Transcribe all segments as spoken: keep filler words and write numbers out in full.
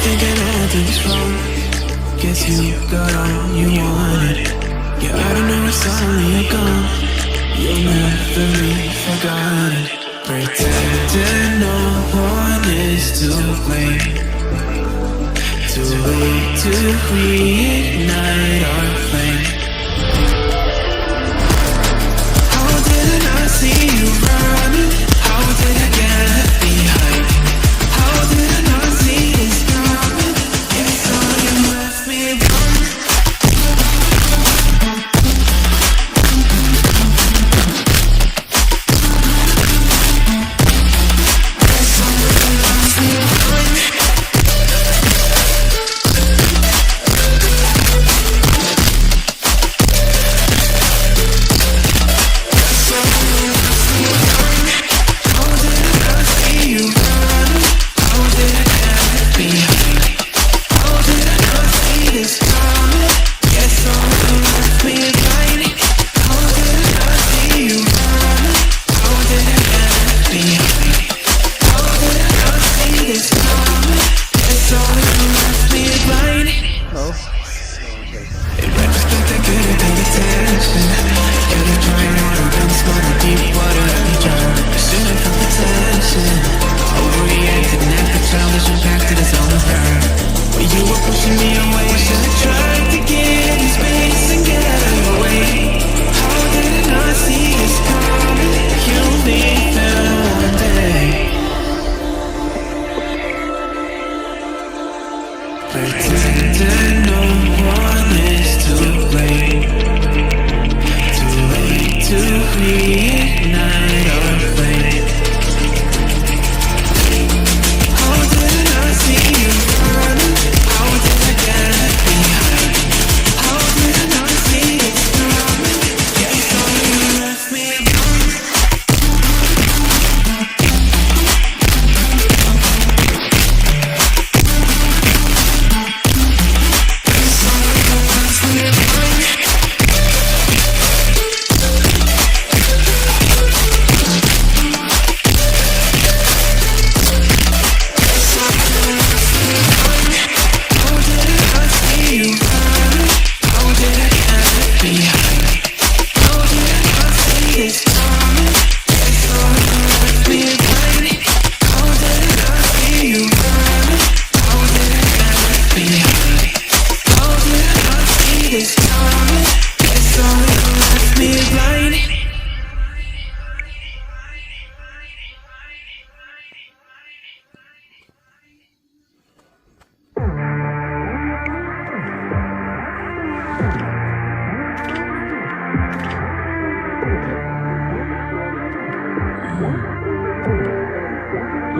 Thinking everything's wrong. Guess you got all you wanted. Yeah, I don't know why suddenly you're gone. You'll never be forgotten. Pretending no one is to blame. Too late to reignite our flame. How did I not see you running? How did I get left behind? How did I not see this coming? It's all you left me blind. Pretending no one is to blame. Too late to reignite our flame. How did I not see you running? How did I get left behind? How did I not see this coming? Guess all you left me alone.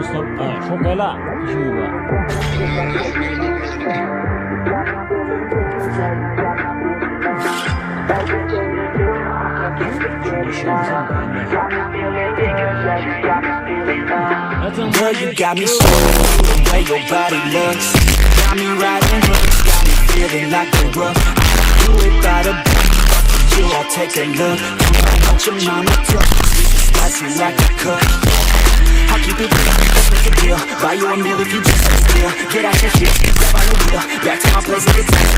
Stop. Ah, shok kaila. Issue ba. Girl, you got me sold the way your body looks. Got me riding hooks, got me feeling like the roof. Do it by the book, you all take a look. Don't let your mama talk, slice me like a cook. I keep it real, let's make a deal. Buy you a meal if you just stay still. Get out your shit, grab on your wheel. Back to my place, nigga, text.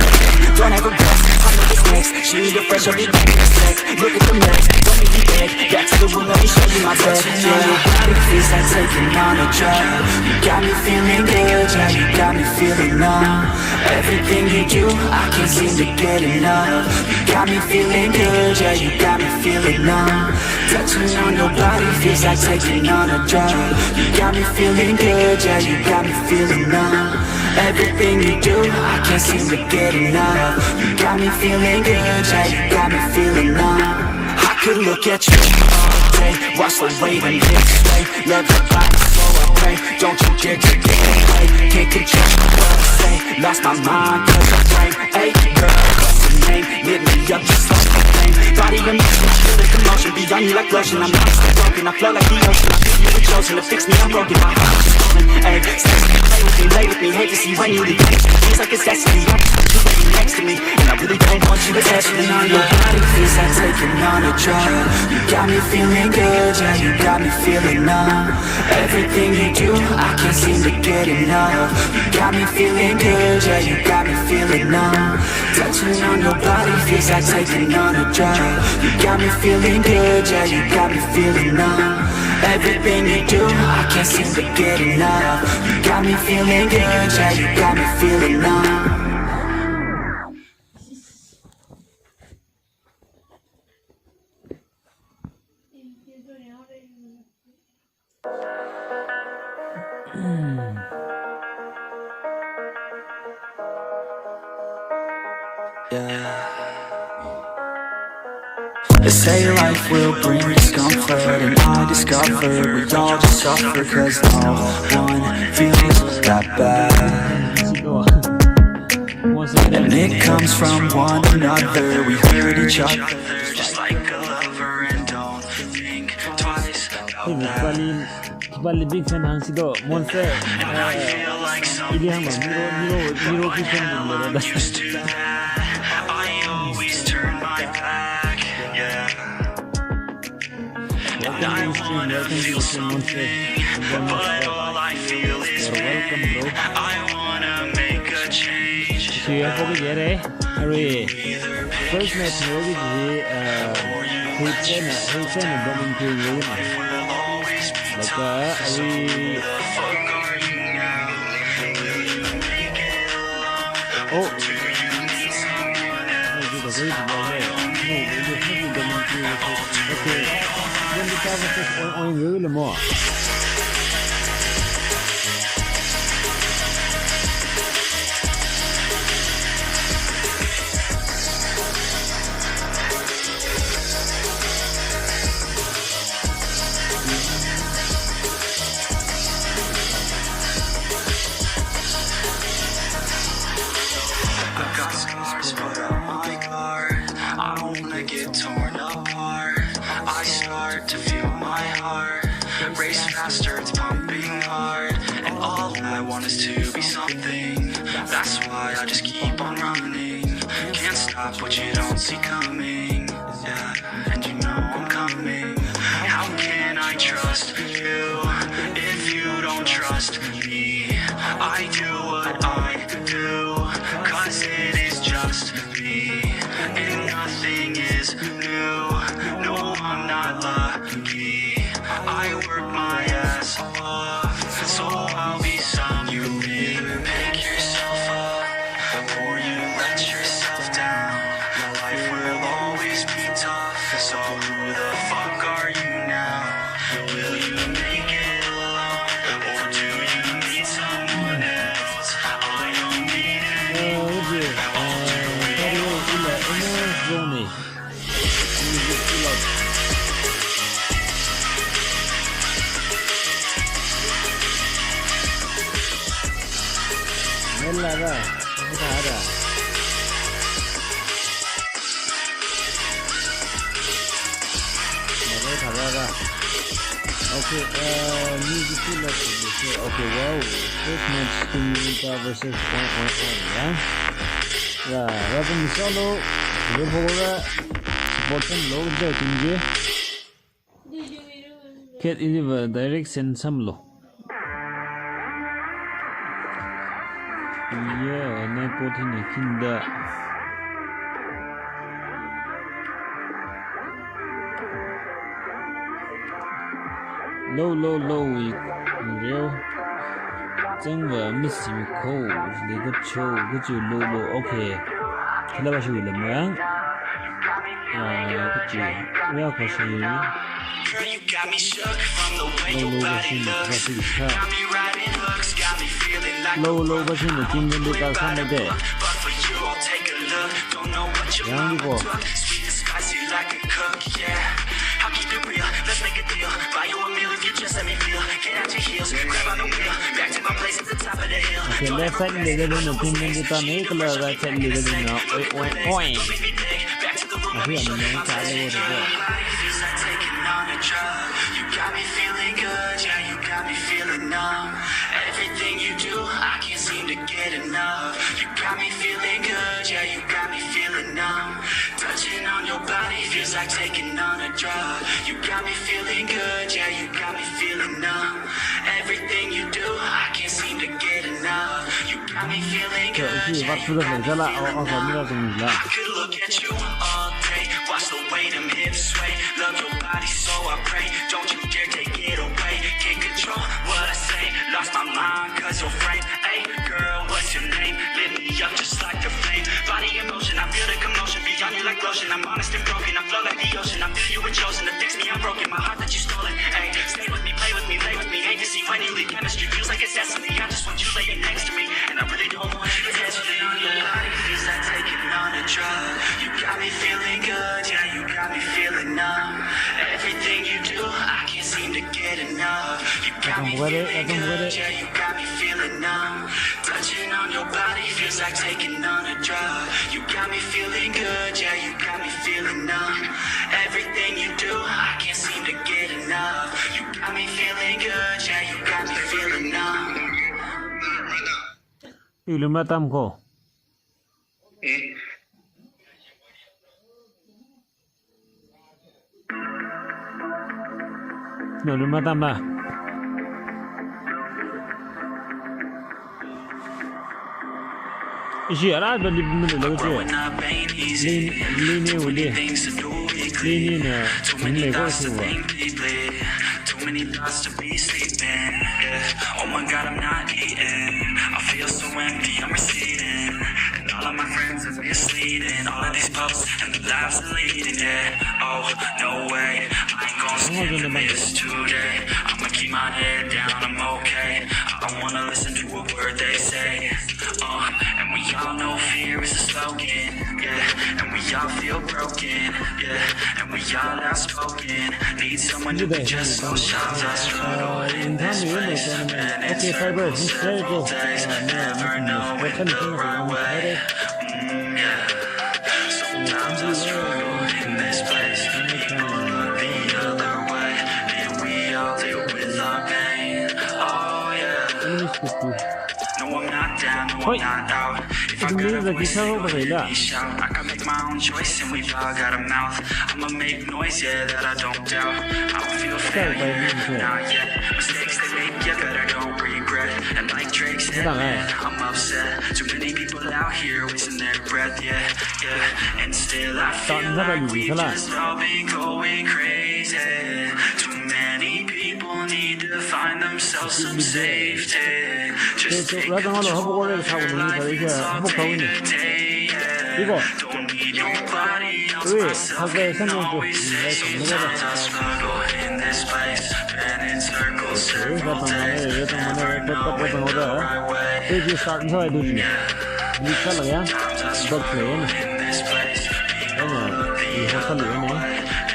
Don't ever rest, I know what's next. She need a fresh up, you back in a sec. Look at the mess, don't make me beg. Back to the room, let me show you my bed. Touching on your body feels like taking on a drug. You got me feeling good, yeah, you got me feeling numb. Everything you do, I can't seem to get enough. You got me feeling good, yeah, you got me feeling numb. Touching on your body feels like taking on a drug. You got me feeling good, yeah, you got me feeling numb. Everything you do, I can't seem to get enough. You got me feeling good, yeah, you got me feeling numb. I could look at you all day, watch the way them hips sway. Love your body, so I pray. Don't you dare to get away. Can't control what I say. Lost my mind, cause I blame. Hey, girl, what's your name? Lit me up just like a flame. Body in motion, feel the commotion. Beyond you like lotion, I'm lost and broken. I flow like the ocean. I feel you were chosen to fix me, I'm broken. My heart is stolen. Hey, stay, play with me, lay with me. Hate to see when you leave. Seems like it's destiny. You waiting next to me, and I really don't want you attached to me. Your body feels like taking on a drug. You got me feeling good, yeah, you got me feeling numb. Everything you do, I can't seem to get enough. You got me feeling good, yeah, you got me feeling numb. Touching on your body feels like taking on a drug. You got me feeling good, yeah, you got me feeling numb. Everything you do, I can't seem to get enough. You got me feeling good, yeah, you got me feeling numb. Yeah. They say life will bring discomfort, and I discovered we all just suffer, 'cause no one feels that bad. And it comes from one another, we hurt each other just like a lover, and don't think twice about that. Bali big fan hāngsi do, Monster. And I feel like something's bad, but I don't wanna get used to that. I always turn my back, yeah. And I wanna feel something, but all I feel is pain. I wanna make a change. First match, maybe the, uh, Hussein, Hussein, Dominic, like, uh, we, oh. Okay. Then the cover says, oh, oh, really more. I've got scars, but on my guard. I don't wanna get torn apart. I start to feel my heart race faster, it's pumping hard. And all I want is to be something. That's why I just keep on running. Can't stop what you don't see coming. Yeah, and you know I'm coming. How can I trust you if you don't trust me? I do what I do, 'cause it is just me. And nothing is new. No, I'm not lucky. I work my ass off, so I'll be something. Pick yourself up before you let yourself down. Life will always be tough, so who the fuck are you now? Will you make it alone, or do you need someone else? I don't need any alter ego. Mela ra, mela ra. Mela ra ra. Okay, uh, music to let me say, okay, wow. First match, Team Ninja versus one one one, yeah? Yeah, welcome to Solo. Level four, support them, low the team J. Cat eleven direction samlo. Yeah, nine fourteen kinda. Low, low, low, we real. Zangwa missing code, they got show, good you low, low, okay. Kila ba shu le mang. Ah, good you. We are for sure. Low, low, ba shin, ba shin, ha. Low, low, ba shin, the team when they got some of that. Yang di ko. Okay, left side ni dega ding na, team ni dega ding na, right side ni dega ding na. Oi, oi, oi. Ahi, ani nang ka le wo de. You got me feeling good, yeah, you got me feeling numb. Everything you do, I can't see Get enough. You got me feeling good, yeah, you got me feeling numb. Touching on your body feels like taking on a drug. You got me feeling good, yeah, you got me feeling numb. Everything you do, I can't seem to get enough. You got me feeling good, yeah, you got me feeling numb. I could look at you all day, watch the way them hips sway. Love your body, so I pray. Don't you dare take it away. Can't control what I say. Lost my mind, cause your frame. Hey, girl, what's your name? Lit me up just like the flame. Body in motion, I feel the commotion. Beyond you like lotion. I'm honest and broken. I flow like the ocean. I feel you were chosen. To fix me, I'm broken. My heart that you stolen. Hey, stay with me, play with me, lay with me. Hate to see when you leave. Chemistry feels like it's destiny. I just want you laying next to me. And I really don't want you to test me. On your body feels like taking on a drug. You got me feeling good, yeah, you got me feeling numb. Everything you do, I can't seem to get enough. You got me feeling good, yeah, you got me feeling numb. Touching on your body feels like taking on a drug. You got me feeling good, yeah, you got me feeling numb. Everything you do, I can't seem to get enough. You got me feeling good, yeah, you got me feeling numb. Ilumra tam ko. Eh? No, no, madam, ah. Ishi ara ba lip mi lo je. Lin, lin ne wule. Lin ne na, lin ne ko su wa. Too many thoughts to be sleeping, yeah. Oh my God, I'm not eating. I feel so empty, I'm receding. And all of my friends are misleading. All of these posts and the lives they're leading, yeah. Oh, no way, I ain't gonna stand for this today. I'ma keep my head down, I'm okay. I don't wanna listen to a word they say. Uh, and we all know fear is a slogan, yeah. And we all feel broken, yeah. And we all outspoken. Need someone who can just so shout. I struggle in this place. Been in circles several days, never knowing the right way. Mm, yeah. Sometimes I struggle in this place. People look the other way. And we all deal with our pain. Oh yeah. No, I'm not down, no, I'm not out. If I gotta voice, they gon' let me shout. I can make my own choice and we've all got a mouth. I'ma make noise, yeah, that I don't doubt. I don't feel failure, not yet. Mistakes they make, yeah, better don't regret. And like Drake said, man, I'm upset. Too many people out here wasting their breath, yeah, yeah. And still I feel like we've just all been going crazy. Too many people need to find themselves some safety. Just take control of your life, it's all day to day, yeah. Don't need nobody else, myself, and always say. Sometimes I struggle in this place. Been in circles several days, never knowing the right way. Sometimes I struggle in this place. People look the other way.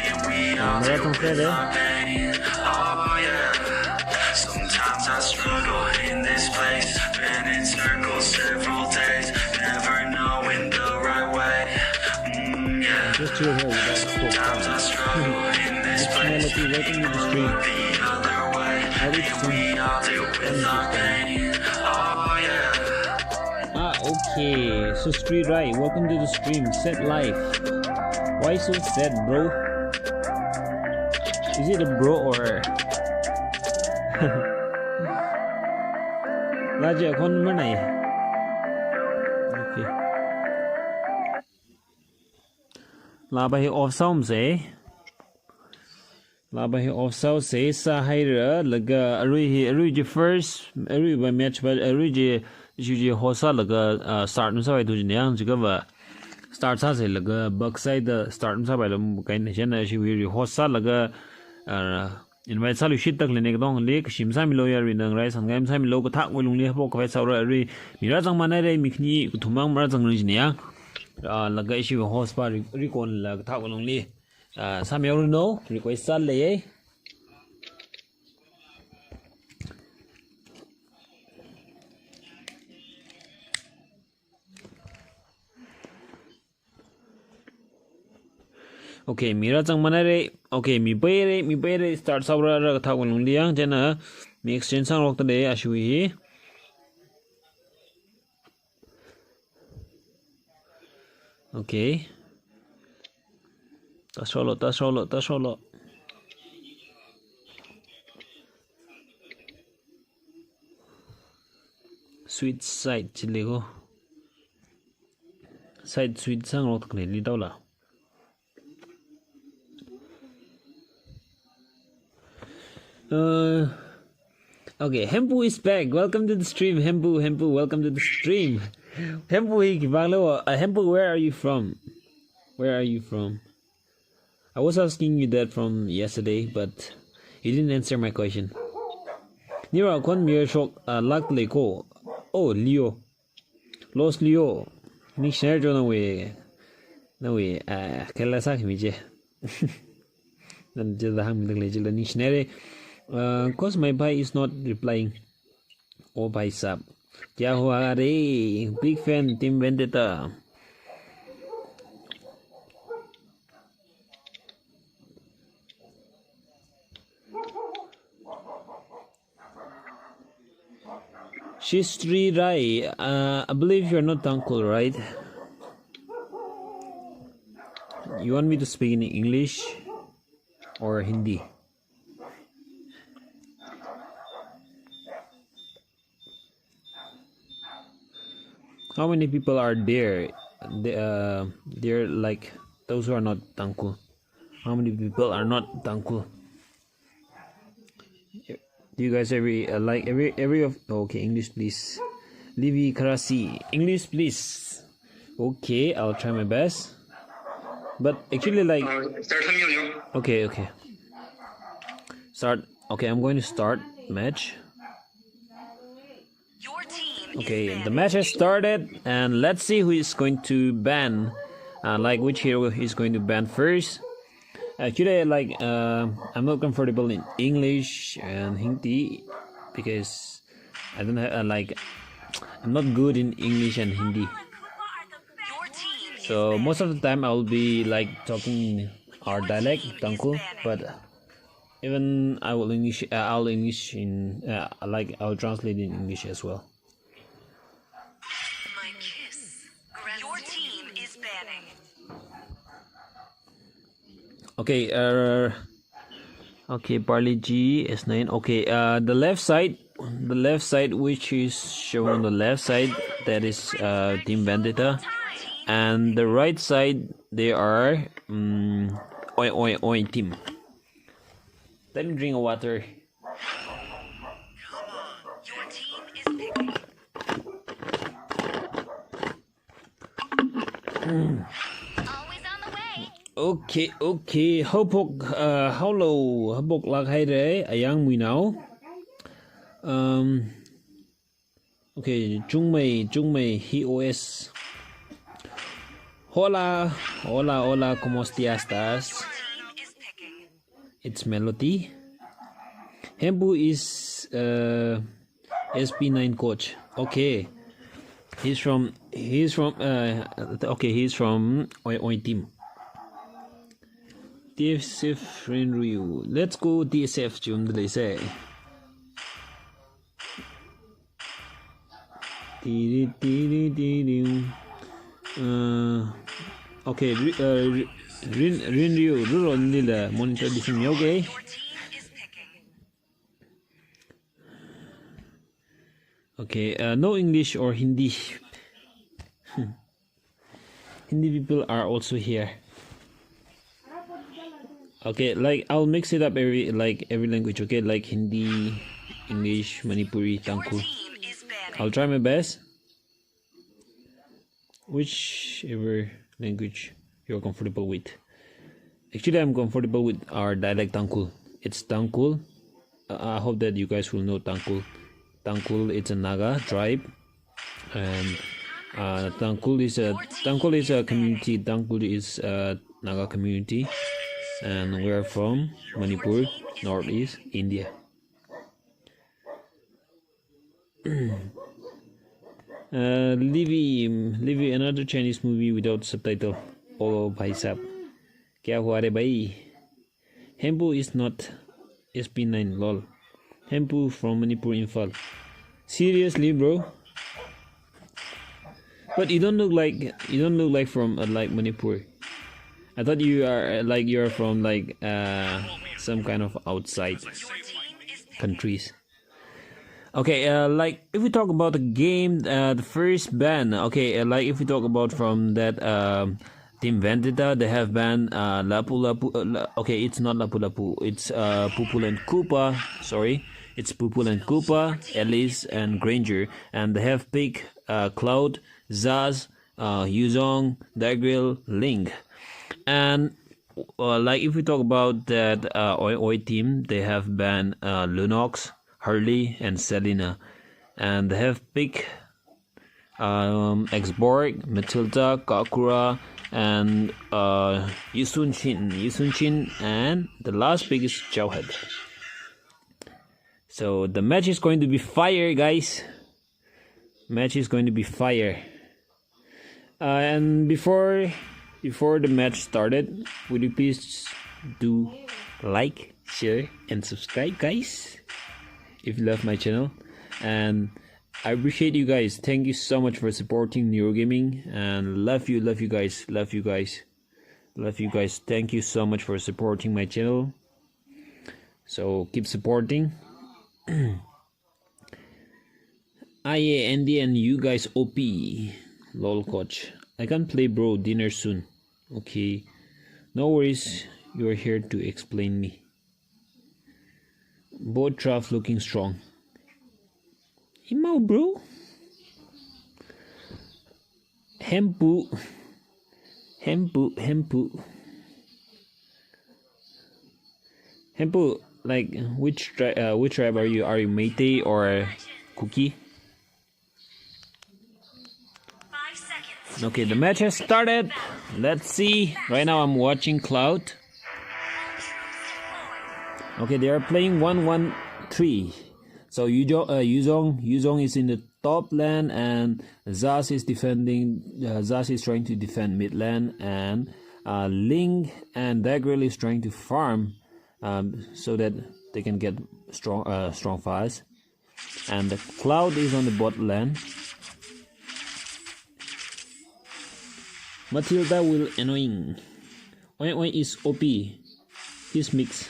And we all deal with our pain. Oh yeah. Sometimes I struggle in this place. Been in circles several days, never knowing the right way. Mm, yeah. Just chill here, you guys. Sometimes I struggle in this place. It's Melody, welcome to the stream. People look the other way. And we all deal with our pain. Oh yeah. Ah, okay. So Sri Rai, welcome to the stream. Set life. Why so sad, bro? Is it a bro or? Laje kon manai. Okay. Laba hi off sound se. Laba hi off sound se sāhaira laga arui hi, arui ji first, arui ba match ba, arui ji, ji, ji host sālaga, ah, start masāvai tu jin yang jiakha ba start sāsei laga back side da start masāvai lam kaina chieina ishi wi host sālaga, ah, invite sāluishit tak lene katongli, kashi masāmilo ya ri nang rai san kai masāmilo kathak wui lungli hapo kavai sāra ri, mi rāzang manai rai mi khani kathum mang marāzang ri jin yang. Ah, laga ishi host pa ri, ri kon la kathak wui lungli. Ah, sāmi aruno, request sālei. Okay, mi rāzang manai rai. Okay, mi pai rai, mi pai rai. Start sāra ra kathak wui lungli yang. Chieina mi exchange sāngarok ta de ashui hi. Okay. Tasolo, tasolo, tasolo. Sweet side chili ko. Side sweet sang lo takne li daula. Uh, okay, Hempu is back. Welcome to the stream, Hempu. Hempu, welcome to the stream. Hempu hi kibang lo. Uh, Hempu, where are you from? Where are you from? I was asking you that from yesterday, but you didn't answer my question. Nira kon mir shok, uh, lak le ko. Oh, Leo. Los Leo. Ningshiner jo nawe. Nawe, uh, kala sak mi je. Nan je da hang mi le je la ningshiner. Uh, cause my bhai is not replying. Oh, bhai sahab. Kya hua re? Big fan, Team Vendetta. Shistri Rai, uh, I believe you're not Tangkhul, right? You want me to speak in English or Hindi? How many people are there? The, uh, there, like, those who are not Tangkhul. How many people are not Tangkhul? Do you guys every, uh, like, every, every of, okay, English, please. Livi Karasi, English, please. Okay, I'll try my best. But actually, like, uh, start some music. Okay, okay. Start. Okay, I'm going to start match. Your team is Okay, the banning match has started, and let's see who is going to ban, uh, like, which hero is going to ban first. Actually, like, uh, I'm not comfortable in English and Hindi because I don't have, uh, like, I'm not good in English and Hindi. Your team is So banning. Most of the time I'll be, like, talking our dialect, Tangkhul, but even I will English, uh, I'll English in, uh, like, I'll translate in English as well. My kiss. Your team is banning. Okay, uh, okay, Parley G S nine. Okay, uh, the left side, the left side which is shown on the left side, that is, uh, Team Vendetta, and the right side they are, um, Oi Oi Oi team. Let me drink a water. Come on, your team is picking. Always on the way. Okay, okay. Haophok, uh, hello. Haophok lak haire, Ayang Muinao. Um, okay, Chungmei, Chungmei, H O S. Hola, hola, hola, ¿cómo estás? It's Melody. Hempu is, uh, S P nine coach. Okay. He's from, he's from, uh, okay, he's from Oi Oi team. T S F Rinryu. Let's go T S F, Jim, they say. Tiri, tiri, tiri. Uh, okay, ri-, uh, ri-, Rin, Rinryu, Ruron Lila, monitor this in, okay? Okay, uh, no English or Hindi. Hindi people are also here. Okay, like, I'll mix it up every, like, every language, okay? Like Hindi, English, Manipuri, Tangkhul. I'll try my best. Whichever language you're comfortable with. Actually, I'm comfortable with our dialect Tangkhul. It's Tangkhul. Uh, I hope that you guys will know Tangkhul. Tangkhul, it's a Naga tribe. And, uh, Tangkhul is a, Tangkhul is a community. Tangkhul is a Naga community. And we're from Manipur, Northeast India. Uh, Livy, Livy, another Chinese movie without subtitle. Oh, bhai sahab. Kya hua re bhai? Hempu is not S P nine, lol. Hempu from Manipur, Imphal. Seriously, bro? But you don't look like, you don't look like from, uh, like, Manipur. I thought you are, uh, like, you're from, like, uh, some kind of outside countries. Okay, uh, like, if we talk about the game, uh, the first ban. Okay, uh, like, if we talk about from that, um, Team Vendetta, they have banned, uh, Lapu Lapu. Uh, La- okay, it's not Lapu Lapu. It's, uh, Pupul and Koopa. Sorry, it's Pupul and Koopa, Elise and Granger, and they have picked, uh, Cloud, Zaz, uh, Yuzong, Dagriel, Ling. And, uh, like, if we talk about that, uh, Oi Oi team, they have banned, uh, Lunox, Hurley, and Selena. And they have picked, um, Exborg, Mathilda, Kakura, and, uh, Yusun Shin. Yusun Shin, and the last pick is Jauhead. So the match is going to be fire, guys. Match is going to be fire. Uh, and before before the match started, would you please do like, share, and subscribe, guys? If you love my channel, and I appreciate you guys. Thank you so much for supporting Neurogaming, and love you, love you guys, love you guys, love you guys. Thank you so much for supporting my channel. So keep supporting. I A N D and you guys O P. Lol, coach. I can't play, bro. Dinner soon. Okay. No worries. You're here to explain me. Both draft looking strong. Imau, bro. Hempu. Hempu, Hempu. Hempu, like, which tri- uh, which tribe are you? Are you Meitei or Kuki? Okay, the match has started. Let's see. Right now, I'm watching Cloud. Okay, they are playing one one three. So Yujo- uh, Yuzong Yuzong is in the top lane, and Zaz is defending. Uh, Zaz is trying to defend mid lane, and, uh, Ling and Dagriel is trying to farm, um, so that they can get strong, uh, strong fast. And the Cloud is on the bot lane. Mathilda will annoying. Oi Oi is O P. He's mix.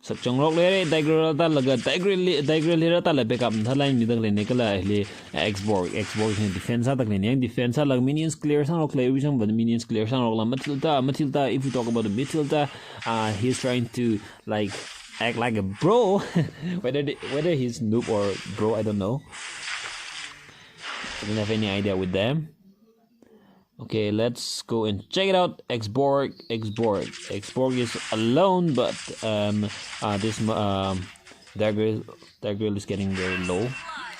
Sakchang rok lere, Dagriel rātālaga, Dagriel li- Dagriel li rātāla backup thalai mida khaleina kala hili Exborg, Exborg hi defense sāda khaleina, yang defense sālaga minions clear sāngarok lei, reason but minions clear sāngarokla Mathilda, Mathilda, if you talk about the Mathilda, uh, he's trying to, like, act like a bro. Whether the, whether he's noob or bro, I don't know. I don't have any idea with them. Okay, let's go and check it out. Exborg, Exborg, Exborg is alone, but, um, uh, this, um, Dagriel, Dagriel is getting very low.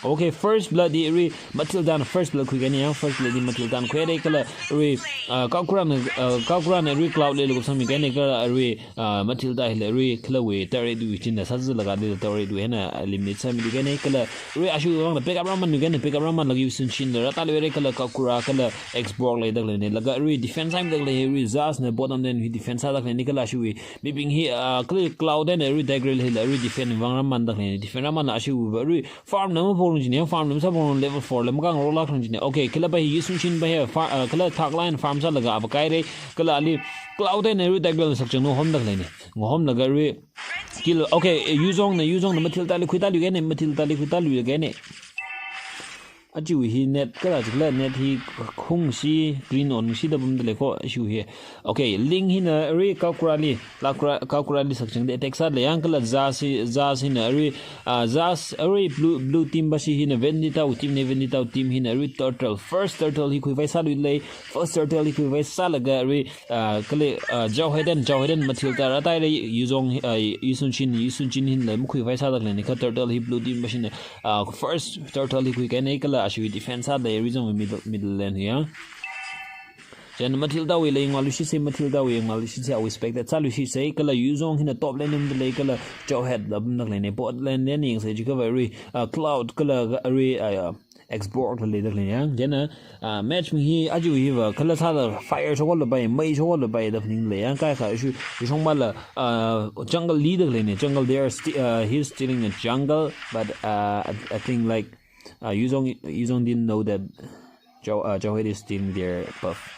Okay, first blood di ri Mathilda na first blood khuikahaina, first blood di Mathilda na khuihaira kala ri, uh, Kakura na, uh, Kakura na ri Cloud li lukasang mikahaina kala ri, uh, Mathilda hila ri kala wui turret wui chinda sāzalaga di turret wui hina eliminate sāmida khaleina kala ri ashu wang na backup rāman nukahaina, backup rāmanlaga Yusun Shin da rātāluira kala Kakura kala Exborg leida khaleina, laga ri defense sāmida khalei ri Zaz na bottom lane hi defense sāda khaleina kala ashu wui mibing hi, uh, kala Cloud na ri Dagriel hila ri defense vang rāmanda khaleina, defense rāmanla ashu wui va ri farm na maphorung jina, farm na masāphorung, level four la makāngarok lāk khang jina. Okay, kala pa hi Yusun Shin pa hi far- uh, kala thak line farm sālaga apa kahaira kala ali Cloud na ri Dagriel sakchang no homda khaleina. Ngahomlaga ri kill. Okay, Yuzong na, Yuzong na Mathilda li khuitāluikahaina, Mathilda li khuitāluikahaina. Achu hi net kala chikla net hi khungshi green on shi da bum da lei ko ashu hi. Okay, Ling hina ri Kakura li, Kakura, Kakura li sakchangda attack sālei yang kala Zaz hi, Zaz hina ri, uh, Zaz ri blue, blue team pa shi hina Vendetta wui team na, Vendetta wui team hina ri turtle, first turtle hi khuivai sāluilei, first turtle hi khuivai sālaga ri, uh, kala, uh, Jauhead na, Jauhead na Mathilda rātāhaira, Yuzong, uh, Yusun Shin, Yusun Shin hila makhuivai sāda khaleina kha turtle hi blue team pa shina, uh, first turtle hi khuikahaina kala ashu defense sāda ri zong middle, middle lane hi ya. Chieina Mathilda wui la yangluishitsa, Mathilda wui yangluishitsa, awui spectate sāluishitsa, kala Yuzong hina top lane umda lei kala Jauhead la bumda khaleina, bot lane lane yangsa jiakha va ri, uh, Cloud kala ri, uh, X-Borg la leida khaleina yang. Chieina, ah, match mi hi, aja hiva, kala sāda fire shokla pai, mei shokla pai da phaning lei yang, kaikha, shu, shongmala, ah, jungle leida khaleina, jungle, they are sti-, uh, he's stealing a jungle, but, uh, I, I think, like, uh, Yuzong, Yuzong didn't know that Joe, uh, Joe is stealing their buff.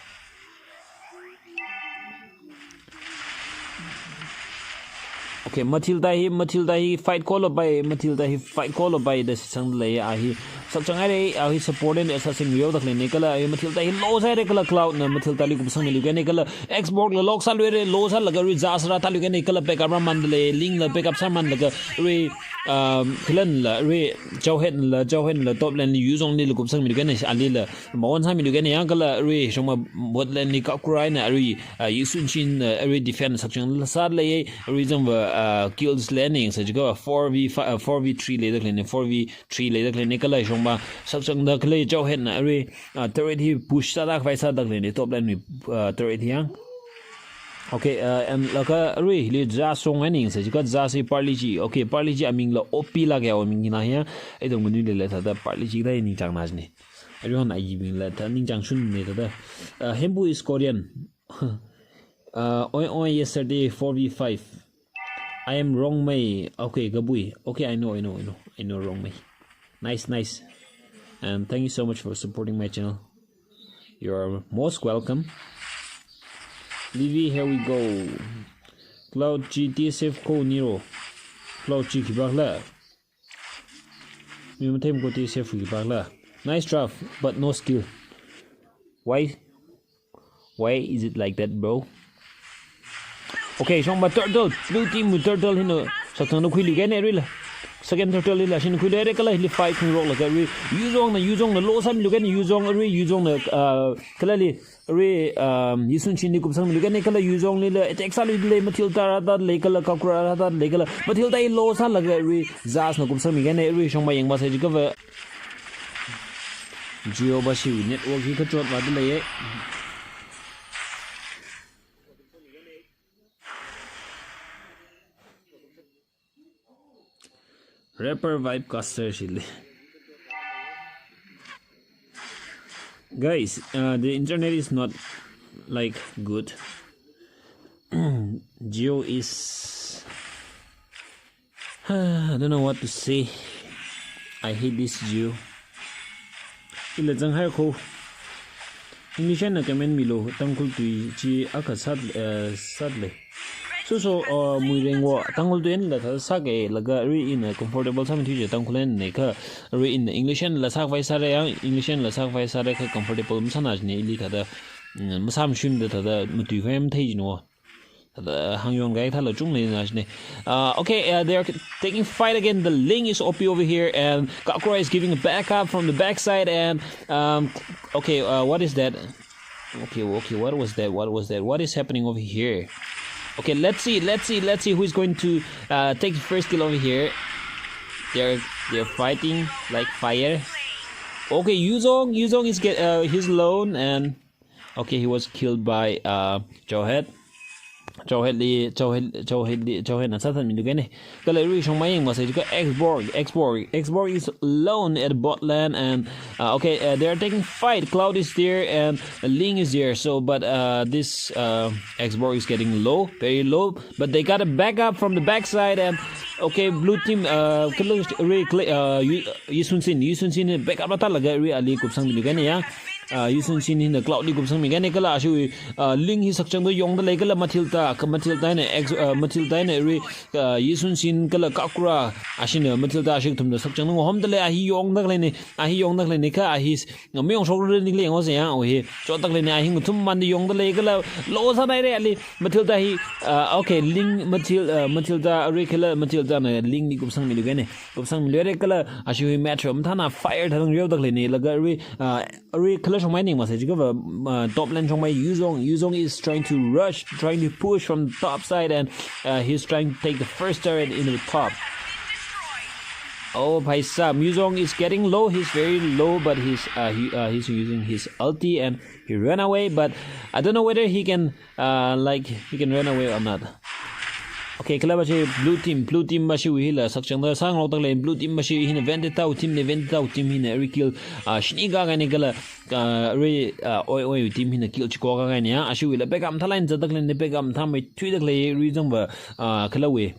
Okay, Matilda hi, Matilda hi fight kolo pai, Matilda hi fight kolo pai da sangda lei, a hi sakchang haira, a hi support and assassin riu da khaleina kala, a hi Matilda hi low sāhaira kala Cloud na Matilda li kupsangmilu kahaina kala X-Borg la lock sāluira, low sālaga rui Zaz rāthalu kahaina kala backup rāmanda lei, Ling la backup sāmanlaga rui, um, Khilan la, rui Jauhen la, Jauhen la top lane li Yuzong li kupsangmilu kahaina, ali la mawan sāmilu kahaina yang kala rui shongma bot lane li Kakura na rui, uh, Yisun Shin, uh, rui defend sakchang sālei, rui zangva, uh, kills lane sa jiakha four v five, uh, four v three leida khaleina, four v three leida khaleina kala shongma sakchangda khalei Jauhen na rui, uh, turret hi push sāda khavai sāda khaleina top lane mi, uh, turret hi yang. Okay, uh, and laga rui li Zaz shong earning sa jiakha Zaz hi Parley G. Okay, Parley G aming la O P la kaya aming hina ya. Ai dong manu le le thāda Parley G da ningchāngna jine. Everyone ai bing la thā ningchāng shunna thāda. Uh, Hembu is Korean. Uh, oi, oi, yesterday four v five. I am Rongmei. Okay, Gabui. Okay, I know, I know, I know. I know Rongmei. Nice, nice. And thank you so much for supporting my channel. You are most welcome. Livy, here we go. Cloud G T S F ko Nero. Cloud G khipākhala. Mi mathei ko T S F khipākhala. Nice draft, but no skill. Why? Why is it like that, bro? Okay, shongma turtle, blue team wui turtle hina sakchangda khuilu kahaina rui la. Second turtle hila shin khuilu haira kala hili fight khangarok laga rui. Yuzong na, Yuzong na low sāmilu kahaina, Yuzong rui, Yuzong na, uh, kala li rui, um, Yisun Shin li kupsangmilu kahaina kala Yuzong li la attack sālu lei, Matilda rāthat lei kala Kakura rāthat lei kala Matilda hi low sālaga rui Zaz na kupsangmi kahaina rui shongma yangva sa jiakha va. Jio bashi network hi kachot vāda lei. Rapper Vibe Caster shili. Guys, uh, the internet is not, like, good. Jio is, I don't know what to say. I hate this Jio. Ila zanghaira ko. English eina comment milu, Tangkhul tui chi akha sat, eh, sālei. So, so, uh, Muireng wo, Tangkhul tui einala thāda sākei, laga rui ina comfortable sāmi tui chi Tangkhul eina kha, rui ina English einala sākhavai sāra yang, English einala sākhavai sāra kha comfortable masāna jine, ili thāda, mm, masāmashunmada thāda, matui khavai mathei jino. Thāda hāngyong kahai thāla chungna jine. Uh, okay, uh, they are taking fight again. The Ling is O P over here, and Kakura is giving a backup from the backside, and, um, okay, uh, what is that? Okay, okay, what was that? What was that? What is happening over here? Okay, let's see, let's see, let's see who is going to, uh, take the first kill over here. They're, they're fighting like fire. Okay, Yuzong, Yuzong is get, uh, he's alone, and okay, he was killed by, uh, Jawhead. Jawhead li, Jawhead, Jawhead li, Jawhead na sāthanmilu kahaina. Kala rui shongma yangva sa jiakha X-Borg, X-Borg, X-Borg is alone at bot lane and, uh, okay, uh, they are taking fight. Cloud is there and Ling is there. So, but, uh, this, uh, X-Borg is getting low, very low. But they got a backup from the backside and, okay, blue team, uh, kala rui, uh, Yi-, Yisun Shin, Yisun Shin backup rāthatlaga rui ali kupsangmilu kahaina ya. Uh, Yisun Shin hina Cloud li kupsangmi kahaina kala ashiwui, uh, Ling hi sakchangda yongda lei kala Matilda, kha Matilda na X, uh, Matilda na rui, uh, Yisun Shin kala Kakura, ashina Matilda ashi kathumna sakchangda ngahomda lei, a hi yongda khaleina, a hi yongda khaleina kha, a hi s-, mayongshokra nikhala yanghaosa yang, o hi, chotda khaleina, a hi ngathum manda yongda lei kala, low sāhaira ali, Matilda hi, uh, okay, Ling, Matil-, uh, Matilda, rui kala Matilda na Ling li kupsangmilu kahaina, kupsangmilu haira kala, ashiwui match mathāna fire thāda riuda khaleina, laga rui, uh, rui kala shongma yangva sa jiakha va, uh, top lane shongma Yuzong. Yuzong is trying to rush, trying to push from the top side, and, uh, he's trying to take the first turret in the top. Oh, bhai sahab, Yuzong is getting low. He's very low, but he's, uh, he, uh, he's using his ulti and he ran away. But I don't know whether he can, uh, like, he can run away or not. Okay, kala bashi blue team, blue team bashiwui hila sakchangda sāngarokda khalei, blue team bashi hina Vendetta wui team na, Vendetta wui team hina arui kill, ah, shini kakahaina kala, ah, arui, ah, Oi Oi wui team hina kill chiko kakahaina, ashiwuila backup mathālāk eina zatda khaleina, backup mathāmeithuida khalei, arui zangva, ah, kala wui,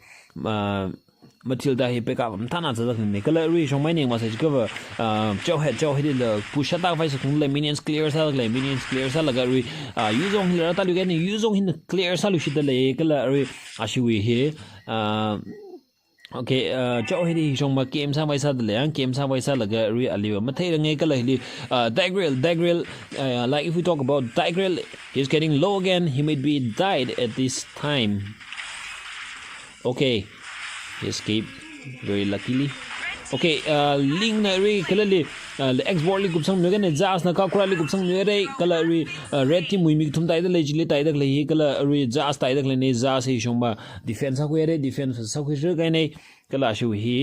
ah, Matilda hi backup mathālāk eina zatda khaleina, kala arui shongmai ning masai jiakhava, ah, Jughead, Jughead hila push sāda khavai sākhangai, minions clear sāda khalei, minions clear sālaga arui, ah, Yuzong hila rātāluikahaina, Yuzong hina clear sāluishitda lei, kala arui ashiwui hi, ah, okay, uh, Jughead hi shongma camp sāvai sāda lei, ah, camp sāvai sālaga arui aliva matheiranga kala hili, uh, Degriel, Degriel, uh, like, if we talk about Degriel, he's getting low again. He might be died at this time. Okay, he escaped very luckily. Okay, uh, Ling na arui kala li, uh, X-Borg li kupsangmiluikahaina, Zaz na Kakurali kupsangmiluihaira, kala arui, uh, red team wui mi kathum tāida lei, chili tāida khalei hi, kala arui Zaz tāida khaleina, Zaz hi shongma defense sākhuihaira, defense sākhuihaira kahaina, kala ashiwui hi.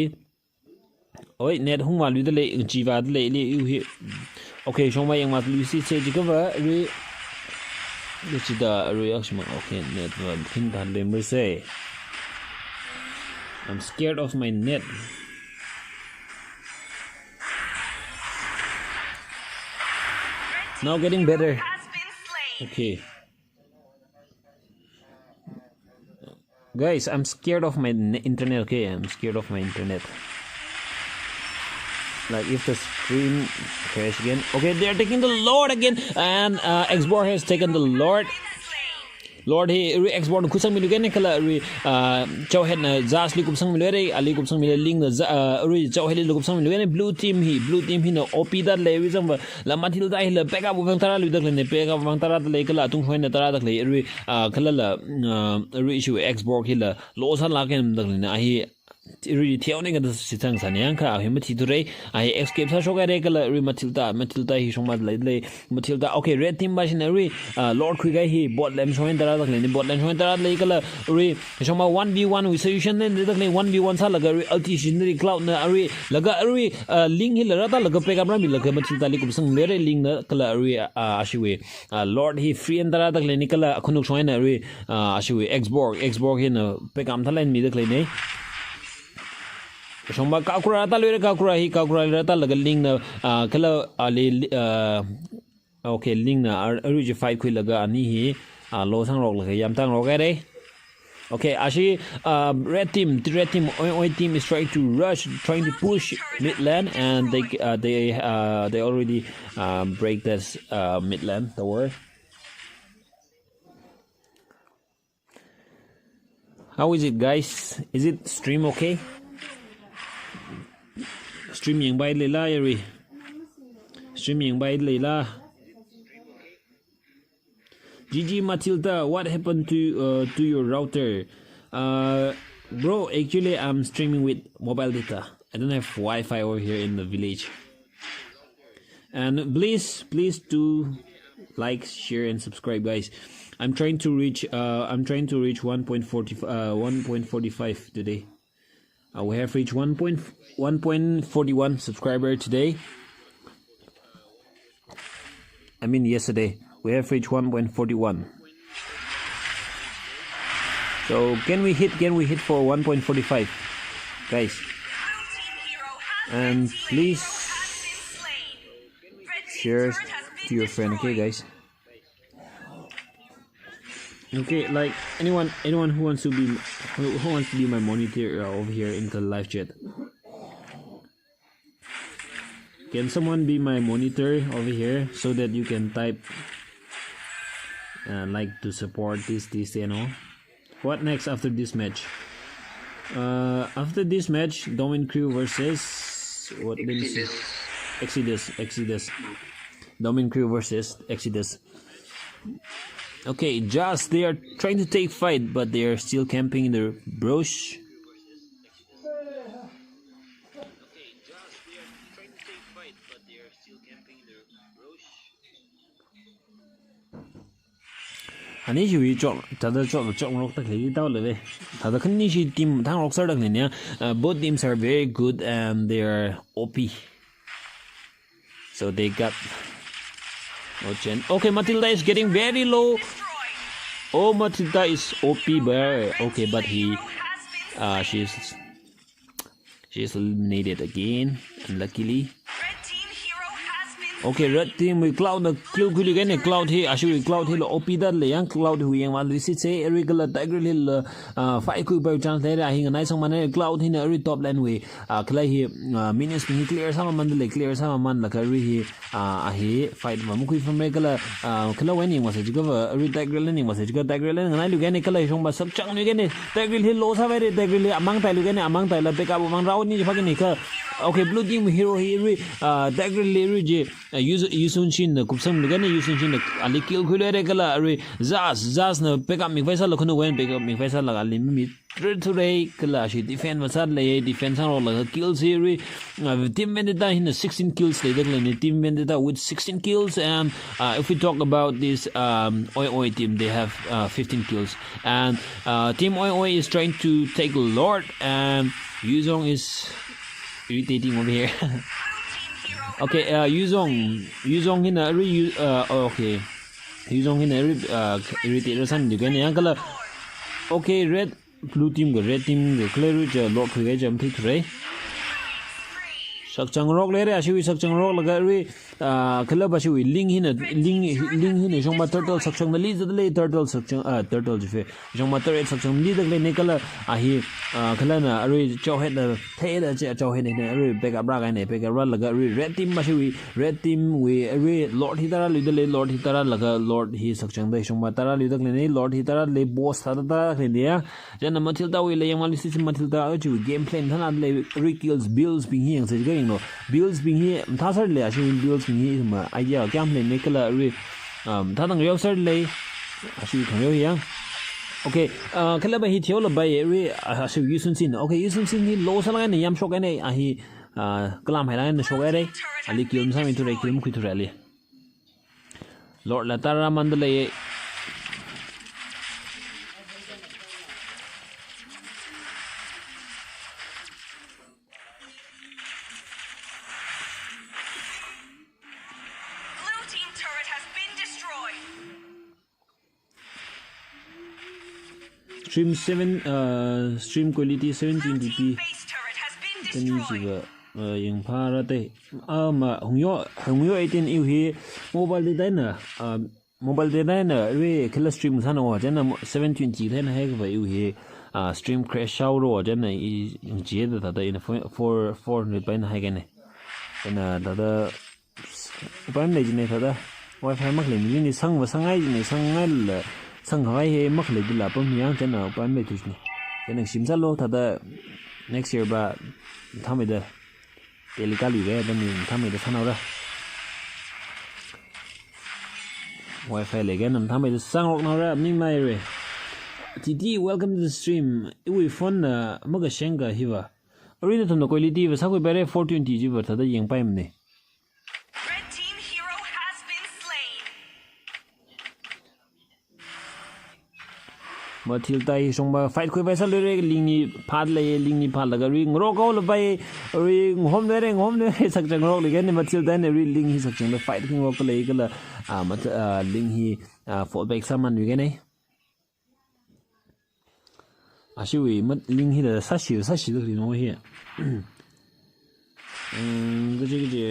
Oi, net hungvāluida lei, chivāda lei, li yu hi. Okay, shongmai yangvāluisei jiakhava, arui. Li chida arui akshima. Okay, net va phin tan lember sei. I'm scared of my net. Now getting better. Okay. Guys, I'm scared of my ne- internet, okay? I'm scared of my internet. Like, if the stream crash again. Okay, they're taking the Lord again. And, uh, X-Borg has taken the Lord. Lord hi, arui X-Borg na kupsangmiluikahaina kala arui, uh, Jughead na Zaz li kupsangmiluihaira, ali kupsangmilei, Ling na Za-, uh, arui Jughead li kupsangmiluikahaina, blue team hi, blue team hina O P tāda lei, arui zangva, la Matilda hila backup vang tārāluida khaleina, backup vang tārāda lei, kala atung hoi na tārāda khalei, arui, ah, kala la, ah, arui ishiwui X-Borg hila low sālāk eina da khaleina, a hi, arui theoning kada sitang sāni yangkha, a hi mathithura, a hi escape sāshokhaira kala arui Matilda, Matilda hi shongma leida lei, Matilda, okay, red team bashina arui, ah, Lord khuikahai hi bot lane shong eina tārāda khaleina, bot lane shong eina tārāda lei kala arui, shongma one v one wui solution na leida khalei, one v one sālaga arui ulti shinri Cloud na arui, laga arui, ah, Ling hila rātālaga backup rāmilaga Matilda li kupsangmiluihaira, Ling na kala arui, ah, ashiwui, ah, Lord hi free eina tārāda khaleina kala akhunuk shong eina arui, ah, ashiwui X-Borg, X-Borg hina backup mathālāk eina mida khaleina. Shongma Kakura rātāluihaira, Kakura hi, Kakura li rātālaga Ling na, ah, kala ali, ah, okay, Ling na ar-, arui chi fight khuilaga ani hi, ah, low sāngaroklaga yamtāngarokhaira. Okay, ashi, uh, red team, the red team, Oi Oi team is trying to rush, trying to push mid lane, and they, uh, they, uh, they already, uh, break this, uh, mid lane tower. How is it, guys? Is it stream okay? Stream yangpaida leila, yari? Stream yangpaida leila? G G Matilda, what happened to, uh, to your router? Uh, bro, actually, I'm streaming with mobile data. I don't have Wi-Fi over here in the village. And please, please do like, share, and subscribe, guys. I'm trying to reach, uh, I'm trying to reach one point forty, uh, one point forty-five today. Uh, we have reached one point, one point forty-one subscriber today. I mean, yesterday. We have reached one point forty-one. So can we hit, can we hit for one point forty-five, guys? And please share to your friend, okay, guys? Okay, like, anyone, anyone who wants to be, who, who wants to be my monitor, uh, over here in the live chat. Can someone be my monitor over here so that you can type, uh, like, to support this, this channel? What next after this match? Uh, after this match, Domin Crew versus, what, let me see. Exodus. Exodus, Exodus. Domin Crew versus Exodus. Okay, Jazz, they are trying to take fight, but they are still camping in their brush. Ani shiwui chok, thāda chok, chok ngarokda khalei tao lele. Thāda khani shi team thāngarok sāda khaleina. Uh, both teams are very good and they are O P. So they got no chance. Okay, Matilda is getting very low. Oh, Matilda is O P bear. Okay, but he, uh, she's, she's eliminated again, unluckily. Okay, red team wui Cloud na kill khuiluikeina. Cloud hi, ashiwui Cloud hila O P da lei yang. Cloud hi yangmāluisei, arui kala Tigreal hila, uh, fight khuipai chance leira. Hi nganai sangmana. Cloud hina arui top lane wui, uh, kala hi, uh, minions bing hi clear sāmamanda lei, clear sāmamanda kha arui hi, uh, a hi fight ma makhui famre kala, uh, kala wen yangmasa jiakha, arui Tigreal yangmasa jiakha, Tigreal nganailuikeina kala shongba sakchangluikeina. Tigreal hi low sāpaira, Tigreal hi amang tailuikeina, amang taila backup amang round ni phākina kha. Okay, blue team hero hi arui, uh, Tigreal hi arui chi, uh, Yu-, Yusun Shin na kupsangluikeina, Yusun Shin na ali kill khuiluira kala arui Zaz, Zaz na backup mikhavai sālaga khunu wen backup mikhavai sālaga ali mi three to three kala ashi defend masālei, defend sāngarokla kill si arui, uh, Team Vendetta hina sixteen kills leida khaleina, Team Vendetta with sixteen kills, and, uh, if we talk about this, um, Oi Oi team, they have, uh, fifteen kills, and, uh, Team Oi Oi is trying to take Lord, and Yuzong is irritating over here. Okay, uh, Yuzong, Yuzong hina arui, Yu-, uh, okay. Yuzong hina arui, uh, irritate sāmiluikeina yang kala. Okay, red, blue team kha red team kha khalei arui chi Lord khuikahai chi mathei thura. Sakchangrok leira, ashiwui sakchangrok laga arui, uh, kala ba ashiwui Ling hina, Ling, Ling hina shongba turtle sakchangda lei zatda lei, turtle sakchang, uh, turtle jife. Shongba turret sakchangda lei da khaleina kala a hi, uh, kala na arui Chao Head na theida chi, Chao Head na arui backup rākahaina, backup rālaga arui red team ba ashiwui, red team wui arui Lord hi tarāluida lei, Lord hi tarālaga Lord hi sakchangda shongba tarāluida khaleina, Lord hi tarāda lei, boss thāda tarāda khaleina ya. Chieina Matilda wuila yangmāluisei, Matilda chiwui game plan thānada lei, arui kills, builds bing hi yangsa jiakha yanglu. Builds bing hi mathāsālei, ashiwui builds bing hi ma idea kayākha leina kala arui, um, thāda khangareo sālei, ashiwui khangareo hi yang. Okay, uh, kala ba hi theola ba arui, uh, ashiwui Yusun Shin. Okay, Yusun Shin hi low sālaga eina yamshokhaina, a hi, uh, kalam hailaga eina shokhaira. Ali kill masāmi thura, kill makhui thura ali. Lord la tarāmanda lei. Blue team turret has been destroyed. Stream seven, uh, stream quality seven twenty p. Base turret has been kani destroyed. Chiva, uh, yangphāra te. Ah, ma, hungyo, hungyo eighteen iwui hi mobile data na, uh, mobile data na arui kala stream sāna wa, chieina mo-, seven twenty thāna hai kava iwui hi, uh, stream crash sāhaora, chieina i yangchida thāda ina four, four, four hundred paina haikahaina. Chieina thāda upai malei jina thāda. Wi-Fi makhalei mi jina, sangva sangngai jina, sangngaila sangkhavai hi makhalei dila pam yang, chieina upai maleithu jina. Chieina shim sālu thāda next year ba mathāmeida Delhi kaluiga, then mathāmeida sānao ra. Wi-Fi leiga mathāmeida sāngaroknao ra, ning maire. T T, welcome to the stream. Iwui phone na makasheng kha hiva. Arui nathumna quality va sākhuipaira, four twenty jiva thāda yangpaimana. Red team hero has been slain. Matilda hi shongba fight khuipai sāluira, Ling hi phatlei, Ling hi phatlaga arui ngarok haolapai, arui ngahomluira, ngahomluira, sakchangrokluikeina Matilda na arui Ling hi sakchangda fight khangarok khalei kala, ah, Mat-, ah, Ling hi, ah, fall back sāmanluikeina. Ashiwui mat Ling hila sāshi, sāshida khalei no hi. Um, kaji, kaji.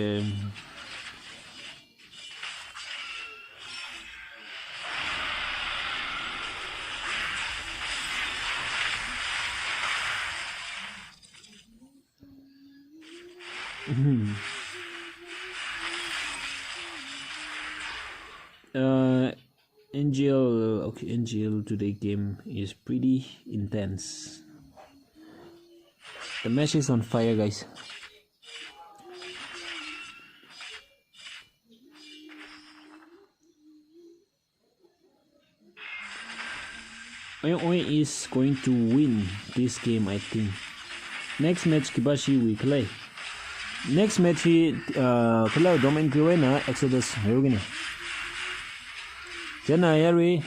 Uh, N G L, okay, N G L today game is pretty intense. The match is on fire, guys. Oi Oi is going to win this game, I think. Next match khipāshiwui khala. Next match hi, uh, khala Domain Crew eina Exodus ngarukeina. Chieina yarui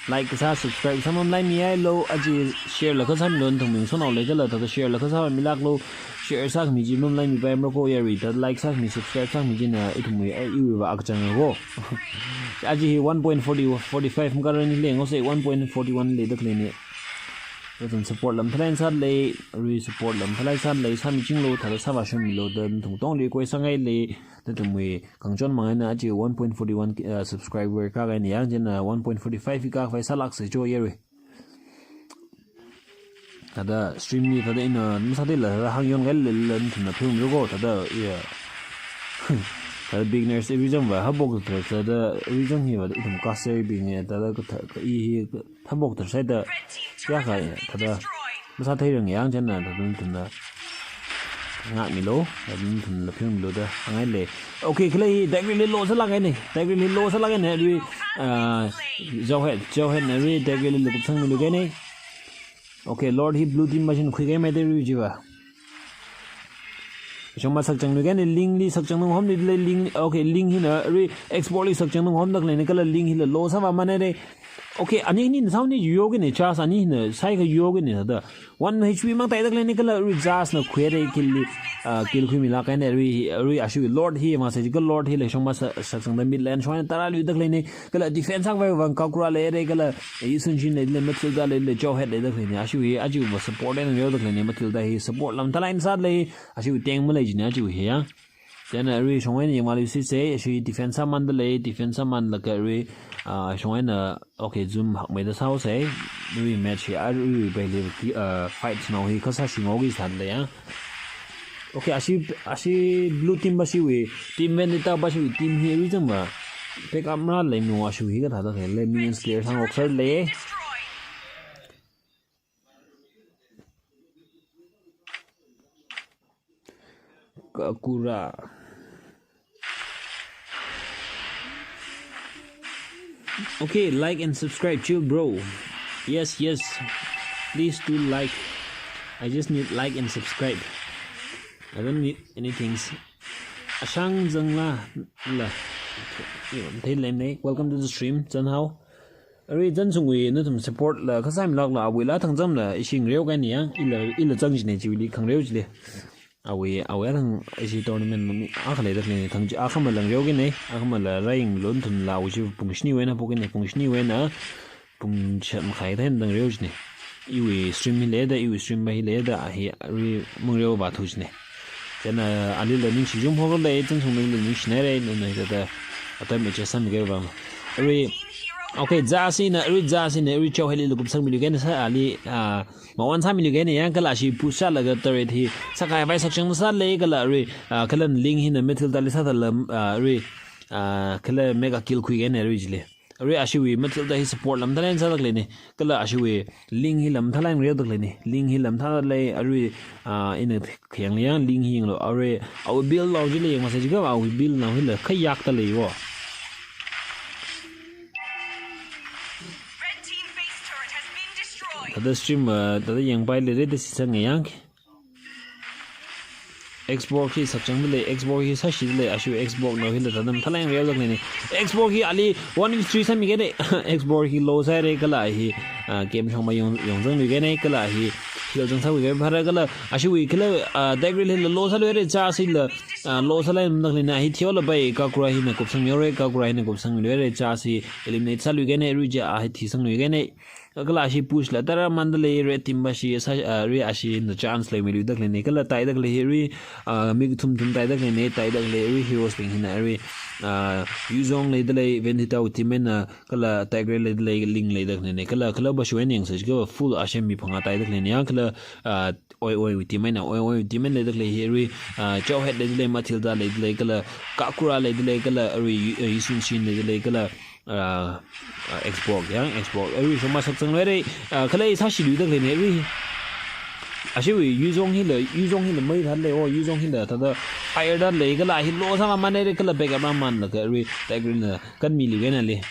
like kasā, subscribe sāmamalaimihailu, aja share la kasā milu, nathumwui ngasotnao leikhala thāda share la kasā milāklu. share sākhami chi malai mipai mara ko yarui, thāda like sākhami, subscribe sākhami china ithumwui, eh, iwuiva akachang ko. Aja hi one point forty, forty-five makaran hi lei, ngose one point forty-one leida khaleina. Nathum support lam thalai sālei, arui support lam thalai sālei, sāmichinglu, thāda sāvāshungmilu da nathum tongli koi sāngailei, nathumwui khangachon mangna aja one point forty-one, uh, subscriber kākahaina yang, chieina one point forty-five hi kākhavai sālāksa cho yarui. Thāda stream hi thāda ina masātheila thāda hāngyongailala nathumna phunglu ko, thāda, yeah. Thāda beginners every jam va habok thāda, thāda every jam hiva ithum caster bing e, thāda ka, ka i hi habok thāda saida ya ka, thāda masātheirang yang chieina thāda nathumna ngākmilu, thāda nathumla phunglu da hāngngailei. Okay, khalei hi Tigreal hi low sālākahaina, Tigreal hi low sālākahaina, arui, ah, Jauhead, Jauheadna arui Tigreal hila kupsangmilu kahaina. Okay, Lord hi blue team machine khuikahai maida arui chiva. Shongma sakchanglu kahaina, Lingli sakchanglu homli lei, Ling, okay, Ling hina arui Xbox li sakchanglu homda khaleina kala Ling hila low sāvāmana lei. Okay, ani ni sauni yoga ni Jazz ani hina saikha yoga ni thāda. One H P mang taida khaleina kala arui Jazz na khuihaira kill li, ah, kill khuimilākahaina arui, arui ashiwui Lord hi masa jiakha Lord hila shongma sa, sakchangda mid lane shongna tara luida khaleina. Kala defense sākhavai vang Kakura leira kala Yi Sun Shin leilei, Mathilda leilei, Jauhead leida khaleina. Ashiwui, aja va support eina reoda khaleina, Mathilda hi support lam thalai sālei, ashiwui tank malei jina aja hi ya. Chieina arui shong eina yangmālu sisei, ashiwui defense sāmanda lei, defense sāmanlaga arui, ah, shong eina, okay, zoom hakmeida sāhaosei, arui match hi, arui bailei, ah, fight nao hi kasā shingaoki sālei ya. Okay, ashi, ashi blue team va shiwui, team Vendetta va shiwui, team hi arui jam va. Pick up mara lei no ashiwui kathāda lei, minions clear sāngaroksālei. Kakura. Okay, like and subscribe, chill bro. Yes, yes. Please do like. I just need like and subscribe. I don't need anything. Ashang zangla la. Okay. Welcome to the stream, Zanhao. Arui zanshungwui nathum support la kasā milākla awuila thangzamla ishi ngareo kahaina ya, ila, ila zang jina chiwuili khangareo jilei. Awui, awui athang ishi tournament mi akha leida khaleina thang akhamala ngareo kahaina, akhamala rāyanglu nathumla awui chi pung shiniwui eina pung kahaina, pung shiniwui eina pung shat makhai thāda ngareo jina. Iwui stream hi leida, iwui stream va hi leida, a hi arui mangareo vāthu jina. Chieina alila ningshi jum hokra lei, zanshungli ningshinaira, nana thāda atam adjust sāmikahai vang. Arui, okay, Jazz hina, arui Jazz hina, arui Jauhead lila kupsangmilu kahaina sā ali, ah, mawan sāmilu kahaina ya kala ashi push sālaga turret hi sākhavai sakchang sālei kala arui, ah, kala Ling hina Mathilda li sāda lam, ah, arui, ah, kala mega kill khuikahaina arui jilei. Arui ashiwui Mathilda hi support lam thalai sāda khaleina, kala ashiwui Ling hi lam thalai ngareoda khaleina, Ling hi lam thalei, arui, ah, ina khayang lei ya, Ling hi yanglu, arui, awui build nao jilei yangmasa jiakha, awui build nao hila khayakta lei wo. Thāda stream, ah, thāda yangpai leira da shitsanga yang. Xbox hi sakchangda lei, Xbox hi sāshida lei, ashiwui Xbox nao hila thāda mathālāk ngareoda khaleina. Xbox hi ali one v three sāmikahaina, Xbox hi low sāhaira kala hi, ah, game shongma yong, yongzangluikahaina, kala hi heal zangsākhuikahai phāra kala, ashiwui kala, ah, Tigreal hila low sāluihaira, Jazz hila, ah, low sālākmada khaleina, hi thiolapai Kakura hina kupsangmihaora, Kakura hina kupsangmiluihaira, Jazz hi eliminate sāluikahaina, arui chi a hi thisangluikahaina. Kala ashi push la tara manda lei, red team va shi sā, ah, arui ashina chance leimiluida khaleina, kala taida khalei hi arui, ah, mi kathum thum taida khaleina, taida khalei arui heroes bing hina arui, ah, Yuzong leida lei, Vendetta wui team eina, kala Tigreal leida lei, Ling leida khaleina, kala, kala va shuwen yangsa jiakha full ashem mi phangā taida khaleina, ya kala, ah, Oi Oi wui team eina, Oi Oi wui team eina leida khalei hi arui, ah, Jauhead leida lei, Mathilda leida lei, kala Kakura leida lei, kala arui Yu-, ah, Yi Sun Shin leida lei, kala, ah, ah, Xbox, ya, Xbox. Arui shongma sakchangluihaira, ah, kala sāshiluida khaleina arui. Ashiwui Yuzong hila, Yuzong hila maithālei, oh, Yuzong hila thāda fire dalei, kala hi low sāmamānhaira, kala backup rāmamānlaga arui Tigreal na kanmiluikahaina lei.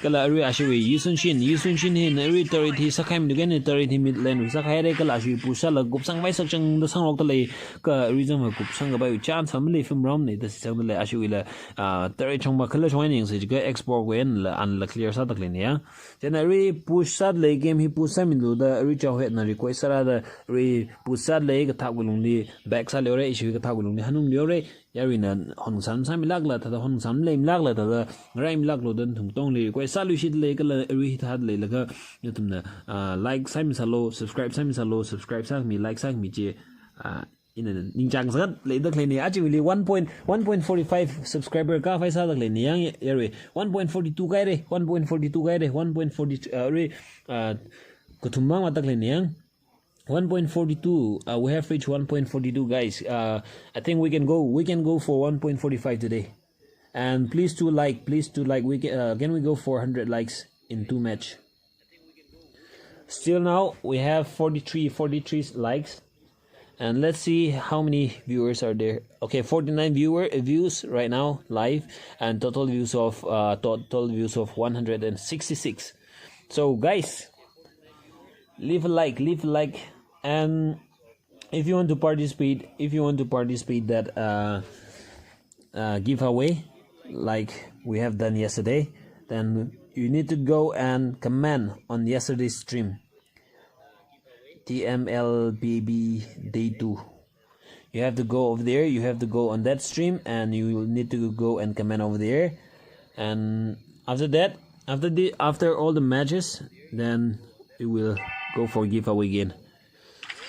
Kala arui ashiwui Yu Sun Shin, Yu Sun Shin hina arui turret hi sākhaimida kani turret hi mid lane wui sākhaira kala ashiwui push sālaga kupsangvai sakchangda sangrokta lei, kha arui zangva kupsangkhavai chance va malei from round ni da sāsangda lei ashiwuila, ah, turret chungva khala chungva ning sājiakha Xbox wui einala anla clear sāda khaleina ya. Chieina arui push sāda lei game hi push sāmilu da arui Chaohetna request sāra da arui push sāda lei kathākwui lungli back sāleira, ishiwui kathākwui lungli hanungleira. Yaruina hon sāmsāmilākla thāda hon sāmleimilākla thāda ngaraimilāklu da nathum tongli request sāluishit lei kala arui hithāda leilaga nathumna, ah, like sāmisālu, subscribe sāmisālu, subscribe sākhami, like sākhami chi, ah, ina ningchāng sākhat leida khaleina. Achiwuili one point, one point forty-five subscriber kāphai sāda khaleina yang yarui. One point forty-two kāhaira, one point forty-two kāhaira, one point forty, ah, arui, ah, kathum mang mata khaleina yang. One point forty-two. Uh, we have reached one point forty-two, guys. Uh, I think we can go. We can go for one point forty-five today. And please do like. Please do like. We can. Uh, can we go four hundred likes in two match? Still now we have forty-three, forty-three likes. And let's see how many viewers are there. Okay, forty-nine viewer uh, views right now live, and total views of uh, total views of one hundred sixty-six. So guys, leave a like, leave a like, and if you want to participate, if you want to participate that uh, uh, giveaway like we have done yesterday, then you need to go and comment on yesterday's stream, T M L B B day two. You have to go over there, you have to go on that stream, and you will need to go and comment over there. And after that, after the after all the matches, then you will go for giveaway again.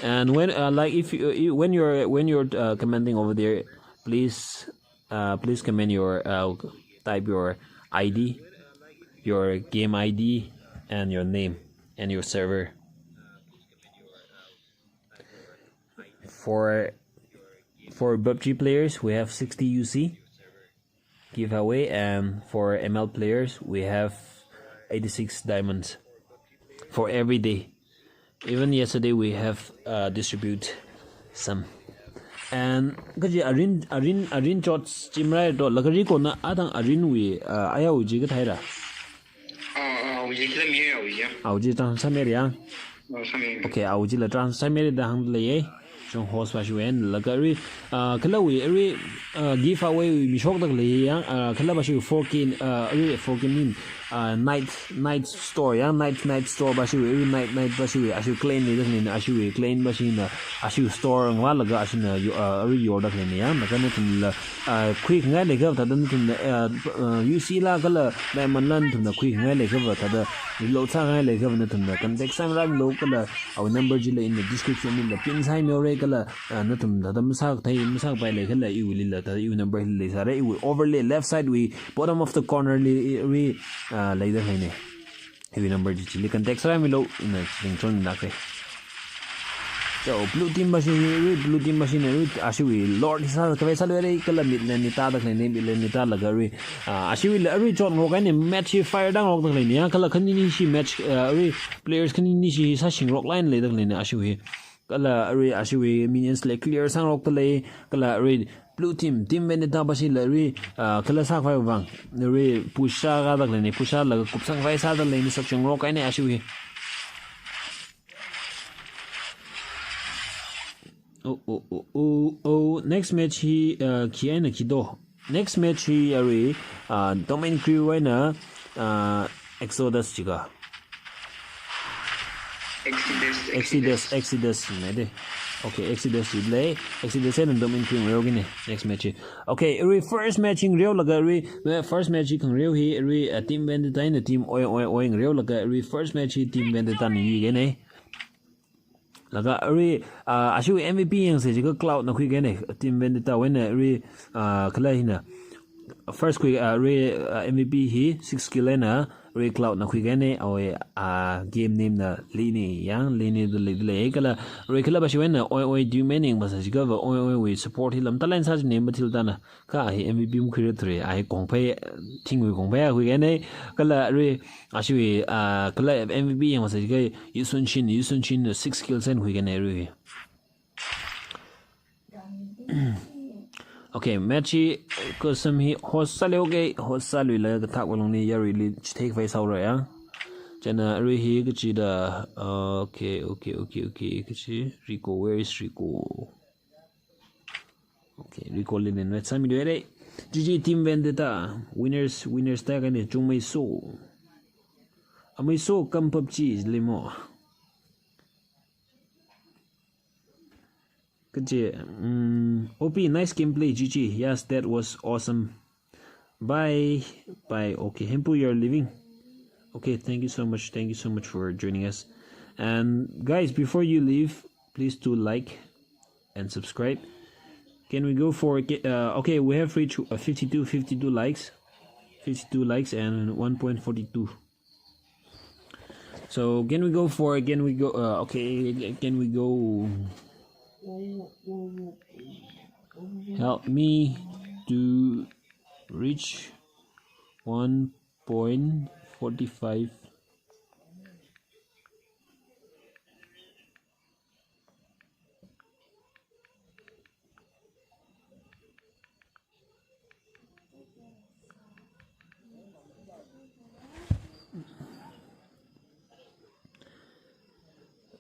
And when uh, like if you, you when you're when you're uh, commenting over there, please uh, please comment your uh, type your I D, your game I D, and your name and your server. For for PUBG players, we have sixty U C giveaway, and for M L players, we have eighty-six diamonds for every day. Even yesterday, we have uh, distribute some. And kaji arin arin arin chot chimrai to lakari kona atang arin wi uh, ayau ji kathaira. Ah, ah, uji kila mi ya uji. Auji tang sameri ya. Oh, sami. Okay, auji la tang sameri da hāngda leiya. Chung host va shiwen laga arui, ah, kala wui arui, ah, giveaway wui mishok da lei ya, ah, kala va shi four K, ah, arui four K nin, ah, night night store ya, night night store va shi arui night night va shi ashiwui claim ni da ni ashiwui claim va shina ashiwui store ngva laga ashina yu- ah, arui yorda ni ya, laga nathumla ah, khuingai leikha thāda nathumna, ah, ah, U C la kala diamond la nathumna khuingai leikha thāda reload sāngai leikha nathumna contact sāngarānlu kala awui number chila in the description lila pin sāmihaora kala, ah, nathum thāda masākathei masākapai leikhala iwuilila thāda iwui number hila leisāra, iwui overlay left side wui bottom of the corner li ri, ah, leida leina. Iwui number chi chili contact sārāmilu, ina ringchon lākre. So, blue team va shi, arui blue team va shina arui ashiwui lord sākhavai sāluira kala mid lane ni tāda leina, mid lane ni tālaga arui, ah, ashiwuila arui chot ngarok eina match hi fire da ngarokda leina ya, kala khanini shi match, ah, arui players khanini shi sāshingrok line leida leina ashiwui. Kala arui ashiwui minions la clear sāngarokta lei, kala arui blue team, Team Vendetta va shila arui, ah, kala sākhavai vang, arui push sākada leina, push sālaga kupsangkhavai sāda leina, sakchingrok eina ashiwui. Oh, oh, oh, oh, oh. Next match hi, ah, khi eina khi do. Next match hi arui, ah, Domain Crew eina, ah, Exodus jiakha. Exodus, Exodus, Exodus. Exodus ne de. Okay, Exodus ji lei. Exodus eina Domain Crew ngareogina. Next match hi. Okay, arui first match hi ngareolaga arui, eh, first match hi khangareo hi arui, ah, Team Vendetta eina Team Oi Oi Oi ngareolaga arui first match hi Team Vendetta na yuigana. Laga arui, ah, ashiwui M V P yangsa jiakha Cloud na khuigana, Team Vendetta wui eina arui, ah, kala hina. First khui, ah, arui, ah, M V P hi six kill eina arui Cloud na khuigana, awui, ah, game name na Lini yang, Lini da lei da lei kala, arui kala va shiwui eina Oi Oi Domain yangva sā jiakha va Oi Oi wui support hi lam talent sā ji name va thil tana. Kha hi M V P makhuira thura, hi kongphei, thingwui kongphei a khuigana, kala arui, ashiwui, ah, kala M V P yangva sā jiakha Yu Sun Shin, Yu Sun Shin six kills eina khuigana arui. Okay, match hi kasam hi host sāli, okay, host sāluila kathak walungli yaruili chithei khavai sāhaora ya. Chieina arui hi kachida, okay, okay, okay, okay, kachi Rico, where is Rico? Okay, Rico li invite sāmiluire. G G Team Vendetta, winners, winners ta kani chungmei so. Amei so kam PUBG limo. Kaje, mm, O P, nice gameplay, G G. Yes, that was awesome. Bye. Bye. Okay, Hempu, you're leaving. Okay, thank you so much. Thank you so much for joining us. And guys, before you leave, please do like and subscribe. Can we go for, uh, okay, we have reached, uh, fifty-two, fifty-two likes. fifty-two likes and one point four two. So can we go for, can we go, uh, okay, can we go? Help me to reach one point four five.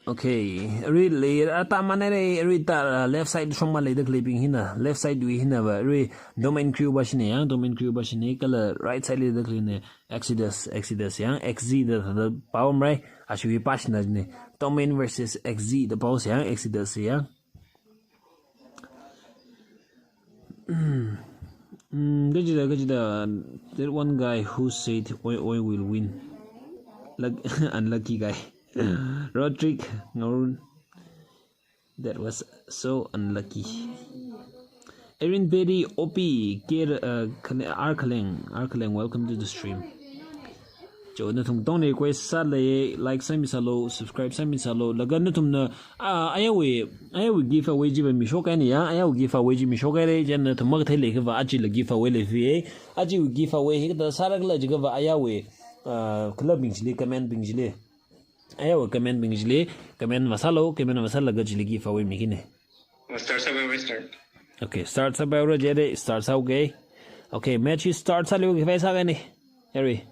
Okay, arui lei, ata manai lei, arui ta, uh, left side shongma leida khaleibing hina, left side wui hina va, arui Domain Crew va shine yang, Domain Crew va shine, kala right side leida khaleine, Exodus, Exodus yang, X Z da, da, da, pao mrai, ashiwui pashina ne, Domain versus X Z da pao yang, Exodus yang. Mm, kachida, kachida, that one guy who said Oi Oi will win. Luck-, unlucky guy. Roderick Ngarun. That was so unlucky. Erin Berry, O P, K, uh, Khale-, R Khaleng, R Khaleng, welcome to the stream. Cho, nathum tongna request sālei, like sāmisālu, subscribe sāmisālu. Laga nathumna, ah, ayawui, ayawui giveaway chi va mishok kahaina ya, ayawui giveaway chi mishok kahaira, chieina nathum makathei leiakha va, ajila giveaway leifie. Ajawui giveaway hi kathāda sāra khala jiakha va ayawui, ah, khalabing chili, comment bing chili. Ayawui comment bing chili, comment masālu, comment masālaga chili giveaway mikine. Start sāpaira, start. Okay, start sāpaira, jere, start sāuge. Okay, match hi start sāli, okay, khavai sākahaina. Harry.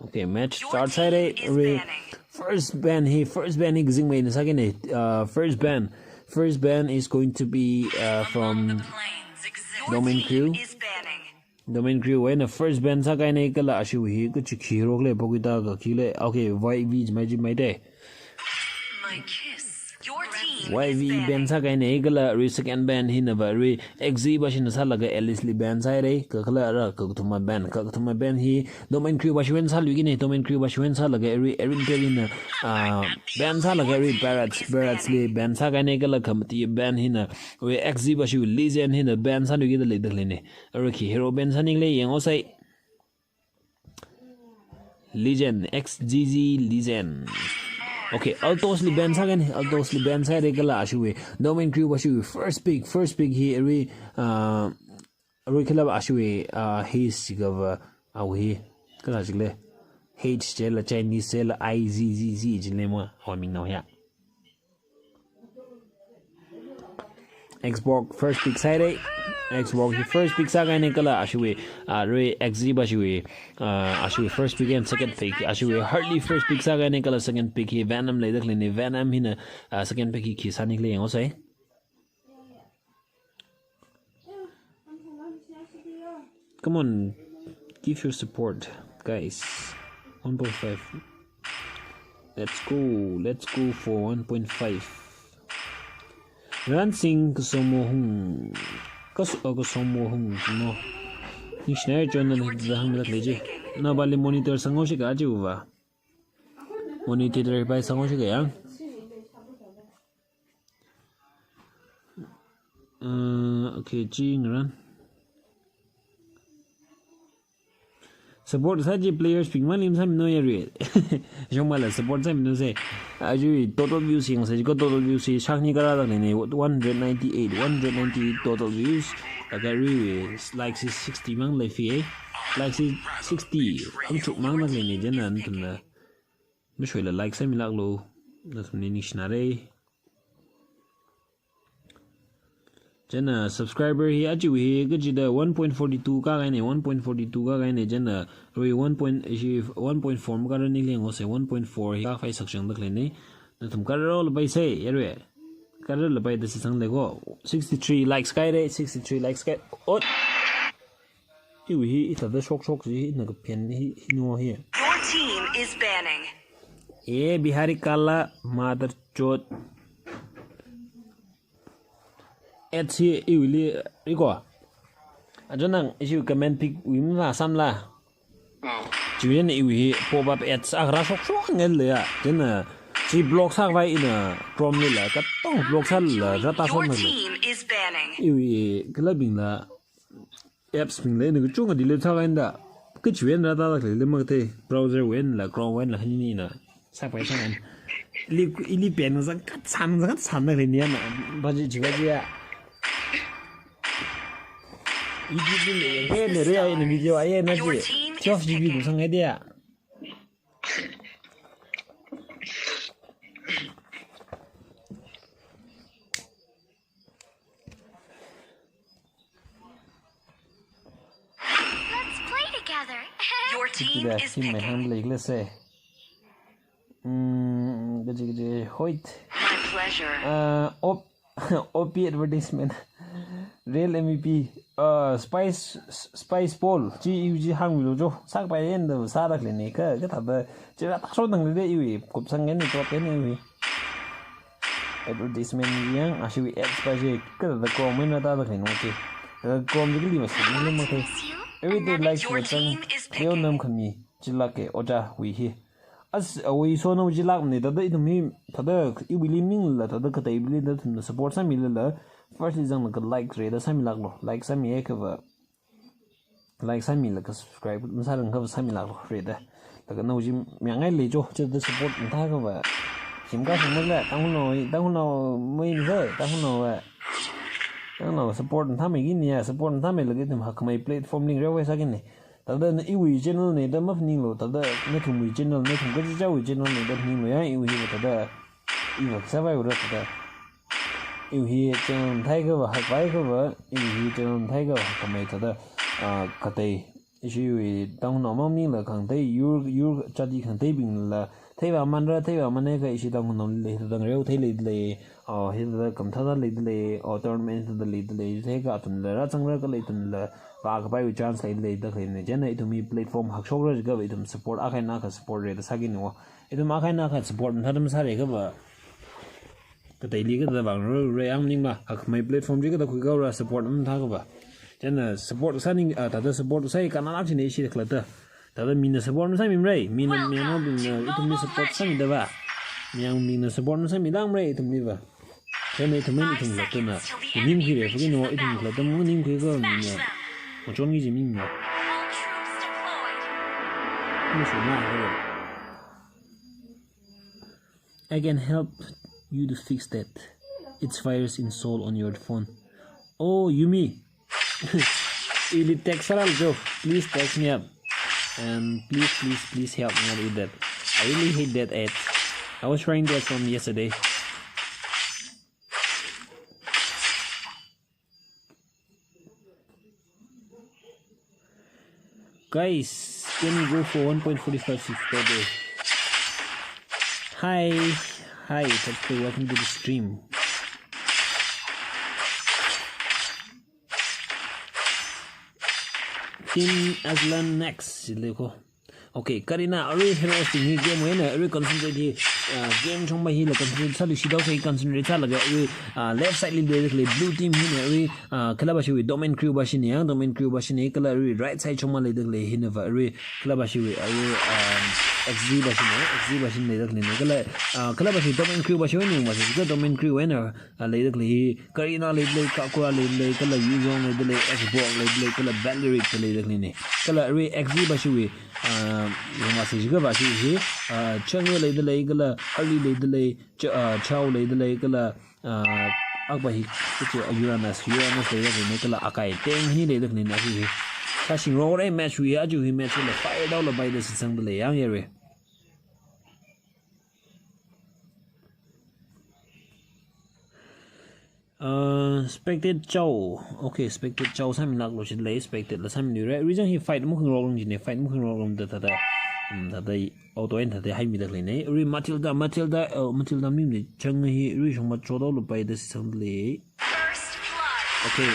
Okay, match start sāhaira, Harry. First ban hi, first ban hi kazingmeina sākahaina. Uh, first ban. First ban is going to be, uh, from Domain Crew. Domain Crew wuina first ban sākahaina kala ashiwui hi kachi khi rokle pokita ka khile. Okay, Y V mai chi mai de. Y V ban sākahaina kala arui second ban hina va arui X Z va shina sālaga Alice li ban sāhaira, kakhalara kakathuma ban, kakathuma ban hi Domain Crew va shiwui eina sāluikine, Domain Crew va shiwui eina sālaga arui Erin Berry na, ah, ban sālaga arui Barrett, Barrett li ban sākahaina kala khamati ban hina arui X Z va shiwui Legend hina ban sāluikida leida khaleine. Arui khi hero ban sāni khala yanghaosei. Legend, X Z Z Legend. Okay, Altos li ban sākahaina, Altos li ban sāhaira kala ashiwui Domain Crew va shiwui first pick, first pick hi arui, uh, arui khala va ashiwui, uh, hi siga va, uh, hi, kala chikle. H chila Chinese chila I Z Z Z chile mo, awui ming nao ya. Xbox first pick sāhaira. Xbox hi first pick sākahaina kala ashiwui, ah, arui X Z va shiwui, ah, ashiwui first pick and second pick. Ashiwui Harley first pick sākahaina kala second pick hi Venom leida khaleine, Venom hina, ah, second pick hi khi sāni khala yanghaosei. Come on, give your support, guys. One point five. Let's go, let's go for one point five. Ransing kasomo hung. Kas-, uh, kasomo hung, no. Ningshina chon na hikda hang lak leje. Na bali monitor sāngaoshi kaji uva. Monitor bai sāngaoshi kaya. Uh, okay, chi ngaran. Support sāji players bing mali masāmino yare. Shongmala support sāmino se. Ajawui total views yangsei, ko total views hi shakni kara da ne, one hundred ninety-eight, one hundred ninety-eight total views. Laga arui likes hi sixty mang leifie. Likes hi sixty, ang chuk mang da leine, chieina nathumna mashoila like sāmilaklu. Nathumli ningshinare. Chieina subscriber hi achiwui hi kachida one point forty two kākahaina, one point forty two kākahaina, chieina arui one point, ishi one point four makāra ningli yanghaosa, one point four hi kākhavai sakshangda khaleina. Nathum khararlapaisa, yarui. Khararlapaida shitsangda leiko. Sixty-three likes kāhaira, sixty-three likes kāhai. Ot. Iwui hi, hithāda shokshok chi, hina kaphen hi, hina hi. Your team is banning. Ye Bihari kala mother chot. Ads hi iwuili, iko. Aja nang, ishi comment pick wui masāmala. Chiwui eina iwui hi pop up ads akha rāshokshok ngaileiya. Chieina chi block sākhavai ina Chrome lila, katonga block sālala, rātāshok ngaileiya. Your team is banning. Iwui khalabingla, apps bingla ina kachungkha delete sākahaina da. Kachiwui eina rātāda khalei lei makathei. Browser wui einala, Chrome wui einala, khanini eina. Sāpai sāngai. Ili, ili pen zangkhat sān, zangkhat sānda khaleina ya na. Baji chiva jiya. YouTube li yanghaina re, ina video aye na ji. Twelve G B kusang hai dia. Let's play together. Your team is picking. Team mai hāngda leikhala se. Mm, kaji kaji, hoit. My pleasure. Uh, op, O P advertisement. Real M V P. Uh, Spice, S-, Spice Paul. Chi iwui chi hāngmilu jo. Sākapai eina da sāda khaleina ka, kathāda. Chi rātāshok ngaileiya iwui. Kupsang eina, chot eina iwui. Advertisement yang, ashiwui ads pa chi, kathāda Chrome eina rātāda khaleina chi. Kathāda Chrome chi kali masi, kali makathei. Everyday likes for tang, leo nam khami, chilak ke, oja wui hi. As, awui so na wui chilakna, thāda ithum hi, thāda iwuili maningla, thāda kateibingli, thāda ithumna support sāmilala, firstly zanglaga like rāda sāmilaklu, like sāmi akhava. Like sāmilaga subscribe masārang akhava sāmilaklu rāda. Laga nawui chi mayāngai lei jo, chithāda support mathāakhava. Shim ka shim mala, Tangkhulnao, Tangkhulnao mai ni se, Tangkhulnao va. Tangkhulnao support mathāmei kini ya, support mathāmeilaga ithum hakmei platform lingreovai sākini. Thāda na iwui channel na da maphaninglu, thāda nathumwui channel, nathum kachichāwui channel na da phaninglu ya, iwui hi thāda. Iva sāvai ura thāda. Iwui hi channel mathāi akhava, hakvai akhava, iwui hi channel mathāi akhava, hakmei thāda, ah, katei. Ishiwui Tangkhulnao mang maningla khangatei, yur, yur chati khangateibingla, theiva manra, theiva manai ka ishi Tangkhulnaoli thāda ngareo thei leidalei, ah, hithāda khamathā thā leidalei, ah, tournament thāda leidalei, thei ka athumla, rāzangra khalei athumla, vākapaiwui chance leidalei da khaleina, chieina ithum hi platform hakshokra jiakhava ithum support akha eina akha support rāda sākini wo. Ithum akha eina akha support mathāda masāra akhava. Kateili kathāda vāngaroi, ang maningla, hakmei platform chi kathāda khuikahaora support mathāakhava. Chieina support sāning, ah, thāda support sāi kanalak china ishi khalatta. Thāda mina support masāmimara, mina, mayarnaobingna ithumli support sāmida va. Mayangbingna support masāmilākmara ithumli va. Chieina ithum eina ithum khalattana. Maningkhuira, phakinao ithum khalatta maningkhui kha mina. Machonki ji mina. Musu na, hero. I can help you to fix that. It's virus installed on your phone. Oh, Yumi. Ili text sāra jo. Please text me up. And please, please, please help me out with that. I really hate that ad. I was trying that from yesterday. Guys, can we go for one point four five subscriber? Hi, hi, Tatko, welcome to the stream. Team Aslan next, lekho. Okay, Karina, arui heroes bing hi game wui eina, arui concentrate hi, ah, game chungmei hila concentrate sālu, shidao sai concentrate sālaga, arui, ah, left side li leida khalei blue team hina, arui, ah, kala bashiwui Dom and Crew bashina, Dom and Crew bashina, kala arui right side chungmei leida khalei hina va, arui, kala bashiwui, arui, um, X Z bashina, X Z bashina leida khaleina, kala, ah, kala bashi Dom and Crew bashiwui eina, bashi, kala Dom and Crew wui eina, ah, leida khalei hi, Karina leidalei, Kakura leidalei, kala Yuzong leidalei, Xbox leidalei, kala Valeric leida khaleina. Kala arui X Z bashiwui, ah, yangvāsa jiakhava shi hi, ah, Changyo leidalei, kala Harley leidalei, Ch-, ah, Chao leidalei, kala, ah, akpa hi, kachi, ah, Uranus, Uranus leida khaleina, kala Akai Teng hi leida khaleina shi hi. Kashing rore match wui, aja hi match wui la fire daolapaida shitsangda lei, yang yare. Uh, Spectate Chao. Okay, Spectate Chao sāmilāklu chili, Spectate la sāmiluira. Arui chang hi fight makhangarok lung chine, fight makhangarok lungda thāda, um, thāda auto eina thāda haimida khaleine. Arui Matilda, Matilda, uh, Matilda mi mi chang hi, arui shongma chodaolupai da shitsangda lei. Okay.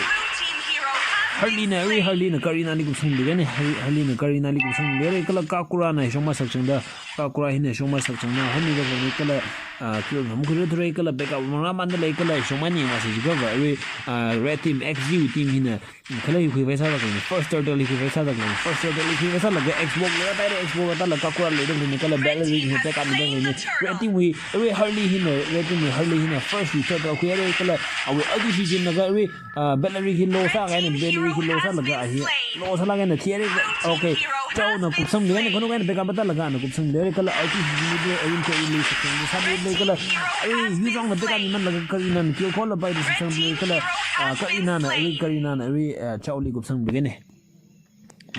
Harley na, arui Harley na Karina li kupsangda khaleine, Harley, Harley na Karina li kupsangda khaleire, kala Kakura na shongma sakchangda, Kakura hina shongma sakchangda, haimida khaleine kala, ah, kill ngamkhuira thuira kala backup mangramanda lei kala shongma ni masa jiakha va, arui, ah, red team, X Z team hina, kala hi khuivai sāda khaleine, first turtle hi khuivai sāda khaleine, first turtle hi khuivai sālaga Xbox la rātaire, Xbox la rātalaga Kakura leida khaleine, kala Valerie hi backup mida khaleine, red team wui, arui Harley hina, red team wui Harley hina first wui turtle khuihaire kala, awui ulti shichinlaga arui, ah, Valerie hi low sākahaine, Valerie hi low sālaga ahi, low sālaga eina thihaire, okay, Chao na kupsangda khaleine, khanuk eina backup rātalaga ana kupsangda khaleire kala ulti shichinda, arui ko ili shichin sāda lei kala, arui Yuzong na backup mimanlaga Karina na kill khollapai da shitsangda lei kala, ah, Karina na, arui Karina na, arui, ah, Chao li kupsangda khaleine.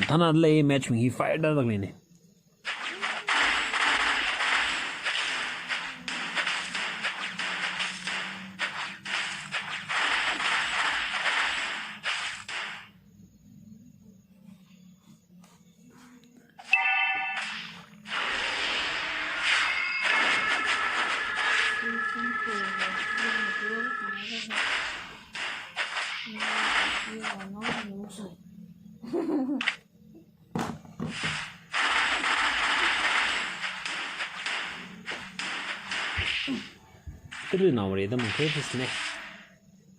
Thānda lei match mi hi fire da khaleine. Kari nao re da mangkhe fis ne.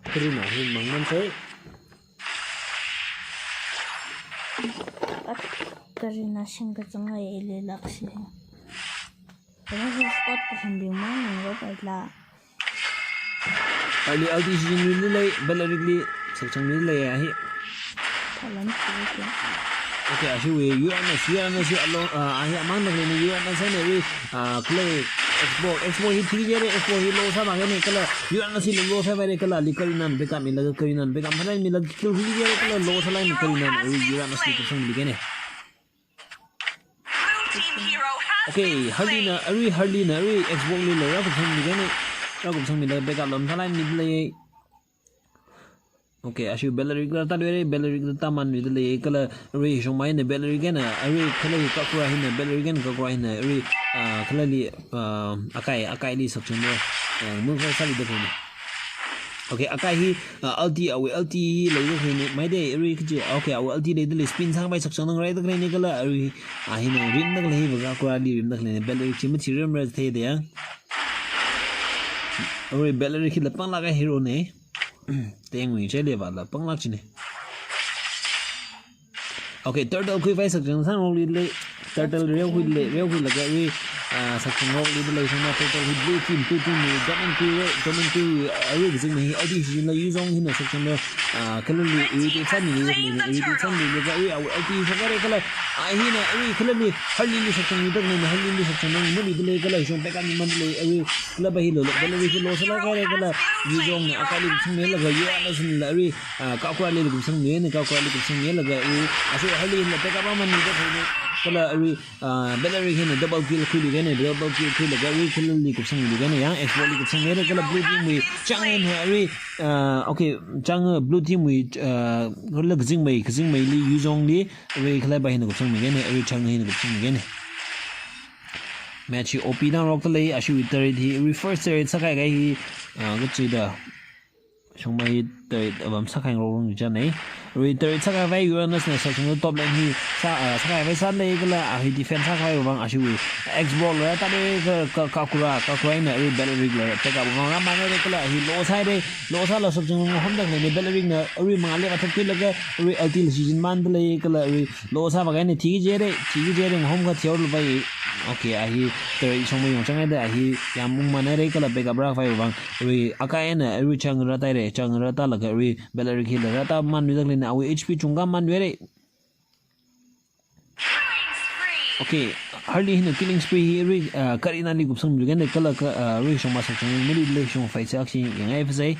Kari nao hi mangman sai. At Karina shing kachang ai ele lakshi. Kani hi spot ka hindi mang nang ro pai la. Ali ulti shichinluida lei, Valerie li sakchangluida lei ahi. Thalam chi ke. Okay, ashiwui U N S, U N S hi alone, ah, ahi amangda khaleine U N S eina arui, ah, khalei Xbox, Xbox hi thihaire, Xbox hi low sāmakahaine kala U N S hi low sāpaire kala ali Karina na backup milaga, Karina na backup phānai milaga kill thihaire kala low sālaga Karina na arui U N S li kupsangda khaleine. Okay, Harley na, arui Harley na, arui Xbox li la rākupsangda khaleine. Rākupsangmida backup lam sālaga mida lei. Okay, ashiwui Valerie la rātadoi re, Valerie la rātamanluida lei, kala arui shongma hina Valerie eina, arui kala Kakura hina, Valerie eina Kakura hina, arui, ah, kala li, ah, Akai, Akai li sakchangda, ah, move sāluida khaleine. Okay, Akai hi, ah, ulti, awui ulti leida khaleine, maida arui kaji, okay, awui ulti leida lei, spin sāngpai sakchangda ngareida khaleine kala, arui, ah, hina rimda khalei hi va Kakura li rimda khaleine, Valerie chi mathirarmara theida ya. Arui Valerie hi la panglāk kahai hero ne. Tengwui chili va la panglāk chine. Okay, turtle khuivai sakchang sāngarokluida lei, turtle reokhuida lei, reokhuilaga arui, ah, sakchangrokluida lei, shongma turtle hi blue team, blue team wui, Diamond Q wui, Diamond Q wui, ah, arui kazingmei hi, ulti shichinlaga Yuzong hina sakchangda, ah, kala li, irritate sāmiluida khaleine, irritate sāmilaga arui, awui ulti shokhaire kala, ah, hina, arui kala li, Harley li sakchangluida khaleine, Harley li sakchangda ngaluida lei kala, shong backup mimanda lei, arui, kala va hi lo, Valerie hi low sālaga haire kala, Yuzong na Akai li kupsangmilaga, U N S na la arui, ah, Kakura li kupsangmi, Kakura li kupsangmilaga, arui, ashiwui Harley la backup aman mida khaleine, kala arui, ah, Valerie hina double kill khuiluida khaleine, double kill khuilaga, arui, kala li kupsangmiluida khaleine, yang Xbox li kupsangmihaire kala blue team wui, Chang hina arui, ah, okay, Chang, ah, blue team wui, ah, kala kazingmei, kazingmeili, Yuzong li, arui kala va hina kupsangmi khaleine, arui Chang hina kupsangmi khaleine. Match hi O P ngarokta lei, ashiwui turret hi, arui first turret sākahai hi, ah, kachi da. Shongma hi turret apam sākhangarok lung chine. Arui turret sākhavai U N S na sakchangda top lane hi sā, ah, sākhavai sālei kala, ah, hi defense sākhavai vang ashiwui Xbox la rātadoi ka, ka, Kakura, Kakura eina arui Valerie la backup vang rāmānhaire kala hi low sāhaire, low sālaga sakchang ngahomda khaleine Valerie na arui mangāli attack khuilaga arui ulti la shichinmanda lei kala arui low sāvākahaine thikajihaire, thikajihaire ngahomkha thihaolupai. Okay, a hi turret shongma yongchanghaida a hi yamungmānhaire kala backup rākhavai vang. Arui Akai eina arui Chang rātaire, Chang rātalaga arui Valerie hila rātamanluida khaleine awui H P chungkha manluihaire. Okay, Harley hina killing spree hi arui, ah, Karina li kupsangmiluida khaleine kala ka, ah, arui shongma sakchang mili lei shong fight sākshi yangngai phasai.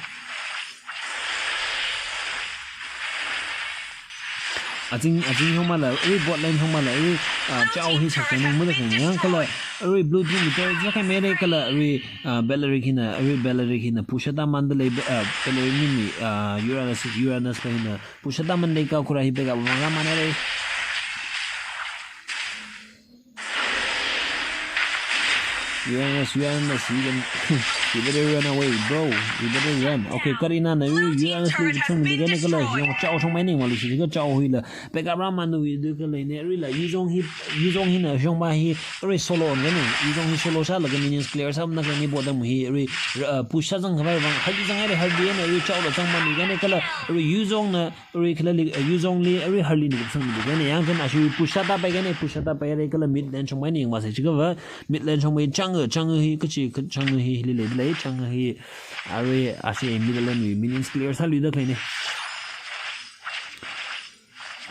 Azing, azing hongmala, arui bot lane hongmala, arui, ah, Chao hi sakchang ningmada khang yang kala, arui blue team hi tara zakhai mere kala, arui, ah, Belerick hina, arui Belerick hina, push atam mandalei, ah, Belerick mi mi, ah, Uranus, Uranus pa hina, push atam mandalei Kakura hi back up rāmana re. Uranus, Uranus, you can, you better run away, bro. You better run. Okay, Karina na Uranus li shong mi gana kala, shong Chao shong mai ning malu shi ka Chao hui la. Back up rāmana wi du kala ne, arui la, Yuzong hi, Yuzong hina shong ba hi, arui solo on gani. Yuzong hi solo sālaga minions clear sāmana kala ni bot dam hi, arui, uh, push sāzang khavai vang, hali zang ai, hali na, arui Chao la zang mani gani kala, arui Yuzong na, Arui kala li, eh, Yuzong li, arui Harley na kupsang mi gani, yang chen ashiwui push sāda pai gani, push sāda pai re kala mid lane shong mai ning masa chikava, mid lane shong mai Chang'e, Chang'e hi, kachi, ka-, Chang'e hi, li le, le, Chang'e hi, arui ashi mid lane wui, minions clear sāluida khalei ne.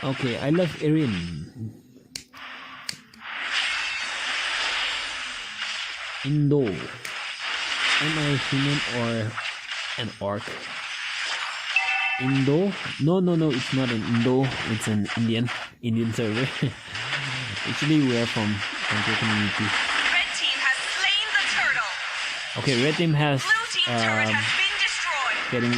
Okay, I love Erin. Indo. Am I human or an orc? Indo? No, no, no, it's not an Indo. It's an Indian, Indian server. Actually, we are from Tangkhul community. Red team has slain the turtle. Okay, red team has, Blue team turret um, has been destroyed. Getting,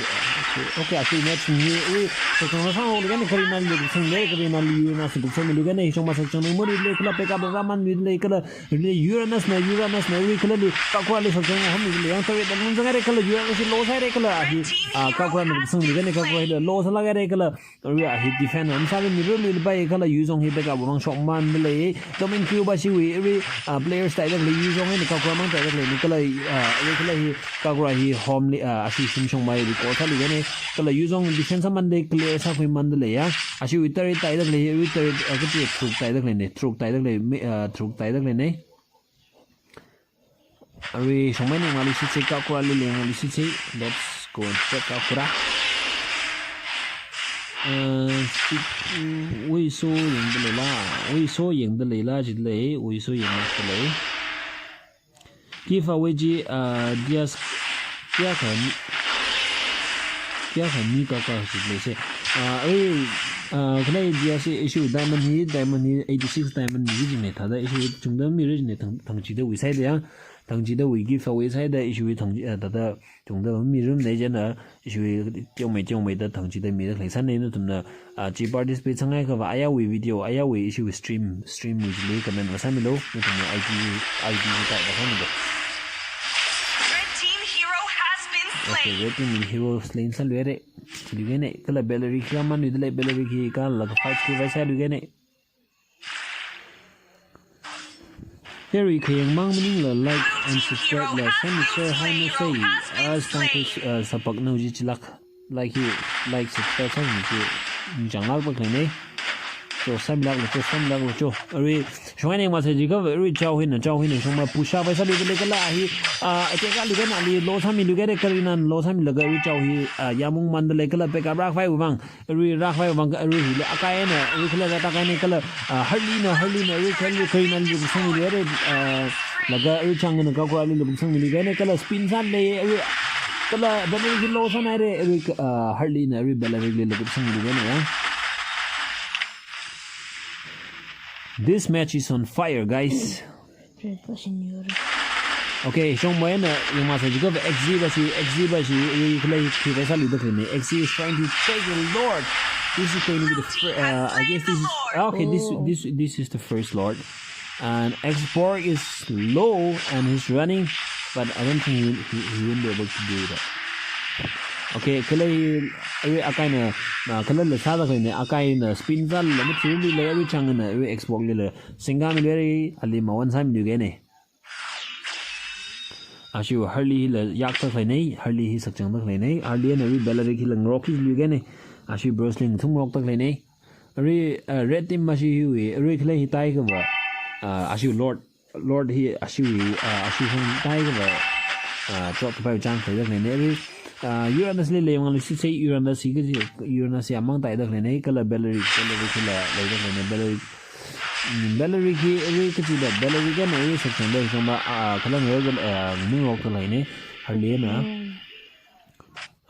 okay, actually, match ni, ui, so, so, so, so, gani Karina li kupsang le, Karina li Uranus kupsang mi gani, shong masa chang ni muri le, kala pick up rāman mi le, kala, le Uranus na, Uranus na, ui, kala li, Kakura li sakchang hom mi le, yang tawet da ngun zang re, kala Uranus lo sai re, kala, ahi, ah, Kakura na kupsang mi gani, Kakura hi lo sālaga re, kala, Arui ahi defend ram sāmi miru lui bai kala Yuzong hi back up vang shok man lei. Domain Q ba shiwui, arui, ah, players taida khalei Yuzong hi Kakura mang taida khalei ni kala, ah, arui kala hi Kakura hi home li, ah, ashi shim shong mai recall sāli gani. Kala Yuzong defense man de clear sākhui man lei ya. Ashiwui turret taida khalei, arui turret, ah, kachi Truk taida khalei ni, Truk taida khalei, mi, ah, Truk taida khalei ni. Arui shong mai ning malu shi chi, Kakura li leng malu shi chi. Let's go and check Kakura. Uh, shi, ui so yangda leila, ui so yangda leila, jit lei, ui so yangda lei. Give away ji, uh, Diaz, Diaz kan. Kya kha mi kaka si le se. Ah, eh, ah, khalei dia se issue diamond hi, diamond hi eighty six diamond hi jine thāda issue chungda mi re jine thang, thangchida wi side ya. Thangchida wi giveaway side issue thang, ah, thāda chungda mi room ne jana issue tiong mai tiong mai da thangchida mi da khalei san ne nathumna, ah, chi participate sangai kava ayawui video, ayawui issue stream, stream wi le comment va sāmilu. Nathumna I G, I G ta va sāmilu. Red team hero has been slain. Okay, red team hero slain sāluire. Chili gene, kala Belerick hi aman nidalei Belerick hi kala ka fight ki vai sālu gene. Harry khayang mang maningla like and subscribe la send share hai na sai as tang ku, uh, sapak na uji chilak like hi like subscribe sai ni chi chang lak pa kane. Cho samlak lo cho samlak lo cho. Arui shong ne ma sai ji ka arui Chao hina Chao hina shong ma push up vai sālu le kala hi, ah, ate ka lu gene ali lo sāmilu gene Karina lo sāmilaga arui Chao hi, ah, yamung mandalei kala pe ka brak vai u bang. Arui rak vai vang arui hili akai na, arui kala rak akai na kala, ah, Harley na, Harley na, arui kala Karina li kupsang mi le, ah, laga arui Chang'e na Kakura li kupsang mi le, kala spin sāle, arui kala Belerick lo sāna re, arui, ah, Harley na, arui Belerick li kupsang mi le ya. This match is on fire, guys. Red Russian Euro. Okay, shong mai na yung masa juga X Z ba shi, X Z ba shi, ui khalei khi vai sālu da khalei ne. X Z is trying to take the Lord. This is going to be the fir-, uh, I guess this is, ah, okay, this, this, this is the first Lord. And X four is low and he's running, but I don't think he, he, he won't be able to do that. Okay, khalei, arui akai na, ah, kala la sāda khalei ne, akai na spin sāla, mut suli la, arui Chang'e na, arui X four li la, Singa mi le ri, ali mawan sāmilu gene. Ashiwui Harley hila yakta khalei ne, Harley hi sakchangda khalei ne, Harley na arui Belerick hila ngarok hilu gene. Ashiwui Bruce Lee thum ngarokta khalei ne. Arui, uh, red team ma shiwui, arui khalei hi tai kava, uh, ashiwui Lord, Lord hi ashiwui, uh, ashiwui hung tai kava, uh, chok kapai chang khalei da khalei ne. Arui, uh, Uranus li le mang lu si sei Uranus hi kaji, Uranus hi amang taida khalei ne, kala Belerick, Belerick hila leida khalei ne, Belerick. Mm, Belerick hi, arui kaji da, Belerick na arui sakchangda shong ba, ah, kala ngarok, ah, ngarokta khalei ne, Harley na. Mm.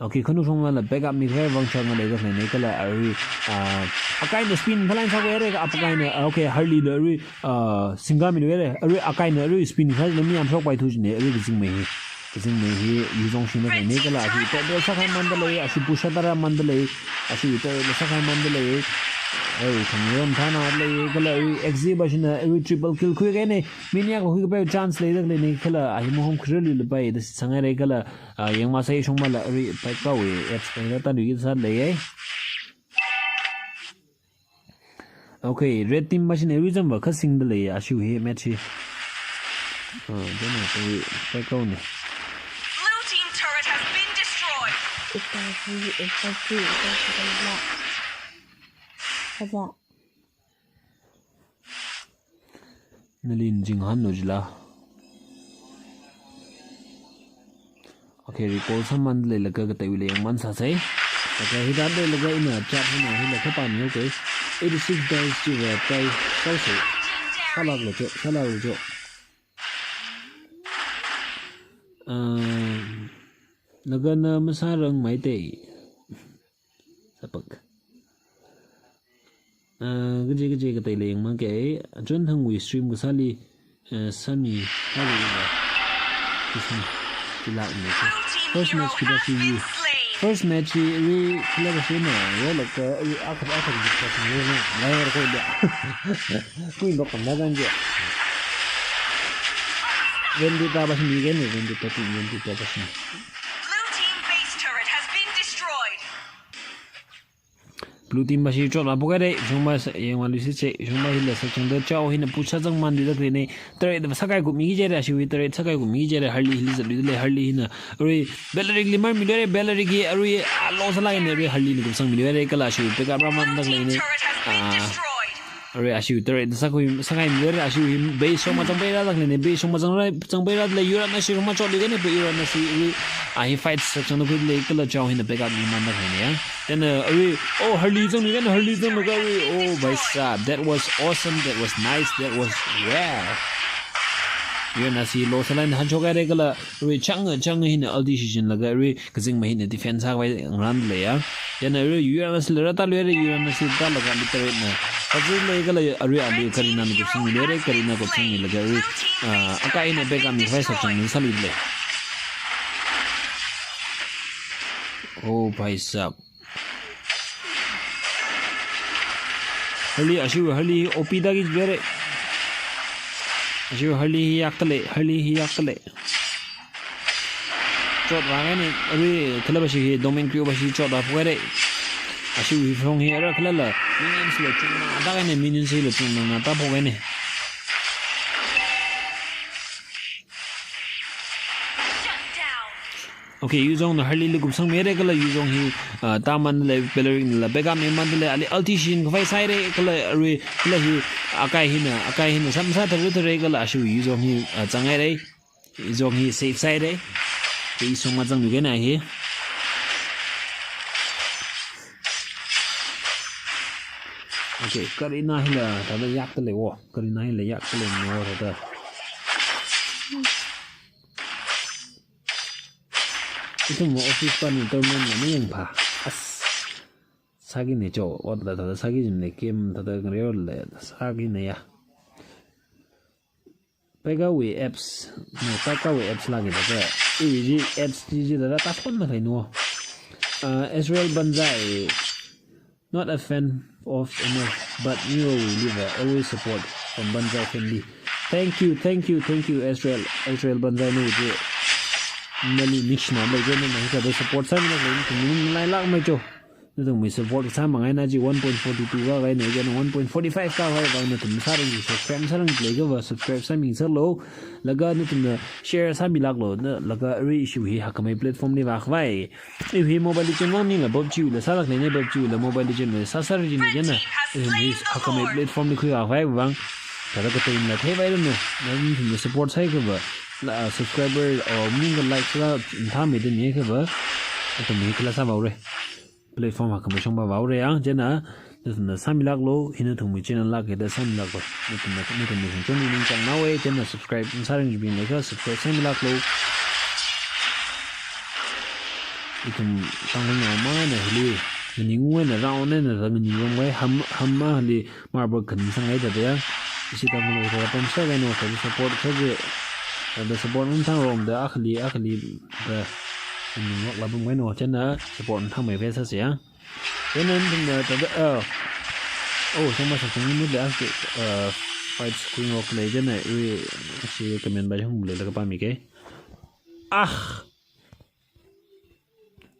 Okay, khanuk shongmala backup mikhavai vang chang ngalei da khaleina kala arui, ah, Akaina spin thalai sākhuihaira, Akaina, okay, Harleyna arui, ah, singkha miluihaira, arui Akaina arui spin kha mi yamshokpai thu jina, arui kazingmei hi. Kazingmei hi Yuzong shina khaleina kala ashi tadel sākhaimanda lei, ashi push sātharāmanda lei, ashi tadel sākhaimanda lei. Arui thang yom thana lei, kala arui X Z bashina arui triple kill khuikahaina, mi nyak khuikapai chance lei da khaleina kala ahi mahom khuirali lapai da sāngaira kala, ah, yangmasei shongmala arui Paikao wui apps paida tadui sālei. Okay, red team bashina arui zangva kha singda lei, ashiwui match hi. Ah, then I Paikao ne. Blue team turret has been destroyed. It's gonna be, it's gonna be, it's gonna be, it's gonna be. Nalin jinghanlu jila. Okay, recall sāmanda leilaga kateiwuila yangman sāsei. Okay, hithāda leilaga ina chat hina hila khapam yo, okay. Eighty-six days chiva try sāsei. Sālaklu jo, sālaklu jo. Ah, laga na masārangmei tei. Sapak. Ah, kaje kaje katei leng ma ke, John Thangwui stream kasāli, eh, sāmi, sāmi ba. Kismi, kilak ni ke. First match kita si yi. First match si ri kila ba si na, yo lak ka, ri akha, akha di ka si yo na, na ya ko dia. Kui lok na dan je. Vendetta ba si ni ke ni, Vendetta tu, Vendetta ba si ni. Blue team base turret has been destroyed. Blue team bashi chotva phukahaira, shungba sa-, yangva luisi che, shungba hila sakchangda Chao hina push sāzangmandui da khaleina, turret va sākahai kupmi kaji haira, ashiwui turret sākahai kupmi kaji haira, Harley hili zatlui da lei, Harley hina, arui, Bellerick li marmiluihaira, Bellerick hi, arui, alo sālaga ne, arui, Harley na kupsangmiluihaira, kala ashiwui backup rāmanda khaleina, ah, arui, ashiwui turret sākhui, sākahaimiluihaira, ashiwui base shongma zangpaira da khaleina, base shongma zangra, zangpaira da lei, Yurana shi shongma chotluikahaina, pe Yurana shi, arui, ah, hi fight sakchangda khuida lei, kala Chao hina backup mimanda khaleina ya. Then, uh, arui, oh, Harley zangluikahaina, Harley zangluikahaina, arui, oh, bhai sahab, that was awesome, that was nice, that was wow. Yurana shi lo sālaga hanshokhaira kala, arui, Chang, Chang hina ulti shichinlaga, arui, kazingmei hina defense sākhavai ngaranda lei ya. Then, arui, Yurana shila rātāluihaira, Yurana shi tālaga ali turret na. Kazu lei kala, arui, ali Karina na kupsangmiluihaira, Karina kupsangmilaga, arui, ah, Akai hina backup mikhavai sakchangda sālui da lei. Oh, bhai sahab. Harley, ashiwui Harley O P da kaji haira. Ashiwui Harley hi yakta lei, Harley hi yakta lei. Chotva kahaina, arui kala bashi hi, Domain Crew bashi chotva phukahaira. Ashiwui shong hi ara kala la, minions la chungna, da kahaina, minions la chungna, na ta phukahaina. Okay, Yuzong na Harley li kupsangmihaira kala Yuzong hi, ah, tāmanda lei, Bellerick la backup mimanda lei, ali ulti shinkhavai sāhaira, kala arui, kala hi, Akai hina, Akai hina, sam sātharu tharu kala ashiwui Yuzong hi, ah, zanghaira, Yuzong hi save sāhaira, kei shongma zangluikahaina hi. Okay, Karina hila, thāda yakta lei wo, Karina hila yakta lei wo, thāda. Ithum office pān tournament la mayangpha. As. Sāki ne cho, ot la thāda sāki jim ne game thāda ngareo le sāki ne ya. Paikao wui apps, no, Paikao wui apps lagi thāda. Iwui ji apps ji ji thāda ta phone na khai no. Uh, Israel Banzai. Not a fan of M F, but Nero will live, uh, always support from Banzai family. Thank you, thank you, thank you, Israel. Israel Banzai nu je. Nali ningshina lei je, nana hithāda support sāmilak lei, nathum nalailakmei cho. Nathumwui support sāmang eina ji one point forty-two ka kahaina, ji one point forty-five ka kahai, nathum sāranglui subscribe sāranglui kava, subscribe sāmingsālu. Laga nathumna share sāmilaklu, na, laga arui issue hi hakkhamei platform li vākhavai. Iwui hi Mobile Legend vang ningla PUBG wuila sālak leina, PUBG wuila Mobile Legend wuila sāsāra jina jina. Iwui hi hakkhamei platform li khuivākhavai vang. Thāda katei la theivairanu. Nathumna support sāhaiakhava, la, subscriber, or maning ka like la thāmeida mihakhava, nathumwui kala sāvāura. Platform hakkhamei shongva vāura ya. Chieina, nathumna sāmilaklu, hi nathumwui channel lak kida sāmilaklu. Nathumna, nathumwui channel ningchānghaowa, chieina subscribe masārang jibing leikha, subscribe sāmilaklu. Ithum Tangkhulnao mana hili, nganingwui eina round eina da nganingwui ham, ham ma hili marble khaning sāngai da ya. Ishi Tangkhulwui thāda pamsā kahaina, thāda support sāsa, thāda support mathāngarumda akhali, akhali da nganingwui lāpam kahaina, chieina support mathāmeisā sāsa ya. Chieina ithumna thāda, oh. Oh, shongma shongma mut le, ah, fight screen rock le chieina, ui, shi comment ba shong le la kapami ke. Ah!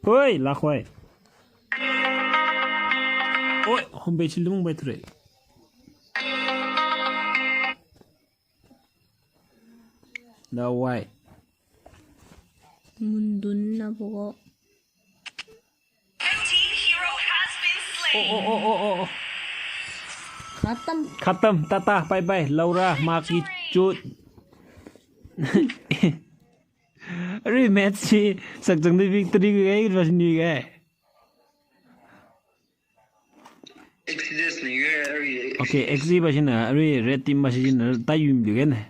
Oi, lakhoi. Oi, homepage lumung bai ture. Now why? Mundun na bogo. Oh, oh, oh, oh, oh. Khatam. Khatam, tata, bye bye. Laura, Maki, Chut. Arui match hi sakchangda victory khuigai, versus ni gai. Exodus ni gai, arui. Okay, X Z ba shina, arui red team ba shina, ta yum bi gai ne.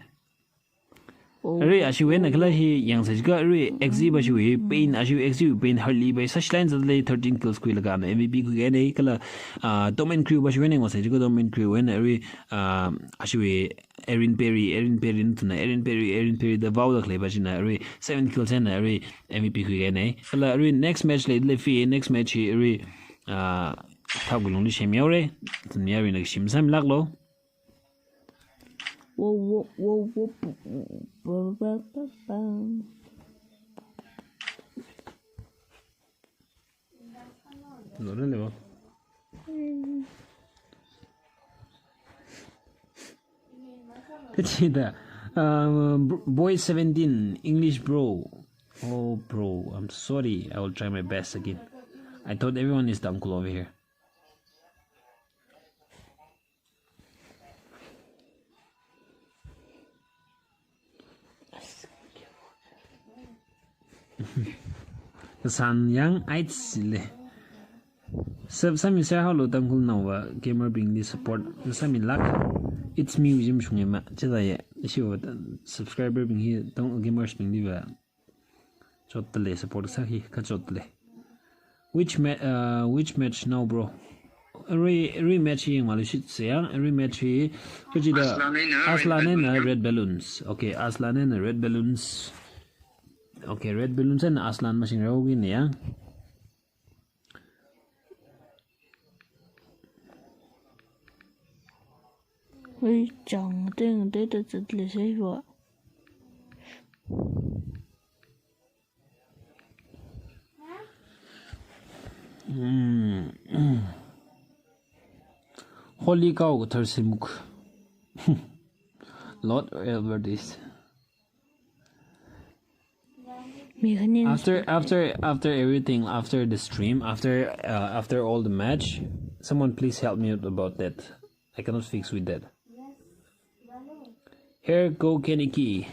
Oh. Arui ashiwui eina kala hi yangsā jiakha arui X Z ba shiwui pain, ashiwui X Z wui pain hardly bai such line zat lei thirteen kills khuilaga ana M V P khuigai ne kala, ah, Tom and Crew ba shiwui eina ngangsā jiakha Tom and Crew wui eina arui, ah, ashiwui Aaron Perry, Aaron Perry na thuna, Aaron Perry, Aaron Perry da vao da khalei ba shina arui seven kills eina arui M V P khuigai ne. Kala arui next match lei, lei fi, next match hi arui, ah, thao gulung li shem yaore, thun yaore na shim sam lak lo. Wo, wo, wo, wo, pu, pu, pa, pa, pa. Lora lewa. Kachida, um, br-, boy seventeen, English bro. Oh, bro, I'm sorry. I will try my best again. I thought everyone is Tangkhul over here. San yang ait sile. Sab sami share haolo Tangkhulnao va gamer bingli support sami lak. It's me Ujim Shungema. Chida ye. Ishi va subscriber bing hi tang gamers bingli va. Chot tale support sā hi, kachot tale. Which ma-, uh, which match now, bro? Re-, rematch hi yangmalu shitsa ya, rematch hi, kachida Aslan eina Aslan Red eina Balloon. Red Balloons. Okay, Aslan eina Red Balloons. Okay, Red Balloons eina Aslan mashingrao gini ya. Ui, chang teng te te te te se wa. Mm. Holy cow, Tharsimuk. Lord Albert is. After, after, after everything, after the stream, after, uh, after all the match, someone please help me out about that. I cannot fix with that. Here go Keniki.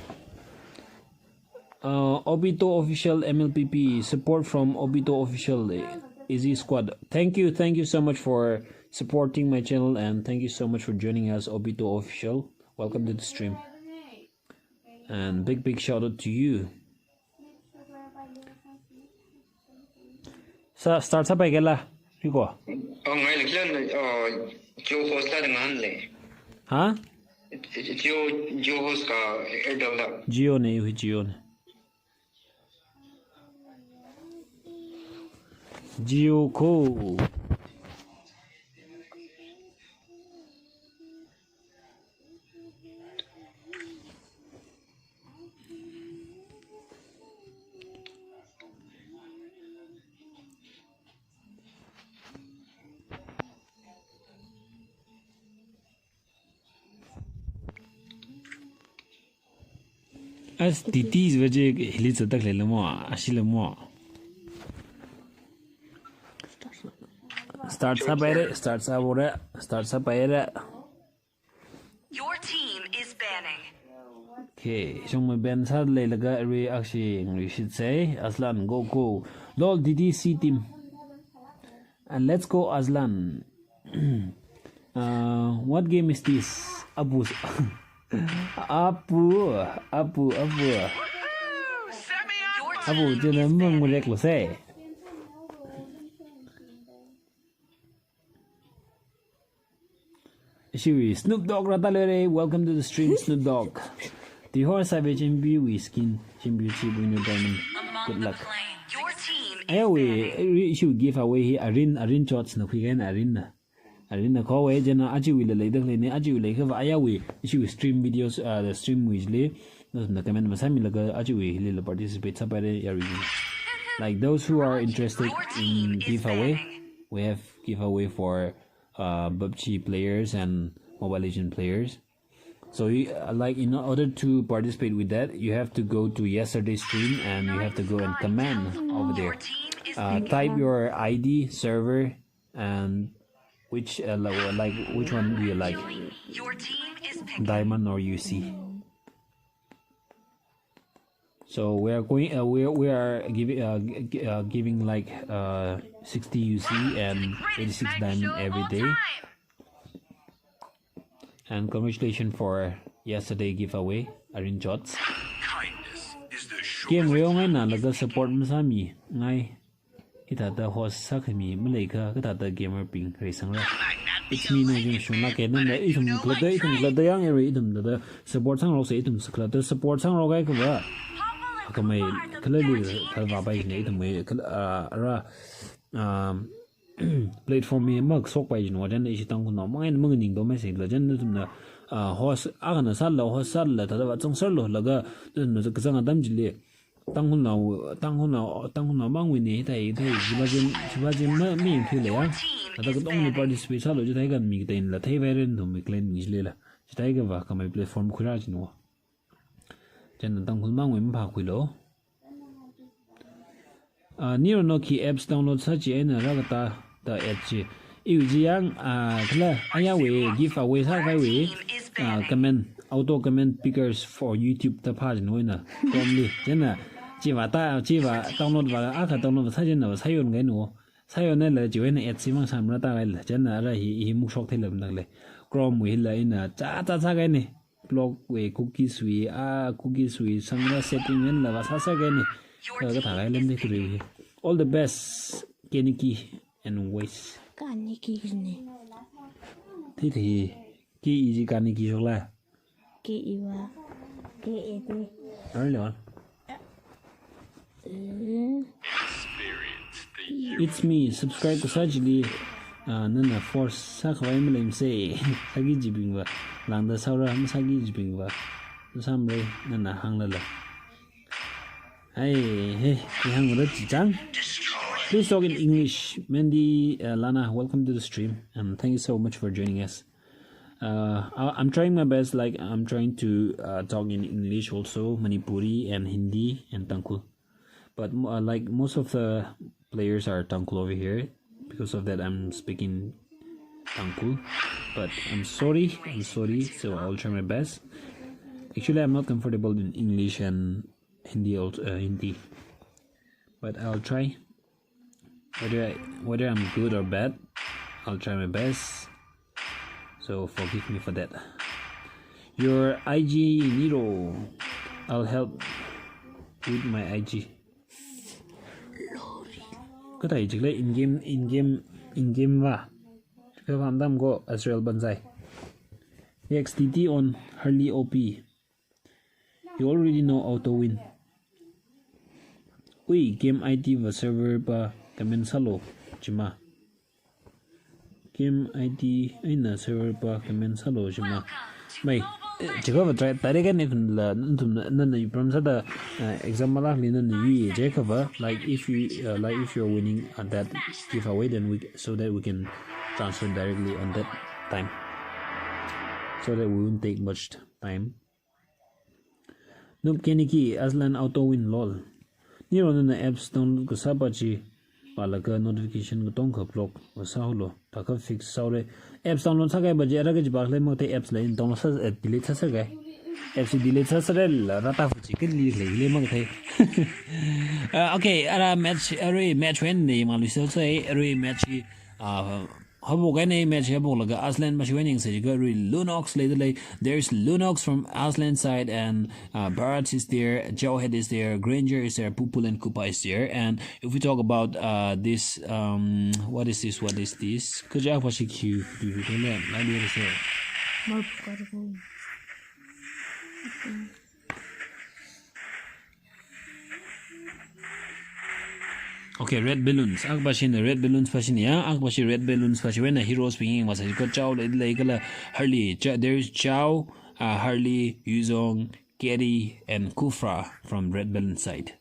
Uh, Obito Official M L P P, support from Obito Official, eh, Easy Squad. Thank you, thank you so much for supporting my channel, and thank you so much for joining us, Obito Official. Welcome to the stream. And big, big shout out to you. Sa, start sāpai kala, Rico. Oh, ngai lek lan, oh, Jio host la dengan le. Ha? Jio, Jio host ka Airtel la. Jio ne, hui Jio ne. Jio ko. As D T is waje hili zatak le lamo, ashi lamo. Start sāpaire, start sāpaire, start sāpaire. Your team is banning. Okay, shongma ban sālei laga arui akshi ngri shitsei, Aslan go go. Lol D D C team. And let's go Aslan. Uh, what game is this? Apu. Apu, apu, apu. Apu, jana mangulek lo se. Ishiwui Snoop Dogg rātālere. Welcome to the stream, Snoop Dogg. Tihor Savage M B wui skin, M B chi Bruno Diamond. Good luck. Ayawui, ishiwui giveaway hi Arin, Arin Chots na khuikahaina Arin na. Arin na khuihaowa, chieina achiwuila leida khaleina, achiwui leikhava ayawui, ishiwui stream videos, uh, the stream wui chili, nathumna comment masāmilaga achiwui hilila participate sāpaira yarui. Like those who are interested in giveaway, we have giveaway for, uh, PUBG players and Mobile Legend players. So, you, uh, like, in order to participate with that, you have to go to yesterday's stream and you have to go and comment over there. Uh, type your I D, server, and which, uh, li- like, which one do you like? Diamond or U C? So we are going. Uh, we we are giving uh, g- uh, giving like uh, sixty U C and eighty-six diamond every day. And congratulations for yesterday giveaway, Arin Chots. Game reongaina laga support masāmingai. Hithāda host sākhami maleikha, kathāda gamer bing reisangra. It's me, Nongzin Shunlake. Nana ithum khalatta, ithum khalatta yangra, ithum thāda support sāngaroksa, ithum khalatta support sāngarok kaikhava. Khamei khalalila khalva paina, ithum mai khala, ah, ra, um, platform hi makashok pai jin wajan ishi Tangkhulnao mangai manganingdo maisingla, chieina nathumna, ah, host akhana sālala, host sālala, thāda vāzangserlu laga, nathumna kazang atam chili Tangkhulnao, Tangkhulnao, Tangkhulnao mangwuina, thai, thai, chiva chi, chiva chi ma, mayangthuileiya. Thāda katongli participate sālu, chithākha mi kateinala theipaira, nathum mi clan mi chilila. Chithākhava khamei platform khuira jin wa. Chieina Tangkhul mangwui maphākhuilu. Ah, Nirano khi apps download sā chi eina rākata da app chi. Iwui chi yang, ah, kala ayawui giveaway sākahaiwui, ah, comment, auto comment pickers for YouTube da phā jin wa ina. Chrome li. Chieina, chiva ta, chiva download va, akha download va sā chieina va sāyonkahaina. Sāyonhailala chiwui eina ads hi mang samra tākahaila. Chieina ara hi, hi mukshok theila mdakle. Chrome wui hila ina cha cha cha kahaina. Blog wui, cookies wui, ah, cookies wui, sangra setting einala va sāsā kahaina. Ka, kathā kahai lemde turi wui. All the best, Keniki and Wes. Kaniki kajina. Thei thei, K E G Kaniki shokla. K E Y. K E T. Early on. Mm. It's me, subscribe kasā chili, ah, nana force sākhavai maleimase. Sāki jibingva, lāngda sāra, masāki jibingva, samre, nana hānglala. Hai, hey, ki hāngda chichang. Please talk in English. Mandy, uh, Lana, welcome to the stream, and thank you so much for joining us. Uh, I, I'm trying my best. Like, I'm trying to, uh, talk in English also, Manipuri and Hindi and Tangkhul. But mo- uh, like, most of the players are Tangkhul over here. Because of that, I'm speaking Tangkhul. But I'm sorry, I'm sorry. So I'll try my best. Actually, I'm not comfortable in English and Hindi, also, uh, Hindi. But I'll try. Whether I, whether I'm good or bad, I'll try my best. So forgive me for that. Your I G, Niro. I'll help with my I G. Kathā chikle in game, in game, in game va. Ka vandam go Azrael Banzai. X T T on Harley O P. You already know auto win. Ui, game I D va server va comment sālu, chima. Game I D eina server va comment sālu, chima. Mai, eh, chikhava try, try kahaina ithumla, ithum na, na, na, from sāda, uh, exam malakli nana ui, chikhava, like, if you, uh, like, if you're winning at that giveaway, then we, so that we can transfer directly on that time. So that we won't take much time. Noob Keniki, Aslan auto win lol. Niro nana apps download kasā pa chi, pālaga notification katongkha block va sāhaolu. Thākha fix sāhaora. Apps download sākahai pa chi, ara kaji pa khalei makathei, apps la ina download sā, eh, delete sāserkahai. Apps hi delete sāserhailala, rātā fu chi kali khalei khalei makathei. Uh, okay, ara match, arui match wui eina yangluisei, arui match hi, uh, haophok kahaina, match haophoklaga Aslan mashi wui eina yangsa jiakha arui Lunox leidalei. There's Lunox from Aslan side and, uh, Bharat is there, Jawhead is there, Granger is there, Pupul and Kupa is there. And if we talk about, uh, this, um, what is this? What is this? Kaja pa shi Q, do you know? Let me say. Mar pukar ko. Okay, red balloons. Akpashi na red balloons pashi niya. Akpashi red balloons pashi wena heroes binging masa ko Chao le le kala Harley. Cha-, there is Chao, uh, Harley, Yuzong, Katie, and Kufra from red balloon side.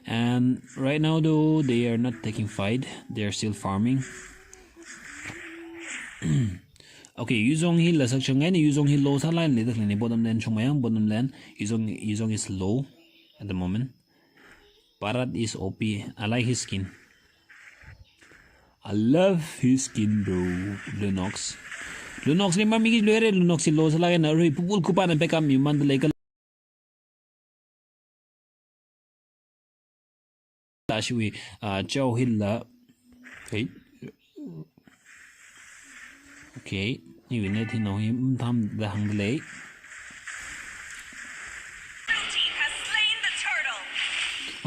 And right now though, they are not taking fight. They are still farming. Okay, Yuzong hi la sak chang ni, Yuzong hi low sālāk ni, dak ni bottom lane chungmayang, bottom lane. Yuzong, Yuzong is low at the moment. Parat is O P. I like his skin. I love his skin, bro. Lunox. Lunox ni mami ki lore, Lunox si low sālāk na, rui pupul kupana pick up mi man de legal. Tashi wui, ah, Chao hi la. Okay. Okay. Iwui net hi nao hi, mm, tham da hang de lei. Blue team has slain the turtle.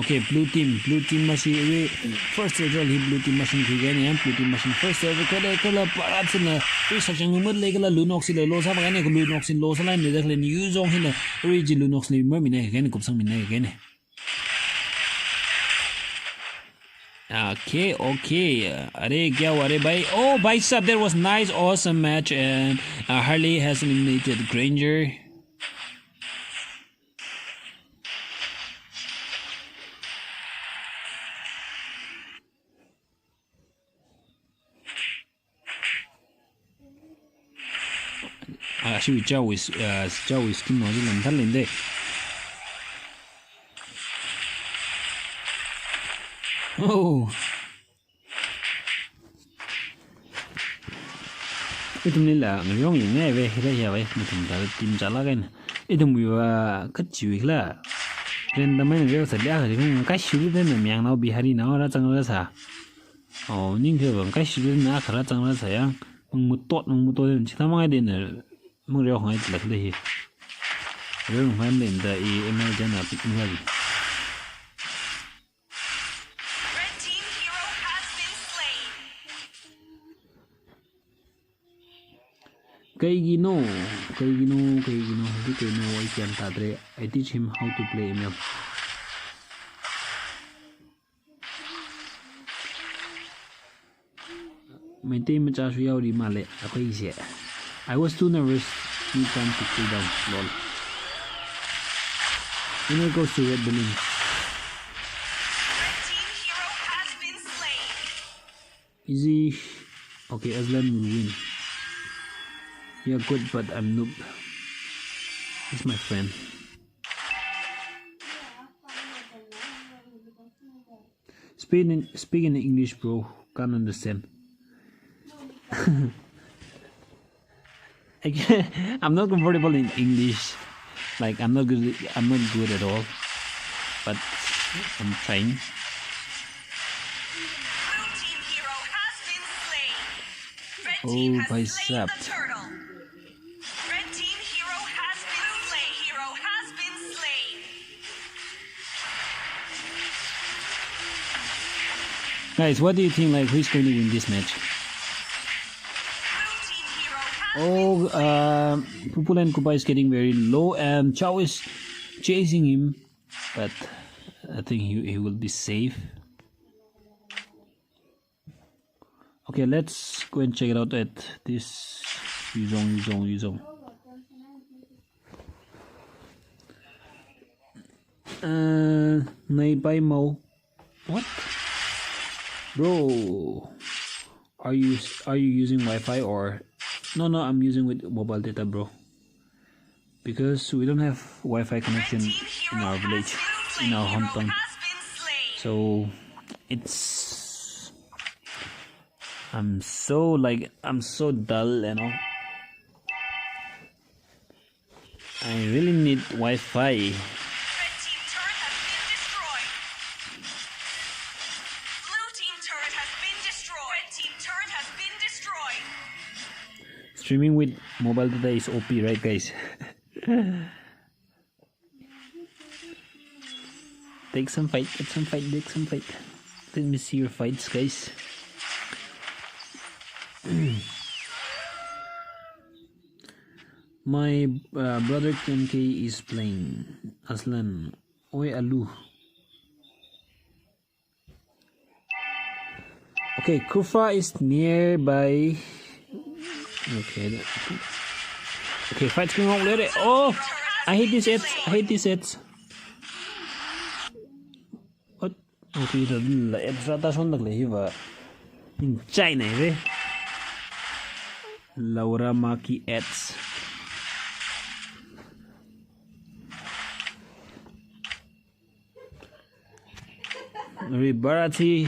Okay, blue team, blue team mashi wui first turtle hi blue team mashin khui gani, blue team mashin first turtle kala, kala Parat sina, wui sak chang mut le kala Lunox si la low sāpa gani, Lunox si low sālāk ni dak le ni Yuzong hi na, rui ji Lunox ni mer mi na gani, kupsang mi na gani. Okay, okay. Are kya hua re bhai? Oh, bhai sahab, that was nice, awesome match. And, uh, Harley has eliminated Granger. Ah, shi Chao is, uh, Chao is kin no jin lam thal linde. Oh. Ithum ni la ngayong ying ngai ve, hira ya ve, ithum ta team chala kaina. Ithum wui va kachi wui la. Ren da mai ngayong sa dia ka jing kai shi de na myang nao Bihari nao ra chang ra sa. Oh, ning ke bang kai shi na khara chang ra sa yang. Mang mutot, mang mutot den chita mang ai den. Mang reo ngai la kle hi. Reo ngai den da i M L jan na pick ngai. Red team hero has been slain. Kaigino, kaigino, kaigino, hadi kaigino, I gyan tadre. I teach him how to play M L. Meitei machāshu yaori male, akhoi se. I was too nervous. Need time to cool down. Lol. Winner goes to Red Balloon. Red team hero has been slain. Easy. Okay, Aslan will win. You're good, but I'm noob. He's my friend. Speak in, speak in English, bro. Can't understand. I can't, I'm not comfortable in English. Like, I'm not good. I'm not good at all. But I'm trying. Blue team hero has been slain. Red team has slain the turtle. Red team hero has been slain. Hero has been slain. Guys, what do you think? Like, who's going to win this match? Blue team hero has been slain. Oh, uh, Pupul and Kupa is getting very low, and Chao is chasing him, but I think he, he will be safe. Okay, let's go and check it out at this Yuzong, Yuzong, Yuzong. Uh, Nai Pai Mo. What? Bro, are you, are you using Wi-Fi or? No, no, I'm using with mobile data, bro. Because we don't have Wi-Fi connection in our village, in our hometown. So it's, I'm so, like, I'm so dull, you know. I really need Wi-Fi. Red team turret has been destroyed. Blue team turret has been destroyed. Red team turret has been destroyed. Streaming with mobile data is O P, right, guys? Take some fight, take some fight, take some fight. Let me see your fights, guys. My uh, brother K N K is playing. Aslan. Oi, Alu. Okay, Kufa is nearby. Okay. That, okay, fight screen wrong. Let it. Oh, I hate this ads. I hate this ads. What? Okay, the ads rata shon tak lehi ba. In China, eh? Laura Maki ads. Arui Bharat hi,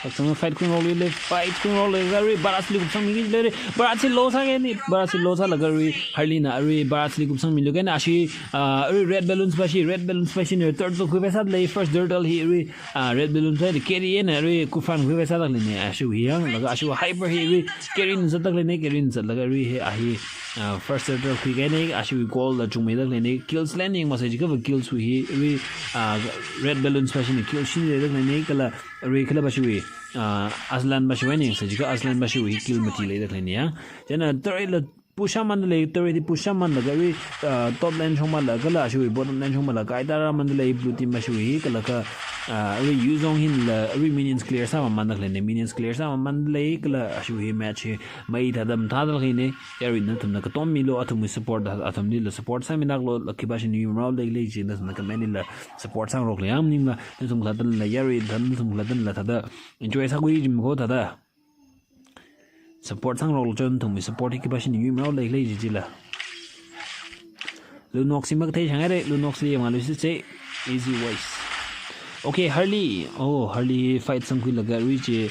sakchang fight kung role le, fight kung role le, arui Bharat li kupsangmi le, Bharat hi low sāki ni, Bharat hi low sālaga arui, Harley na arui Bharat li kupsangmilu kani, ashi, ah, arui red balloons pashi, red balloons pashi ni, third to khuipai sāda lei, first turtle hi arui, ah, red balloons pashi, carry na arui, Kufan khuipai sāda lei ni, ashi hi yang, laga ashi hyper hi arui, carry na zatda lei ni, carry na zatlaga arui hi, ahi, ah, first turtle khuiki ni, ashi gold la chungmeida lei ni, kills landing masa jikava kills hui, arui, ah, red balloons pashi ni kills shini leida lei ni, kala, arui kala pashi hui, ah, Aslan pashi hui ni, sa jika Aslan pashi hui kill mati leida lei ni ya. Chieina turret la push sāmanda lei, turret hi push sāmanda laga arui, ah, top lane shongmala, kala ashi hui bottom lane shongmala, kaida rāmanda lei, blue team pashi hui, kala ka, ah, arui Yuzong hila, arui minions clear sāmamanda lei ni, minions clear sāmamanda lei, kala ashi hui match hi, mai thāda mathāda lei ni, Yarui nathumna katommilu, athumwui support, athumlila support sāminaklu, la khipāshi ni yumrao lei lei chi nathumna comment lila support sāngaroklu yang maningla, nathum khalattala yarui, nathum khalattala thāda enjoy sākhui jimkho thāda. Support sāngaroklu chon nathumwui support hi khipāshi ni yumrao lei lei chi chila. Lunox hi makathei shang haira, Lunox li yamlu sise, easy ways. Okay, Harley. Oh, Harley fight sangkhuilaga arui chi,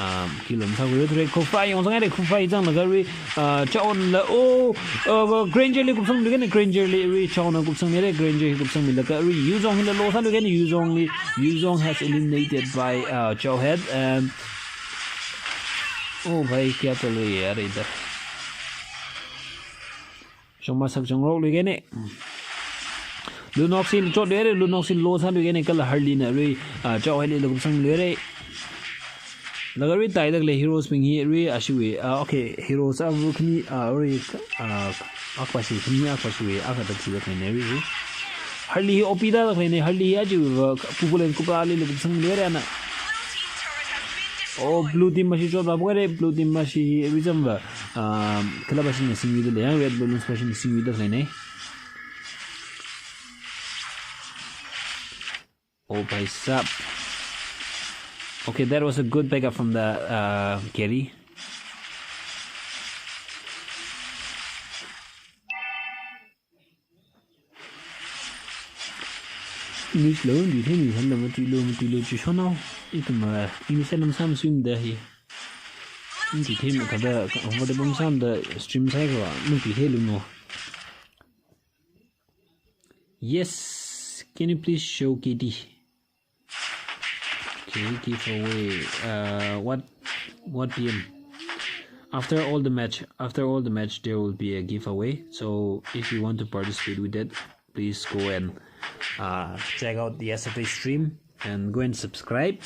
um, kill masākhuira thura, Kufa yong sanghaira, Kufa zanglaga arui, uh, Chao na la, oh, uh, Granger li kupsangmilu kani, Granger li arui, Chao na kupsangmira, Granger hi kupsangmilaga arui, Yuzong hila low sālu kani, Yuzong li, Yuzong has eliminated by, uh, Chao Head, and, oh, bhai, kya chal raha hai yaar idhar. Shongma sakchang roklu kani. Lunox hi chotlu haira, Lunox hi low sālu kani kala Harley na arui, ah, Chao Head lila kupsanglu haira. Laga arui taida lei heroes bing hi arui ashi hui, ah, okay, heroes avu khani, ah, arui, ah, akha pashi, khani akha pashi hui, akha thāda thida lei ni arui. Harley hi O P thāda lei ni, Harley hi aja hui va, Kukuleng Kupra lila kupsanglu haira na. Oh, blue team pashi chotva haira, blue team pashi hi arui zangva, um, kala pashi na singwuida lei, red balloons pashi na singwuida lei ni. Oh, bhai sahab. Okay, that was a good backup from the, uh, carry. English lo, di themi han na matuilo, matuilo chi shonao. Ithum, uh, English na masāmasui da hi. Di themi thāda, comfortable masāmada stream sāhaowa, matuitheilu mo. Yes, can you please show K D? Okay, giveaway. Uh, what, what P M? After all the match, after all the match, there will be a giveaway. So if you want to participate with that, please go and, uh, check out the Yesterday stream and go and subscribe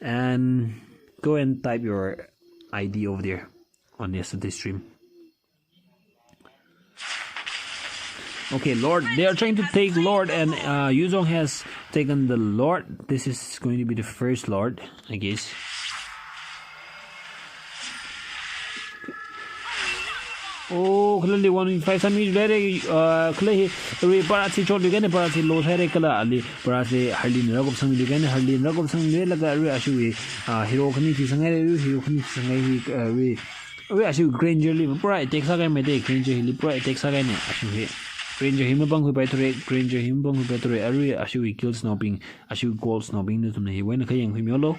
and go and type your I D over there on Yesterday stream. Okay, Lord. They are trying to take Lord, and, uh, Yuzong has taken the Lord. This is going to be the first Lord, I guess. Oh, khalali one five sāmilu haira, uh, khalali arui Bharat hi chotlu kani, Bharat hi low sāhaira kala ali, Bharat hi Harley na rākupsangmilu kani, Harley na rākupsangmilaga arui ashi hui, uh, hero khani thisang haira, arui hero khani thisang haira, uh, arui Arui ashi Granger li pura attack sākahai mei de, Granger hili pura attack sākahai ni, ashi hi. Granger hi mapangkhuipai thura, Granger hi mapangkhuipai thura, arui ashi hi kills naobing, ashi gold naobing nathumna hiwui eina khayang khuimilu.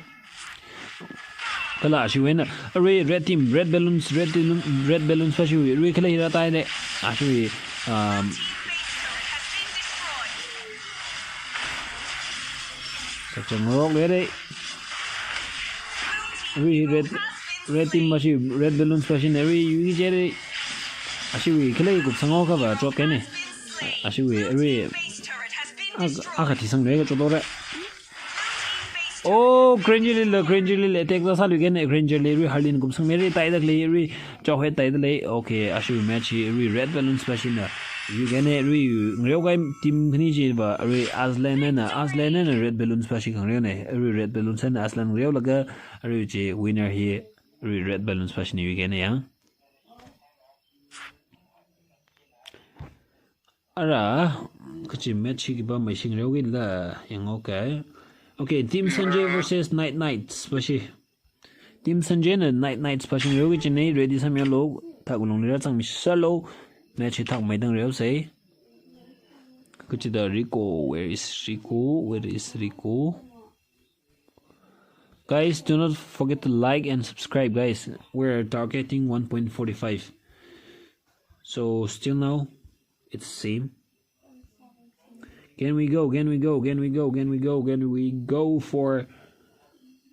Kala ashiwui eina, arui red team, red balloons, red team, red balloons pashi hi, arui kala hi rātai de, ashi hi, um, sakchang roklu haira. Arui red, red team pashi, red balloons pashi na arui yuichei haira. Ashi hi khalei kupsang haokhava chot kahai ni. Ashi hi arui ak-, akha thisanglu kachotra. Oh, Granger Lily, Granger Lily, attack sāsāluigana, Granger Lily, arui Harleen kumsang meri taidalei, arui Chauhet taidalei. Okay, ashi match hi arui Red Balloons pashina. Yuigana, arui ngareokai team khani chiva, arui Aslan eina, Aslan eina Red Balloons pashi khangareona, arui Red Balloons eina Aslan ngareolaga, arui chi winner hi, arui Red Balloons pashina yuigana ya. Ara, kachi match hi khipā mashing reo gila, yang okay. Okay, Team Sanjay versus Night Knights, pashi. Team Sanjay eina Night Knights pashing reo kachina, ready sāmilu, thak ulung lira chang misālu, match hi thak maidang reosei. Kachida Rico, where is Rico? Where is Rico? Guys, do not forget to like and subscribe, guys. We're targeting one point four five. So still now, it's same. Can we go? Can we go? Can we go? Can we go? Can we go for?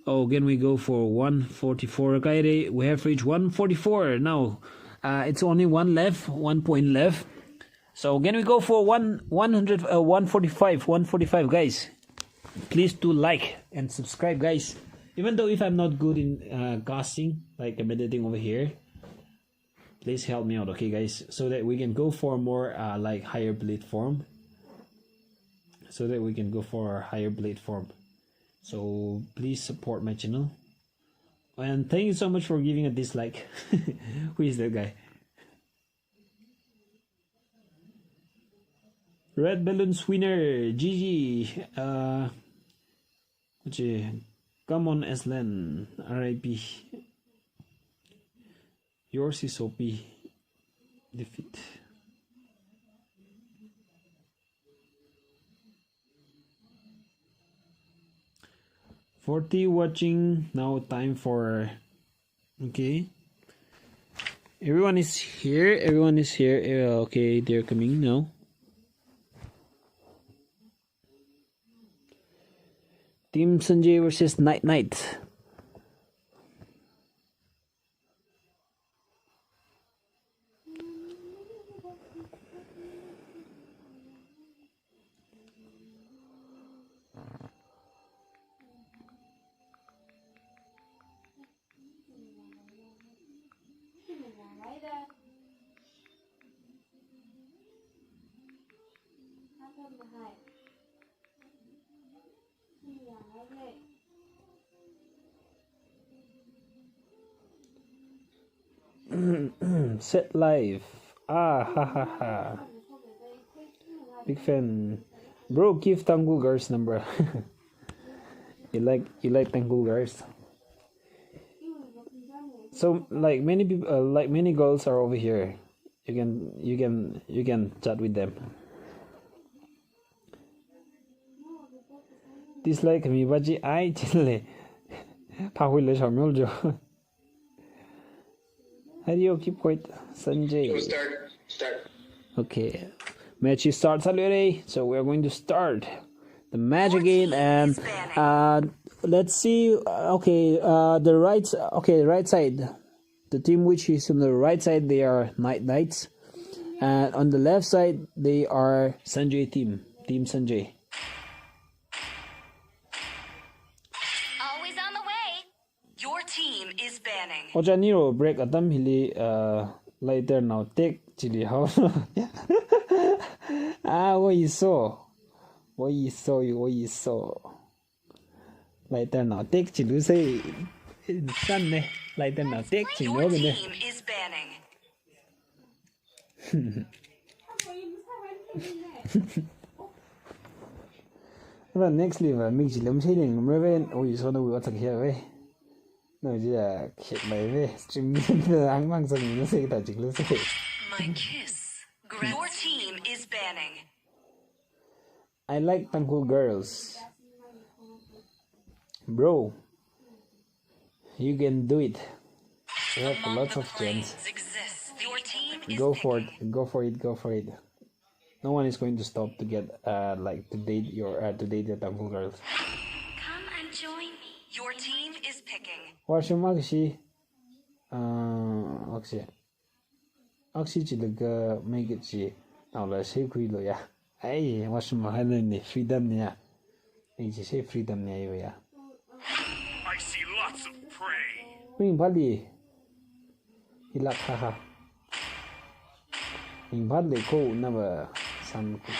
Oh, can we go for one forty-four? Kaire, we have reached one forty-four now. Uh, it's only one left, one point left. So can we go for one, one hundred, uh, one forty-five, one forty-five, guys? Please do like and subscribe, guys. Even though if I'm not good in, uh, casting, like, commentating over here, please help me out, okay, guys, so that we can go for more, uh, like, higher platform, so that we can go for a higher platform. So please support my channel. And thank you so much for giving a dislike. Who is that guy? Red Balloons winner, G G. Uh, okay. Come on, Aslan, R I P. Yours is O P. Defeat. Forty watching. Now time for, okay. Everyone is here. Everyone is here. Uh, okay, they're coming now. Team Sanjay versus Night Knight. Set live. Ah, ha, ha, ha. Big fan. Bro, give Tangkhul girls number. You like, you like Tangkhul girls? So, like, many people, uh, like, many girls are over here. You can, you can, you can chat with them. Dislike mi baji ai chile. Phahuile shomyol jo. How do you keep quiet, Sanjay? Yo, start, start. Okay. Match is start already, so we are going to start the match again, and, uh, let's see. Uh, okay, uh, the right, okay, right side. The team which is on the right side, they are Night Knights, and on the left side, they are Sanjay team, Team Sanjay. Always on the way. Your team is banning. Ojā Niro, break atam hili, uh, lighter nao tek chili hao. Ah, what you saw? What you saw? What you saw? Lighter nao tek chilu sei. San ne. Lighter nao tek chilu ne. Your team is banning. Ra next level, mik chilum sei ning, mreven, oi, so no, what's up here, we? No, ja, khet mai we, stream, ang mang sang, no, sei ta chiklu sei. My kiss. Your team is banning. I like Tangkhul girls. Bro, you can do it. You have lots of chance. Go for it, go for it, go for it. No one is going to stop to get, uh, like, to date your, uh, to date the Tangkhul girls. Come and join me. Your team is picking. Washroom akshi. Uh, akshi. Akshi chilaga make it chi. Naola sei khuilu ya. Ai, washroom hai ne, freedom ne ya. Ai, chi sei freedom ne ya. I see lots of prey. Ringphāli. Hilāk haha. Ringphāli ko nava san ko.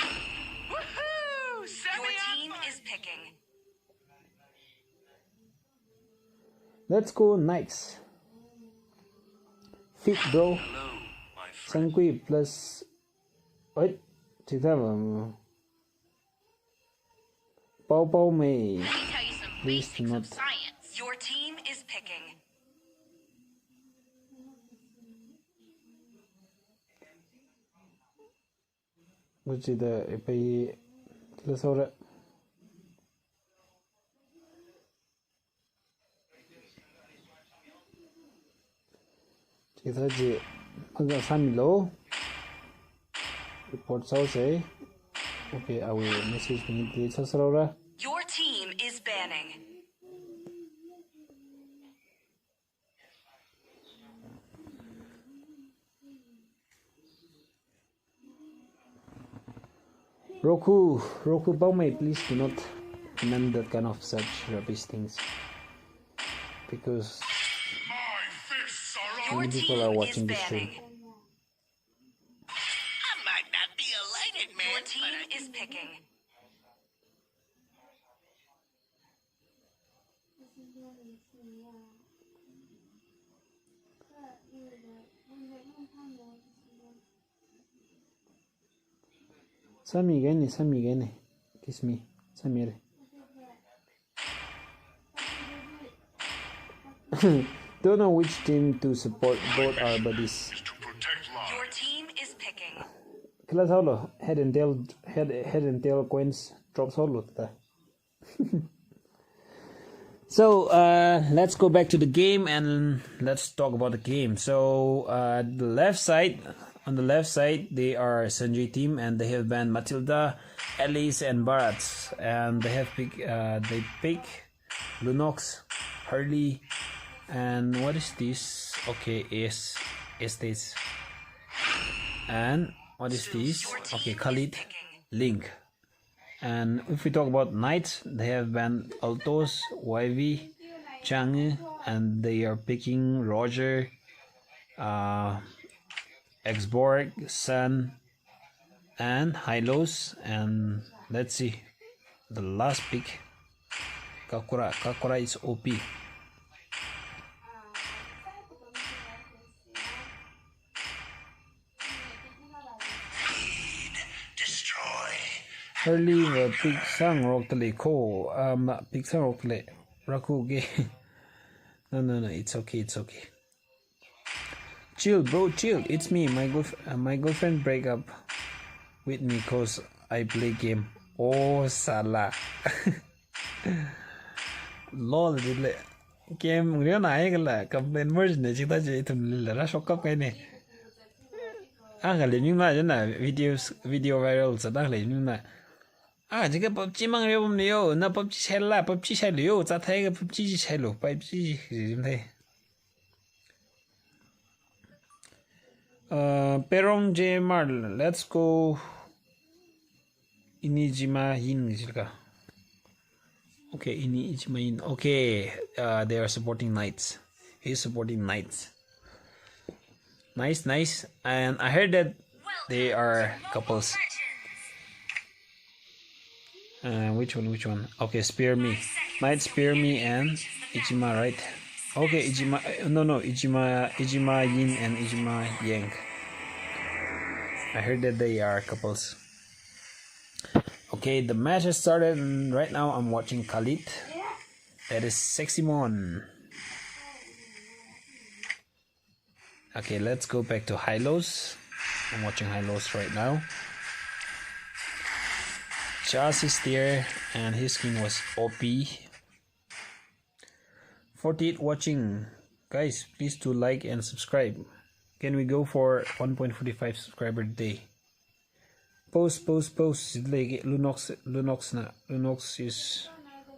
Woohoo! Your team is picking. Let's go, Knights. Fit, bro. Hello, my friend. Sangkui plus. Oi, chitha bam. Pao Pao Mei. Let me tell you some basics of science. Your team is picking. Buchida epei la saura. Chitha chi, maga sāmilu. Report sāusei. Okay, I will message mi delete sāsāra. Your team is banning. Roku, Roku Baomei, please do not comment that kind of such rubbish things. Because many people are watching this stream. I might not be a lighted man, but I... Your team is picking. Sāmi kahaina, sāmi kahaina. Kiss me. Sāmira. Don't know which team to support. Both are buddies. Your team is picking. Kala sālu, head and tail, head, head and tail coins drop sālu ta. So, uh, let's go back to the game and let's talk about the game. So, uh, the left side, on the left side, they are Sanjay team and they have banned Matilda, Alice, and Bharat. And they have pick, uh, they pick Lunox, Hurley, and what is this? Okay, Ace, Ace this. And what is this? Okay, Khalid, Link. And if we talk about Knights, they have banned Altos, Y V, Chang'e, and they are picking Roger, uh, Xborg, Sun, and Hylos, and let's see, the last pick, Kakura. Kakura is O P. Hurley va pick sāngarokta lei ko, um, pick sāngarokta lei. Raku ke. No, no, no, it's okay, it's okay. Chill, bro, chill. It's me, my girlf-, uh, my girlfriend break up with me 'cause I play game. Oh, sala. Lol, dile. Game ngriona ai kala, complain merge ne chita je ithumlila rāshok kap kahaina. Ang kali ming ma jana videos, video viral sa dang kali ming ma. Ah, jika PUBG mang reo bum yo, na PUBG shela, PUBG shela yo, cha thai ka PUBG ji shelo, PUBG ji jim thai. Uh, Perong J M R, let's go. Inijima Yin jilka. Okay, Inijima Yin. Okay, uh, they are supporting Knights. He's supporting Knights. Nice, nice. And I heard that they are couples. Uh, which one, which one? Okay, Spear Me. Knight Spear Me and Ijima, right? Okay, Ijima, uh, no, no, Ijima, Ijima Yin and Ijima Yang. I heard that they are couples. Okay, the match has started, and right now I'm watching Khalid. That is Sexy Mon. Okay, let's go back to Hylos. I'm watching Hylos right now. Chaz is there, and his skin was O P. Forty-eight watching. Guys, please do like and subscribe. Can we go for one point four five subscriber today? Post, post, post. Like Lunox, Lunox na. Lunox is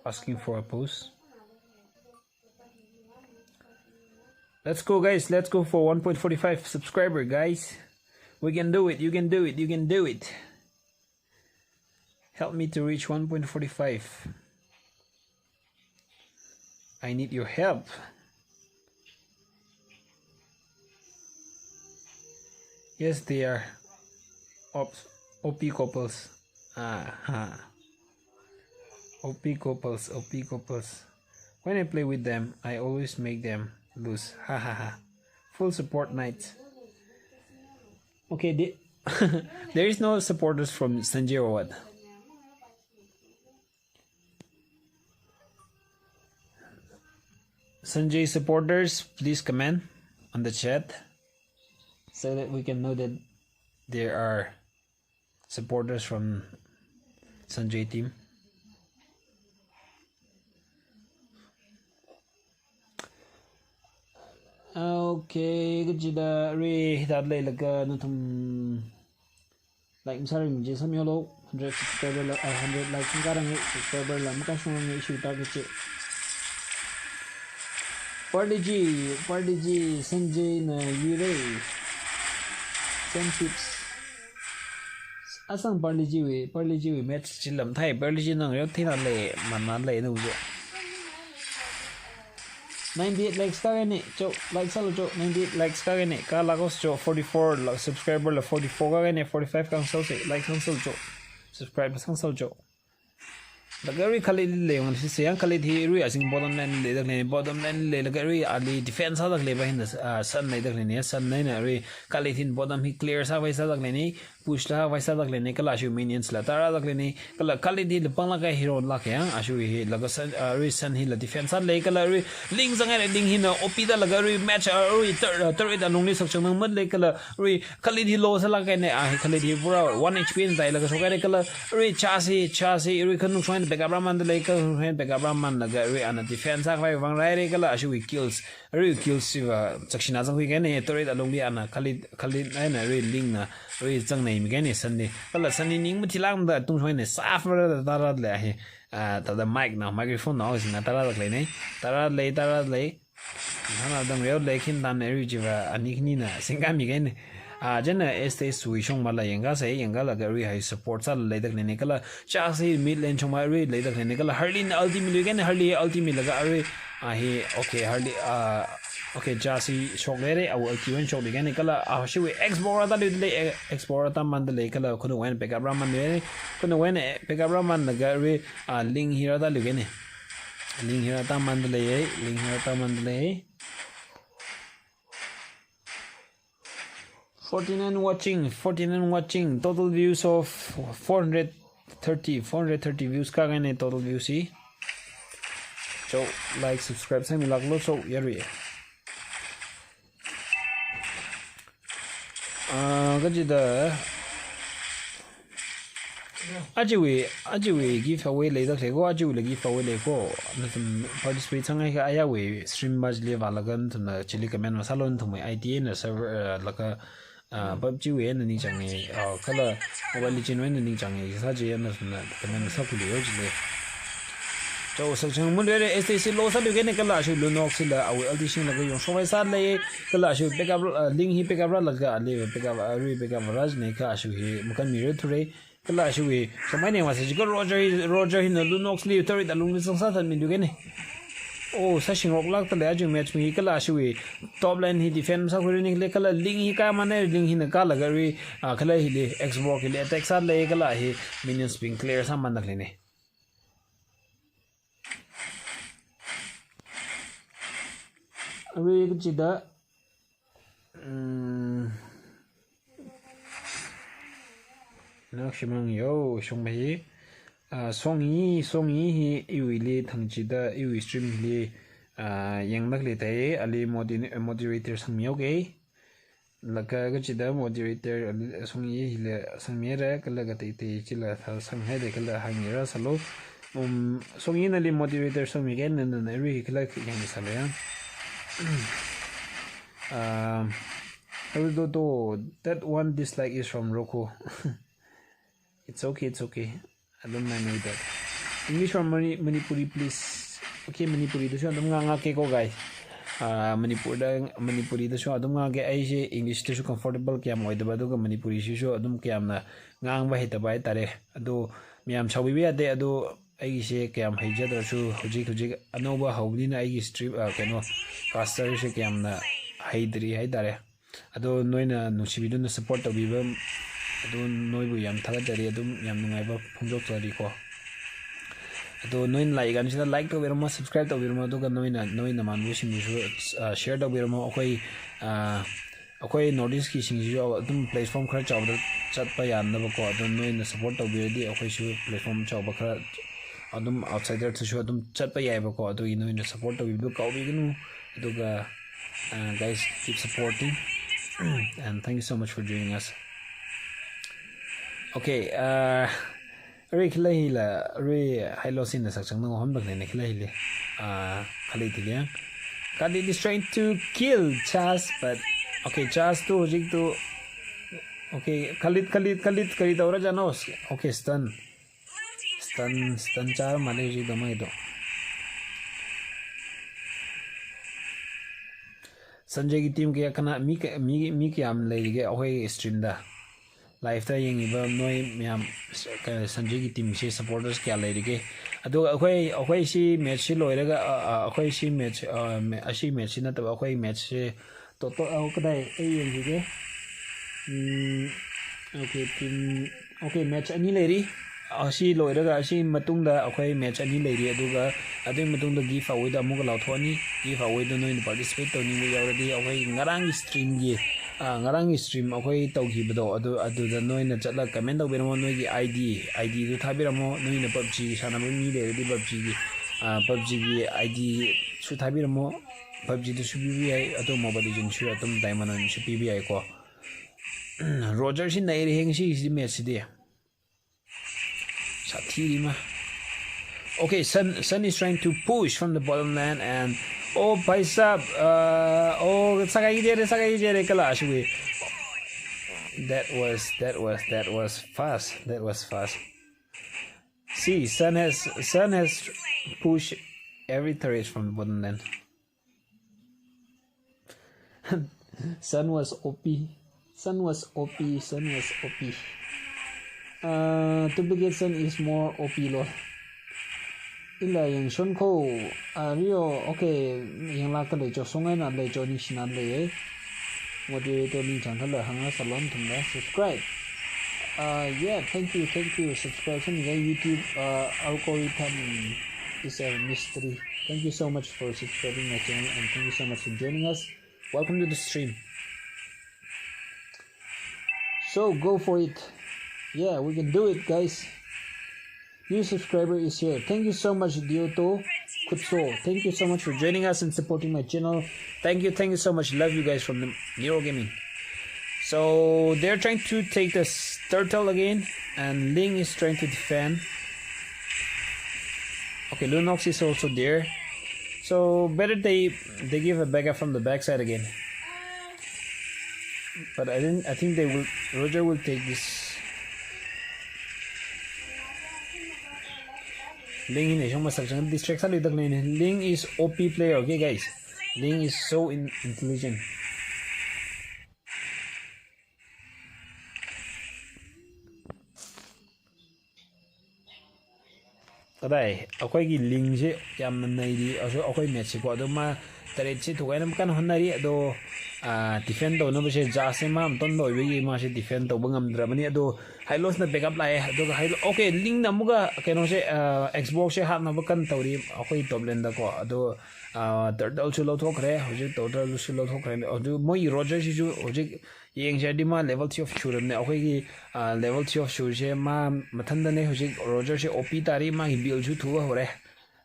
asking for a post. Let's go, guys. Let's go for one point four five subscriber, guys. We can do it. You can do it. You can do it. Help me to reach one point four five. I need your help. Yes, they are op-, O P couples. Aha. O P couples, O P couples. When I play with them, I always make them lose. Ha ha ha. Full support Knights. Okay, the, there is no supporters from Sanjay or what? Sanjay supporters, please comment on the chat so that we can know that there are supporters from Sanjay team. Okay, kachida ri hithāda leilaga nathum like masāringmana, samyolo, hundred subscriber la, ah, hundred like singkharanga, subscriber la makashungranga, issue ta kachi. Parley ji, Parley ji, Sanjay na yurei. Friendships. Asang Parley ji wui, Parley ji wui match chi lamthai, Parley ji nang yot thina lei, mana lei nu jo. Ninety-eight likes kāhaine, cho, like sālu cho, ninety-eight likes kāhaine, kālākos cho, forty-four la, subscriber la forty-four kāhaine, forty-five kang sāse, like sāsālu cho, subscribe sāsālu cho. Laga ri khalei lei ngan si siyang khalei thi ri asing bottom lane leidalei, bottom lane leilaga ri ali defense sādalei ba hina, ah, Sun leidalei ne, Sun leina ri khalei thin bottom hi clear sāvai sādalei ne, push la vai sādalei ne, kala ashiwui minions la tārādalei ne, kala khalei thi la panglaga hero lāka yang, ashiwui hi laga Sun, ah, ri Sun hi la defense sālei, kala ri Ling zangai ri Ling hina O P da laga ri match, ah, ri third, ah, third alungli sakchang nang matlei, kala ri khalei thi low sālākahaine, ah, khalei thi pura one H P na dai laga shokahaire, kala ri Chasi, Chasi, ri khanung shong backup rāmandalei, khanung shong backup rāmanlaga ri ana defense sākhavai vang rāhaire, kala ashiwui kills, ri kills chiva chakshina zangkhuikahaine, third alungli ana khalei, khalei eina ri Ling na ri zangnaimikahaine Sun li. Kala Sun li ning mathilākmada tung shong eina sāfara tārādalei hi. Ah, thāda mic na, microphone na, singna tārādalei ne. Tārādalei, tārādalei. Thāna dang reo lei khin dan ne ri chiva ani khanina singkāmikahaine. Ah, chieina S T S wui shongma la yangkāsa, yangkālaga ri hi support sāla leidalei ne, kala Chasi mid lane shongma ri leidalei ne, kala Harley na ulti miluikahaine, Harley ulti milaga ri, ah, hi, okay, Harley, ah, okay, Chasi shokhaire, awui ulti wui eina shokluikahaine, kala, ah, ashiwui X-Borg rātāluidalei, eh, X-Borg rātāmandalei, kala khanungwui eina backup rāmandalei, khanungwui eina backup rāmanlaga ri, ah, Ling hi rātāluikahaine. Ling hi rātāmandalei, Ling hi rātāmandalei. Forty-nine watching, forty-nine watching, total views of four hundred thirty, four hundred thirty views kāhaine total views hi. Cho, like, subscribe sāmilāklu cho, yarui. Ah, kachida ajawui, ajawui giveaway leidalei ko, ajawuila giveaway lei ko. Nathum participate sāngai kha ayāwui stream ba chili vālaga nathumna chili comment masālu, nathumwui I D na server, eh, laga, ah, PUBG wui eina ningchānge, ah, kala Mobile Legend wui eina ningchānge, sāchi eina nathumna comment masākhuilu yo chili. Cho, sakchang maluire, S T C low sāluikahaine, kala ashiwui Lunox hila awui ulti shinglaga yong shokvai sālei, kala ashiwui backup, ah, Ling hi backup rālaga ali backup, ah, ri backup rāchine kha ashiwui hi makan mira thurei. Kala ashiwui, khamei ne masa jiakha Roger hi, Roger hina Lunox li turret alungli zangsāthatmiluikahaine. Oh, sāshingroklākdalei ajawui match mi, kala ashiwui top lane hi defend sākhuirane, kala Ling hi kāmane, Ling hina kālaga ri, ah, kala hili X-Borg hili attack sālei, kala hi minions bing clear sāmandalei ne. Arui kachida, mm, nakshimang yo, shongmei hi, ah, Songi, Songi hi iwuili thangchida, iwui stream hili, ah, yangdalei thei, ali modi-, moderator sangmiyo ke. Laga kachida moderator, ah, Songi hila sangmira, kala kateitei chila thā sanghaida kala hāngngarā sālu. Um, Songi nali moderator sangmikahaina, nana ri kala yang sālu ya. Um, do, do, do, that one dislike is from Roku. It's okay, it's okay. I don't mind with that. English or Mani-, Manipuri, please. Okay, Manipuri dashu adum ngāngake ko, guys. Ah, Manipur da, Manipuri dashu adum ngāngake, aise English dashu comfortable kayam oidaba, aduga Manipuri shishu adum kayamna ngāngva heitaba haitare. Ado mayam shaobi yade, ado ꯑꯩꯒꯤꯁꯦ ꯀꯌꯥꯝ ꯍꯩꯖꯗ꯭ꯔꯁꯨ, ꯍꯧꯖꯤꯛ, ꯍꯧꯖꯤꯛ ꯑꯅꯧꯕ ꯍꯧꯕꯅꯤꯅ ꯑꯩꯒꯤ stream, ꯑ, ꯀꯩꯅꯣ, caster ꯁꯦ ꯀꯌꯥꯝꯅ ꯍꯩꯇ꯭ꯔꯤ ꯍꯥꯏꯇꯥꯔꯦ꯫ ꯑꯗꯣ ꯅꯣꯏꯅ ꯅꯨꯡꯁꯤꯕꯤꯗꯨꯅ support ꯇꯧꯕꯤꯕ, ꯑꯗꯣ ꯅꯣꯏꯕꯨ ꯌꯥꯝ ꯊꯥꯒꯠꯆꯔꯤ, ꯑꯗꯨꯝ ꯌꯥꯝ ꯅꯨꯡꯉꯥꯏꯕ ꯐꯣꯡꯗꯣꯛꯆꯔꯤꯀꯣ꯫ ꯑꯗꯣ ꯅꯣꯏꯅ ꯂꯥꯛꯏꯀꯥꯟꯁꯤꯗ like ꯇꯧꯕꯤꯔꯝꯃꯣ, subscribe ꯇꯧꯕꯤꯔꯝꯃꯣ, ꯑꯗꯨꯒ ꯅꯣꯏꯅ, ꯅꯣꯏ ꯅꯃꯥꯟꯅꯕꯁꯤꯡꯕꯨꯁꯨ, ꯑ, share ꯇꯧꯕꯤꯔꯝꯃꯣ꯫ ꯑꯩꯈꯣꯏ, ꯑ, ꯑꯩꯈꯣꯏ North East ꯀꯤꯁꯤꯡꯁꯤꯁꯨ ꯑꯗꯨꯝ platform ꯈꯔ ꯆꯥꯎꯕꯗ ꯆꯠꯄ ꯌꯥꯅꯕꯀꯣ꯫ ꯑꯗꯣ ꯅꯣꯏꯅ support ꯇꯧꯕꯤꯔꯗꯤ ꯑꯩꯈꯣꯏꯁꯨ platform ꯆꯥꯎꯕ ꯈꯔ ꯑꯗꯨꯝ outsider ꯗꯁꯨ ꯑꯗꯨꯝ ꯆꯠꯄ ꯌꯥꯏꯕꯀꯣ꯫ ꯑꯗꯨꯒꯤ ꯅꯣꯏꯅ support ꯇꯧꯕꯤꯕꯗꯨ ꯀꯥꯎꯕꯤꯒꯅꯨ꯫ ꯑꯗꯨꯒ, ꯑ, guys, keep supporting and thank you so much for joining us. Okay, uh, arui khilai hila, arui Hylos na sakchang nang hom bak ne khilai hili. Uh, khilai tiliang. Khalid is trying to kill Chaz, but okay, Chaz tu hojik tu. Okay, Khalid, Khalid, Khalid, Khalid, aura janos. Okay, stun. Stun, stun char male ji domai do. Sanjay ki team kaya kana mi ka-, mi, mi kayam leige akhoi stream da. Live ta yengiba noi mayam, ka Sanjay ki team shi supporters kaya leige. Ado akhoi, akhoi shi match shi loiraga, a, a, akhoi shi match, a, ma-, ashi match shi nattaba akhoi match shi to, to, a, kadai, a, yengige. Hmm, okay, team, okay, match ani leiri. Ashi loiraga, ashi matungda akhoi match ani leiri. Aduga, adui matungda giveaway da amuka laothoni. Giveaway da noi participate toni mu yauradi akhoi ngarang stream gi, a, ngarang stream akhoi taugiba do. Adu, aduda noina chatla comment taubiramo, noigi I D, I D tu thabiramo, noina PUBG sana mi leiradi PUBG gi, a, PUBG gi I D su thabiramo. PUBG tu su P B I, ato Mobile Legend su atum Diamond one su P B I ko. Roger shi nairi heng shi, shi match shi de. Sathi ma. Okay, Sun, Sun is trying to push from the bottom lane and, oh, paisa, uh, oh, sakai jere, sakai jere kala shui. That was, that was, that was fast. That was fast. See, Sun has, Sun has pushed every turret from the bottom lane. Sun was O P. Sun was O P. Sun was O P. Uh, duplicate Sun is more O P lol. Ila yang shon ko, uh, Rio, okay, yang la ka le jo song na le jo ni shi na le. Moderator ni chang ka le hang sa lon thum la subscribe. Uh, yeah, thank you, thank you. Subscription ga YouTube, uh, algorithm is a mystery. Thank you so much for subscribing my channel and thank you so much for joining us. Welcome to the stream. So go for it. Yeah, we can do it, guys. New subscriber is here. Thank you so much, Dioto Kutso. Thank you so much for joining us and supporting my channel. Thank you, thank you so much. Love you guys from the Nero Gaming. So they're trying to take this turtle again, and Ling is trying to defend. Okay, Lunox is also there. So better they, they give a backup from the backside again. But I didn't. I think they will. Roger will take this. Ling in shong masak chang distract sali tak ling. Ling is O P player, okay, guys. Ling is so in, intelligent. Kadai, ꯑꯩꯈꯣꯏꯒꯤ Ling ꯁꯤ ꯌꯥꯝꯅ ꯅꯩꯔꯤ, ꯑꯁꯨ ꯑꯩꯈꯣꯏ match ꯁꯤꯀꯣ꯫ ꯑꯗꯨ ꯃꯥ turret ꯁꯤ ꯊꯨꯒꯥꯏꯅꯕ ꯀꯟꯅ ꯍꯣꯠꯅꯔꯤ꯫ ꯑꯗꯣ, ꯑꯥ, defend ꯇꯧꯅꯕꯁꯦ Jazz ꯁꯦ ꯃꯥ ꯃꯇꯣꯝꯇ ꯑꯣꯏꯕꯒꯤ ꯃꯥꯁꯦ defend ꯇꯧꯕ ꯉꯝꯗ꯭ꯔꯕꯅꯤ꯫ ꯑꯗꯣ Hylos ꯅ backup ꯂꯥꯛꯑꯦ꯫ ꯑꯗꯨꯒ Hylos, okay, Ling ꯅ ꯑꯃꯨꯛꯀ ꯀꯩꯅꯣꯁꯦ, ꯑꯥ, Xbox ꯁꯦ ꯍꯥꯞꯅꯕ ꯀꯟꯅ ꯇꯧꯔꯤ ꯑꯩꯈꯣꯏ top lane ꯗꯀꯣ꯫ ꯑꯗꯣ, ꯑꯥ, turtle ꯁꯨ ꯂꯧꯊꯣꯛꯈ꯭ꯔꯦ꯫ ꯍꯧꯖꯤꯛ turtle ꯁꯨ ꯂꯧꯊꯣꯛꯈ꯭ꯔꯦ꯫ ꯑꯗꯨ ꯃꯣꯏꯒꯤ Roger ꯁꯤꯁꯨ ꯍꯧꯖꯤꯛ ꯌꯦꯡꯁꯦ ꯍꯥꯏꯔꯗꯤ ꯃꯥ level twelve ꯁꯨꯔꯕꯅꯦ꯫ ꯑꯩꯈꯣꯏꯒꯤ, ꯑꯥ, level twelve ꯁꯨꯔꯤꯁꯦ ꯃꯥ ꯃꯊꯟꯗꯅꯦ꯫ ꯍꯧꯖꯤꯛ Roger ꯁꯦ O P ꯇꯥꯔꯤ, ꯃꯥꯒꯤ build ꯁꯨ ꯊꯨꯕ ꯍꯧꯔꯦ꯫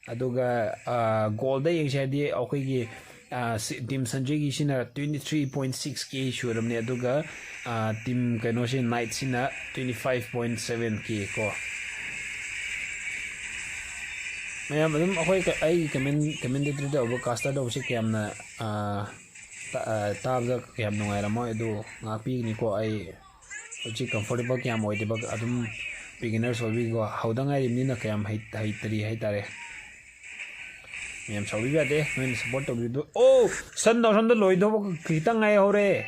ꯑꯗꯨꯒ, ꯑꯥ, gold ꯗ ꯌꯦꯡꯁꯦ ꯍꯥꯏꯔꯗꯤ ꯑꯩꯈꯣꯏꯒꯤ, ꯑꯥ, ꯁꯤ, team Sanjay ꯒꯤꯁꯤꯅ twenty three point six K ꯁꯨꯔꯕꯅꯦ꯫ ꯑꯗꯨꯒ, ꯑꯥ, team ꯀꯩꯅꯣꯁꯤ Knight ꯁꯤꯅ twenty five point seven K ꯀꯣ꯫ ꯃꯌꯥꯝ ꯑꯗꯨꯝ ꯑꯩꯈꯣꯏ ꯀ-, ꯑꯩꯒꯤ comment, commentary ꯇꯧꯕ, caster ꯇꯧꯕꯁꯦ ꯀꯌꯥꯝꯅ, ꯑꯥ, ꯇꯥ-, ꯑ, ꯇꯥꯕꯗ ꯌꯥꯝ ꯅꯨꯡꯉꯥꯏꯔꯝꯃꯣꯏ, ꯑꯗꯨ ꯉꯥꯛꯄꯤꯒꯅꯤꯀꯣ꯫ ꯑꯩ ꯍꯧꯖꯤꯛ comfortable ꯀꯌꯥꯝ ꯑꯣꯏꯗꯦꯕ, ꯑꯗꯨꯝ beginners ꯑꯣꯏꯕꯒꯤꯀꯣ, ꯍꯧꯗ ꯉꯥꯏꯔꯤꯕꯅꯤꯅ ꯀꯌꯥꯝ ꯍꯩ-, ꯍꯩꯇꯔꯤ ꯍꯥꯏꯇꯥꯔꯦ꯫ ꯃꯌꯥꯝ ꯁꯥꯎꯕꯤꯕ ꯌꯥꯗꯦ, ꯅꯣꯏꯅ support ꯇꯧꯕꯤꯕꯗꯨ꯫ Oh, Sun ꯗꯣ ꯁꯣꯝꯗ ꯂꯣꯏꯗꯧꯕ ꯈꯤꯇꯪ ꯉꯥꯏꯍꯧꯔꯦ꯫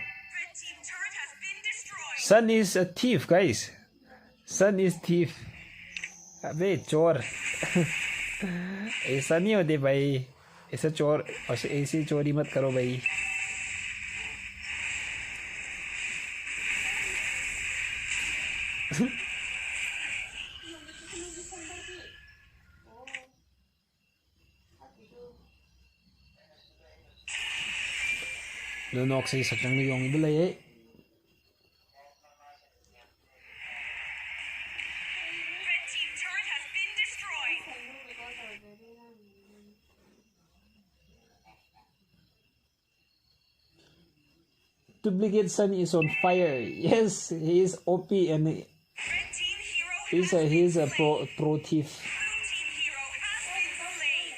Sun is a thief, guys. Sun is thief. अबे चोर। ऐसा नहीं होते भाई। ऐसा चोर, ऐसे, ऐसी चोरी मत करो भाई। Nanoksi sakang yung bilay eh. Red team turret has been destroyed. Duplicate Sun is on fire. Yes, he is O P and he- Red team hero he's a has he's been a pro slain. Pro thief. Blue team hero has been slain.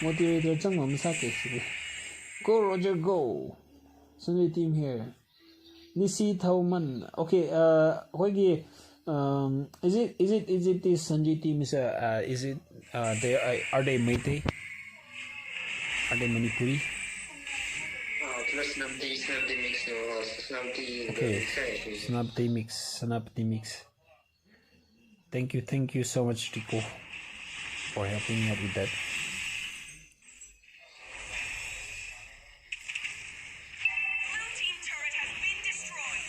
Moderator chang mamsa ke si. Go Roger, go. Sunday team here. Nisi Thauman. Okay, uh, hoigi, um, is it, is it, is it this Sanjay team is, uh, uh, is it, uh, they are, are they Meitei? Are they Manipuri? Uh, plus Senapati, Senapati mix, uh, Senapati, okay. Senapati mix, Senapati mix. Thank you, thank you so much, Rico, for helping me out with that. Blue team turret has been destroyed.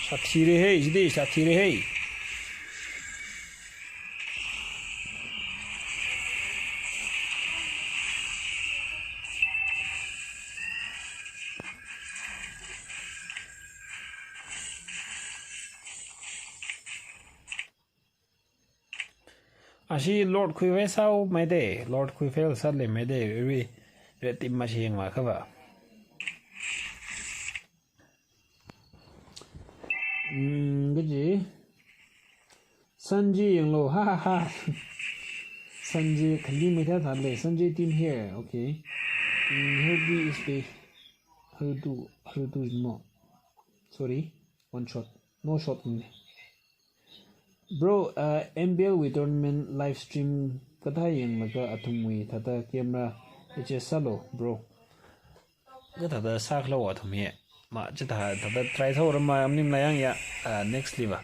Sathire hai, jide sathire hai. Ashi Lord Khuife sao maide, Lord Khuife sale maide, ri red team mashi yangwa kaba. Mm, gaji. Sanji yanglo, ha ha ha. Sanji khali maida thale, Sanji team here, okay. Mm, Herbi is the, Herdu, Herdu is no. Sorry, one shot. No shot only. Bro, uh, M B L wui tournament live stream kathā yanglaga athumwui thāda camera adjust sālo, bro. Kathāda sākhalo athum hi. Ma, chithā, thāda try thora ma, amnim layang ya, uh, next liva.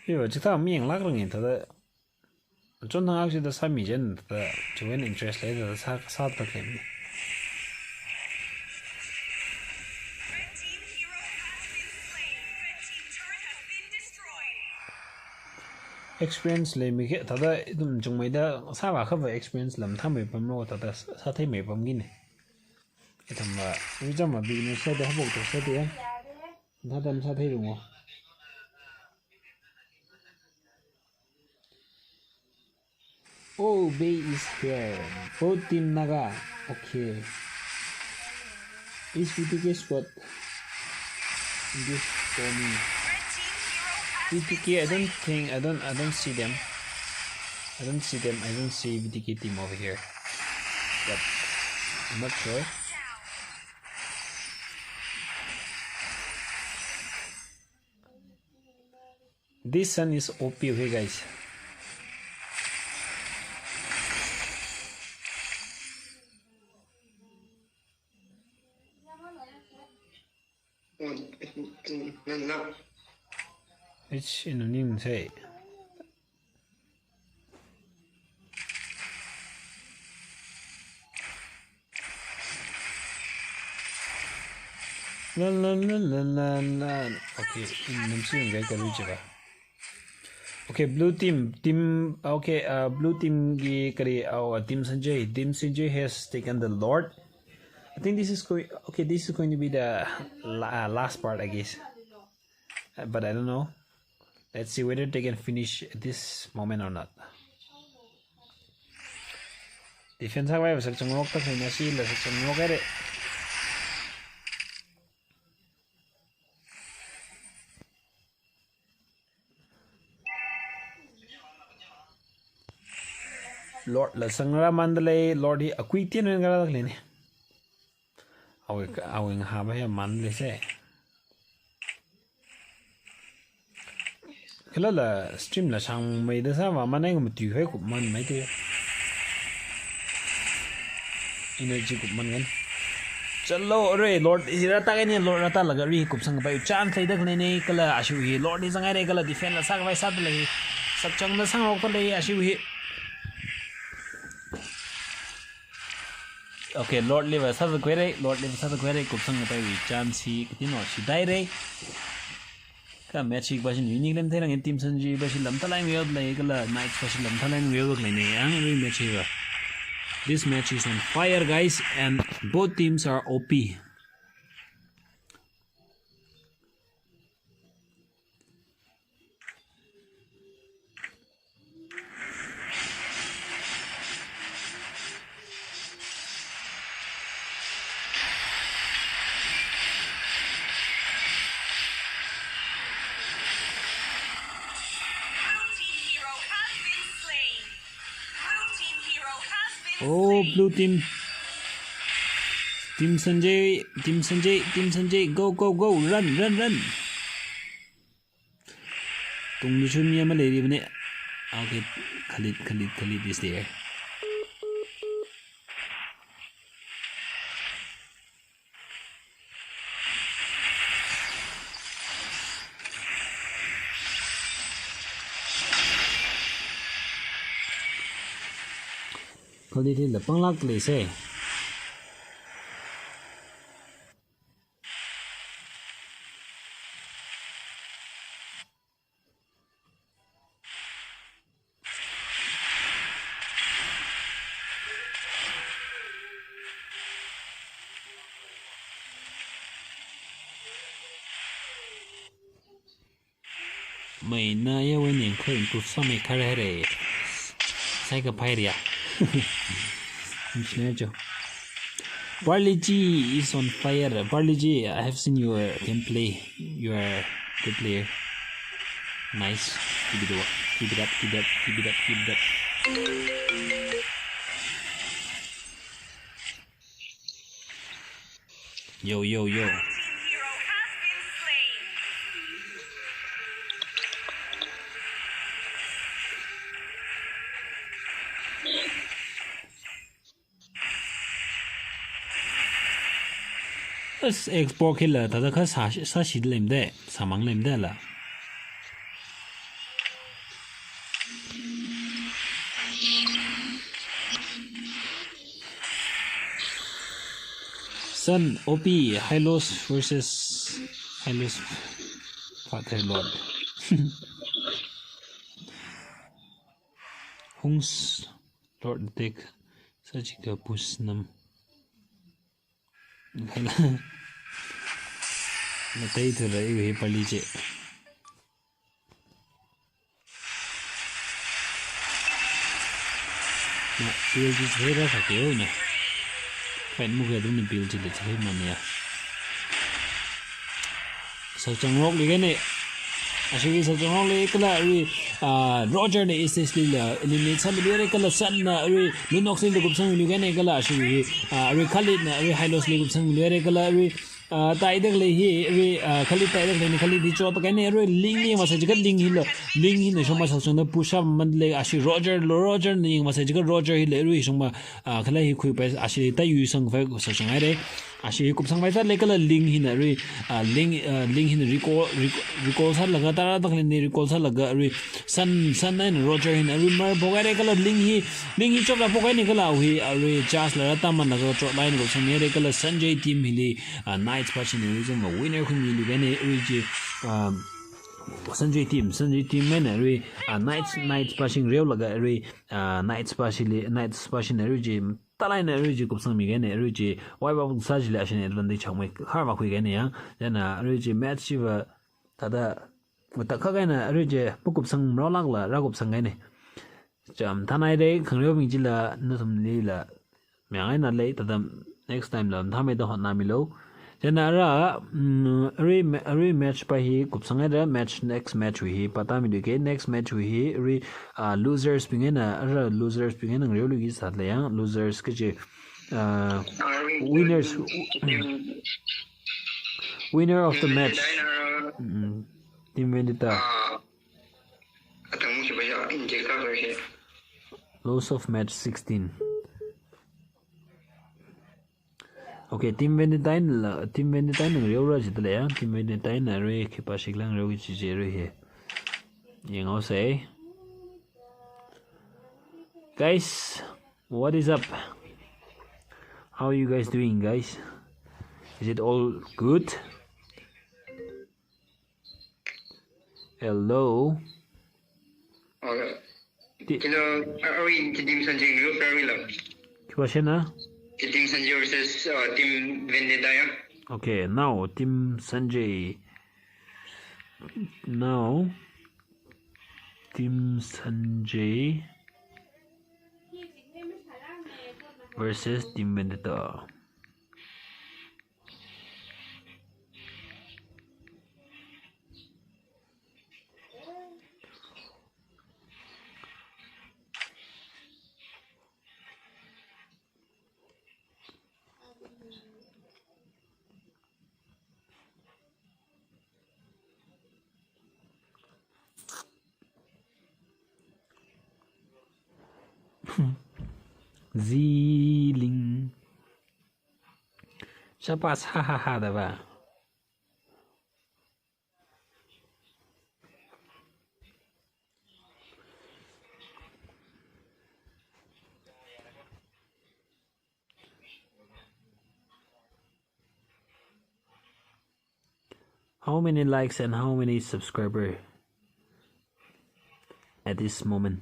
Yo, chithā mi yanglak rangi, thāda Chon thang aksi da sāmi jen da, chiwui interest lei da sā, sāda khaimi. Experience leimi khe, thāda ithum chungmeida sāva khava experience lam thamei pamlo, thāda sātheimei pamgine. Ithumva, rijam ma beginner sāda hapok to sāda ya. Thāda sātheirungo. Oh, Bay is here. Both team Naga. Okay. Is B T K squad in this tournament? B T K, I don't think, I don't, I don't see them. I don't see them. I don't see B T K team over here. But I'm not sure. This Sun is O P, okay, guys. Which in the name say? Na, na, na, na, na, na. Okay, in numsi yung gaya kalu chiba. Okay, blue team, team, okay, uh, blue team gi kari, uh, team Sanjay, team Sanjay has taken the Lord. I think this is going, okay, this is going to be the la-, uh, last part, I guess. Uh, but I don't know. Let's see whether they can finish at this moment or not. Defense hak vai sak chunglok ta khaina si la sak chunglok ere. Lord la sangra mandalei, Lord hi akui tien ngaralak lene. Awe, awe ngahā ba ya man lese. Kala la stream la shangmeida sāva manai ngam tui hai kup manmeite. Energy kupman ngan. Chalo, arui Lord hi rātākahaina, Lord rātālaga arui kupsangpai chance leida khaleina kala ashiwui hi Lord hi zanghaira kala defend la sākapai sāda lei. Sakchangda sangrokta lei ashiwui hi. Okay, Lord liva sāda khuira, Lord liva sāda khuira, kupsangpaiwui chance hi kateonao shida haira. Kha match hi pashi unique lem theirang, Team Sanjay pashi lamthalai miyo lei kala Knights pashi lamthalai miyo lei ne yang arui match hiva. This match is on fire, guys, and both teams are O P. Oh, blue team. Team Sanjay, Team Sanjay, Team Sanjay, go, go, go, run, run, run. Tungda chun mi ama leiribane. Okay, Khalid, Khalid, Khalid is there. Khalid hila panglāk leise. Maina ya wani khoi improve sāmi khare hare. Sai ka phai ria. Mishnah jo. Barley G is on fire. Barley G, I have seen your gameplay. You are good player. Nice. Keep it up. Keep it up. Keep it up. Keep it up. Yo, yo, yo. As Xbox hila, thāda kha sā, sāshi lemde, sāmang lemde la. Sun, O P, Hylos versus Hylos Father Lord. Hungs, Lord Deck, Sajika Pusnam. Kala. Natai thura iwui pali che. Na, build chi chihai rāsākeo na. Fight mukha dum ni build chili chihai mania. Sakchangrokli kahaina. Ashiwui sakchangrokli kala arui, ah, Roger na S S lila eliminate sāmiluira kala Sun na arui Lunox lila kupsangmiluikahaina kala ashiwui, ah, arui Khalid na arui Hylos li kupsangmiluira kala arui, ah, taida khalei hi, arui, ah, Khalid taida khaleina, Khalid hi chotkahaina, arui Ling ni yangmasai jiakha Ling hila, Ling hina shongma sakchangda push up man lei ashi Roger lo, Roger na yangmasai jiakha Roger hila arui shongma, ah, khalei hi khuipai ashi tayui sangpai sakchang haira. Ashi kupsangpai sālei kala Ling hina arui, ah, Ling, ah, Ling hina recall, recall, recall sālaga tara tak ni recall sālaga arui Sun, Sun eina Roger hina arui mar phokhaira kala Ling hi, Ling hi chokra phokhaina kala awui arui charge la rātāmanlaga chotlaga kupsangmihaira kala Sanjay team hili, ah, Knights pashina arui zanga winner khuimiluikahaina arui chi, ah, Sanjay team, Sanjay team eina arui, ah, Knights, Knights pashi ngareolaga arui, ah, Knights pashili, Knights pashina arui chi, talaina arui chi kupsangmikahaina, arui chi wipe out sā chili ashina advantage changmei kharva khuikahaina ya. Chieina arui chi match chiva thāda matakkhak eina arui chi makupsang marolākla rākupsangkahaina. Chāmthanai dei khangareobing chila nathumlila mayāngaina lei, thāda next time la mathāmeida hotnāmilu. Chieina ara, mm, arui ma-, arui match pa hi kupsanghaira, match, next match wui hi pātāmiluike, next match wui hi arui, ah, losers bing eina, ara losers bing eina ngareoluiki sālei ya, losers kaji, ah, winners, winner of the match. Mm, Team Vendetta. Loss of match sixteen. Okay, Team Vendetta la, Team Vendetta na ngareora jidalei ya. Team Vendetta na arui khipā shikla ngareo kaji chi arui hi yanghaosei. Guys, what is up? How are you guys doing, guys? Is it all good? Hello. Uh, Ti- hello, are we Team Sanjay group? Are we lo? Khipā shina? Team Sanjay versus uh, Team Vendetta, yeah? Okay, now Team Sanjay. Now Team Sanjay versus Team Vendetta. Ziling. Shabash, ha ha ha da ba. How many likes and how many subscriber at this moment?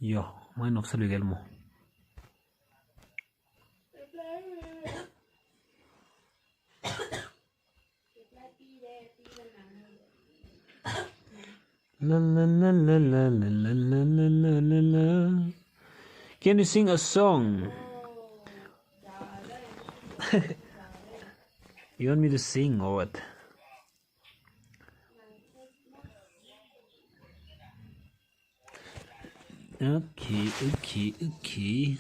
Yo, mai noksa lui gel mo. La, la, la. Can you sing a song? You want me to sing or what? Okay, okay, okay.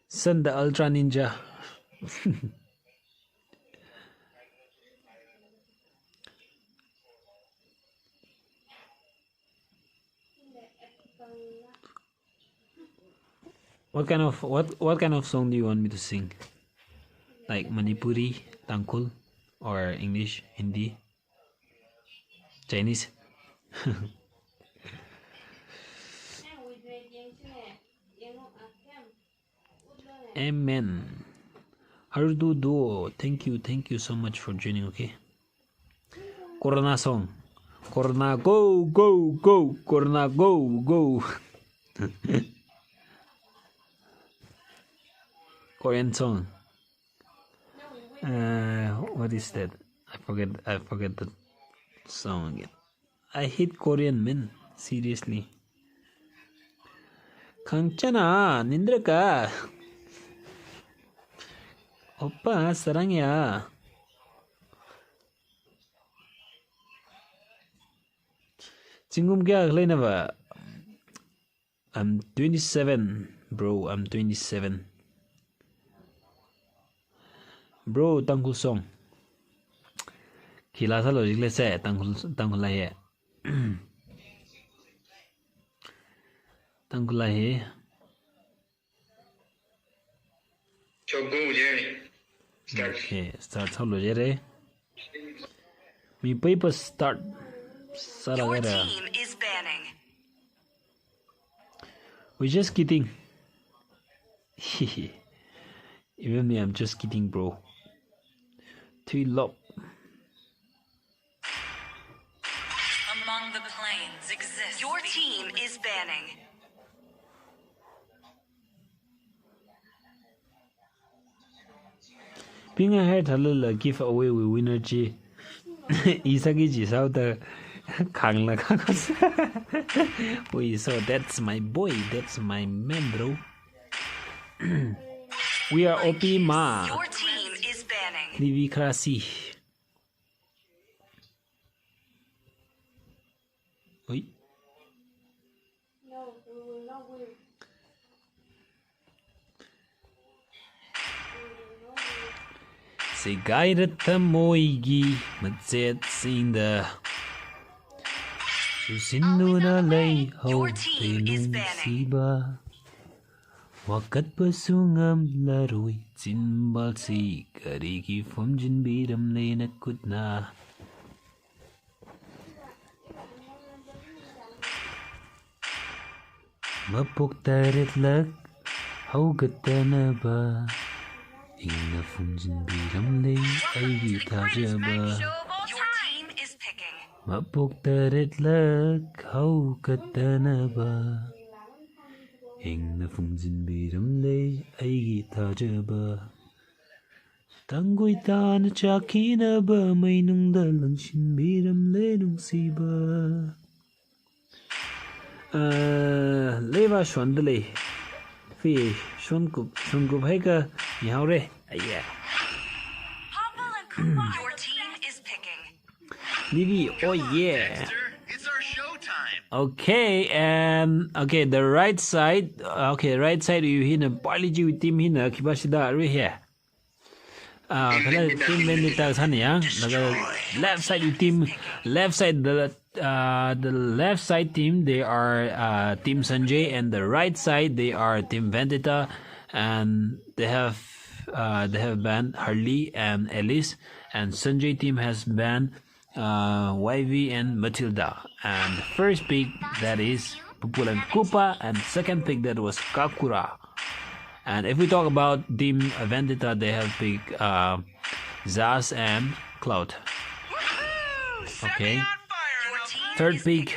Send the Ultra Ninja. What kind of, what, what kind of song do you want me to sing? Like Manipuri, Tangkhul, or English, Hindi, Chinese? Amen. Hardu Duo, thank you, thank you so much for joining, okay? Corona song. Corona go, go, go. Corona go, go. Korean song. Uh, what is that? I forget, I forget the song again. I hate Korean, man. Seriously. Khangchana, Nindraka. Oppa, sarangya. Zingkum kayākha leina ba? I'm twenty-seven, bro. I'm twenty-seven. Bro, Tangkhul song. Khi laa sālo jikhale se, Tangkhul, Tangkhul laa hi. Tangkhul laa hi. Chop go, Jerry. Start. Okay, start sālo jihaira. Mi paipa start sāra. Your team is banning. We're just kidding. Even me, I'm just kidding, bro. Tuilop. Among the planes exist. Your team is banning. Pinga hai thalala giveaway wui winner chi. Isagi ji sauta khangla khangas. Ui, so that's my boy, that's my man, bro. We are O P ma. Your team is banning. Livi Krasi. Ui. Sikaira thamoigi machet singda. Susinuna lei hau. Your team is banning. Siba. Wakatpa sungam larui chinbalsi kariki phumjin biram lei nakhutna. Mapok taret lak hau katana ba. Ingna phumjin biram lei aigi thajaba. Your team is picking. Mapok taret lak hau katana ba. Ingna phumjin biram lei aigi thajaba. Tangui tana chakina ba mainungda langshin biram lei nungsiba. Uh, leiva shonda lei. Fi shonkup, shonkup haika mihaure. Aya. Your team is picking. Nivi, oh yeah. Dexter, it's our show time. Okay, and okay, the right side. Okay, right side, you hina Parley G team hina kibashida right here. Uh, kala Team Vendetta san ya. Laga left side team, left side the uh, the left side team, they are uh, Team Sanjay, and the right side they are Team Vendetta, and they have uh, they have banned Harley and Alice, and Sanjay team has banned uh, Y V and Matilda. And first pick, that is Pupulan Kupa, and second pick, that was Kakura. And if we talk about Team Vendetta, they have picked uh, Zaz and Cloud. Okay. Third pick,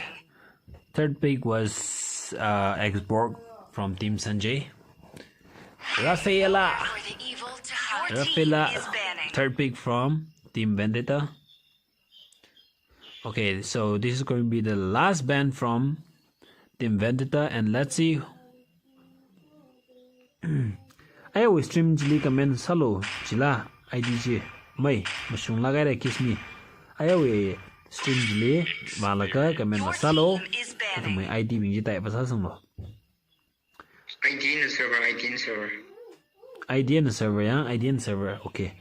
third pick was uh, Xborg from Team Sanjay. Rafaela. Rafaela, third pick from Team Vendetta. Okay, so this is going to be the last ban from Team Vendetta, and let's see. Ayawi stream chili comment sālu, chila I D chi. Mai, mashungla kaira kiss me. Ayawi stream chili vālaga comment masālu. Athumwui I D bing chi tai pasāsanglu. I D na server, I D na server. I D na server ya, I D na server. Okay.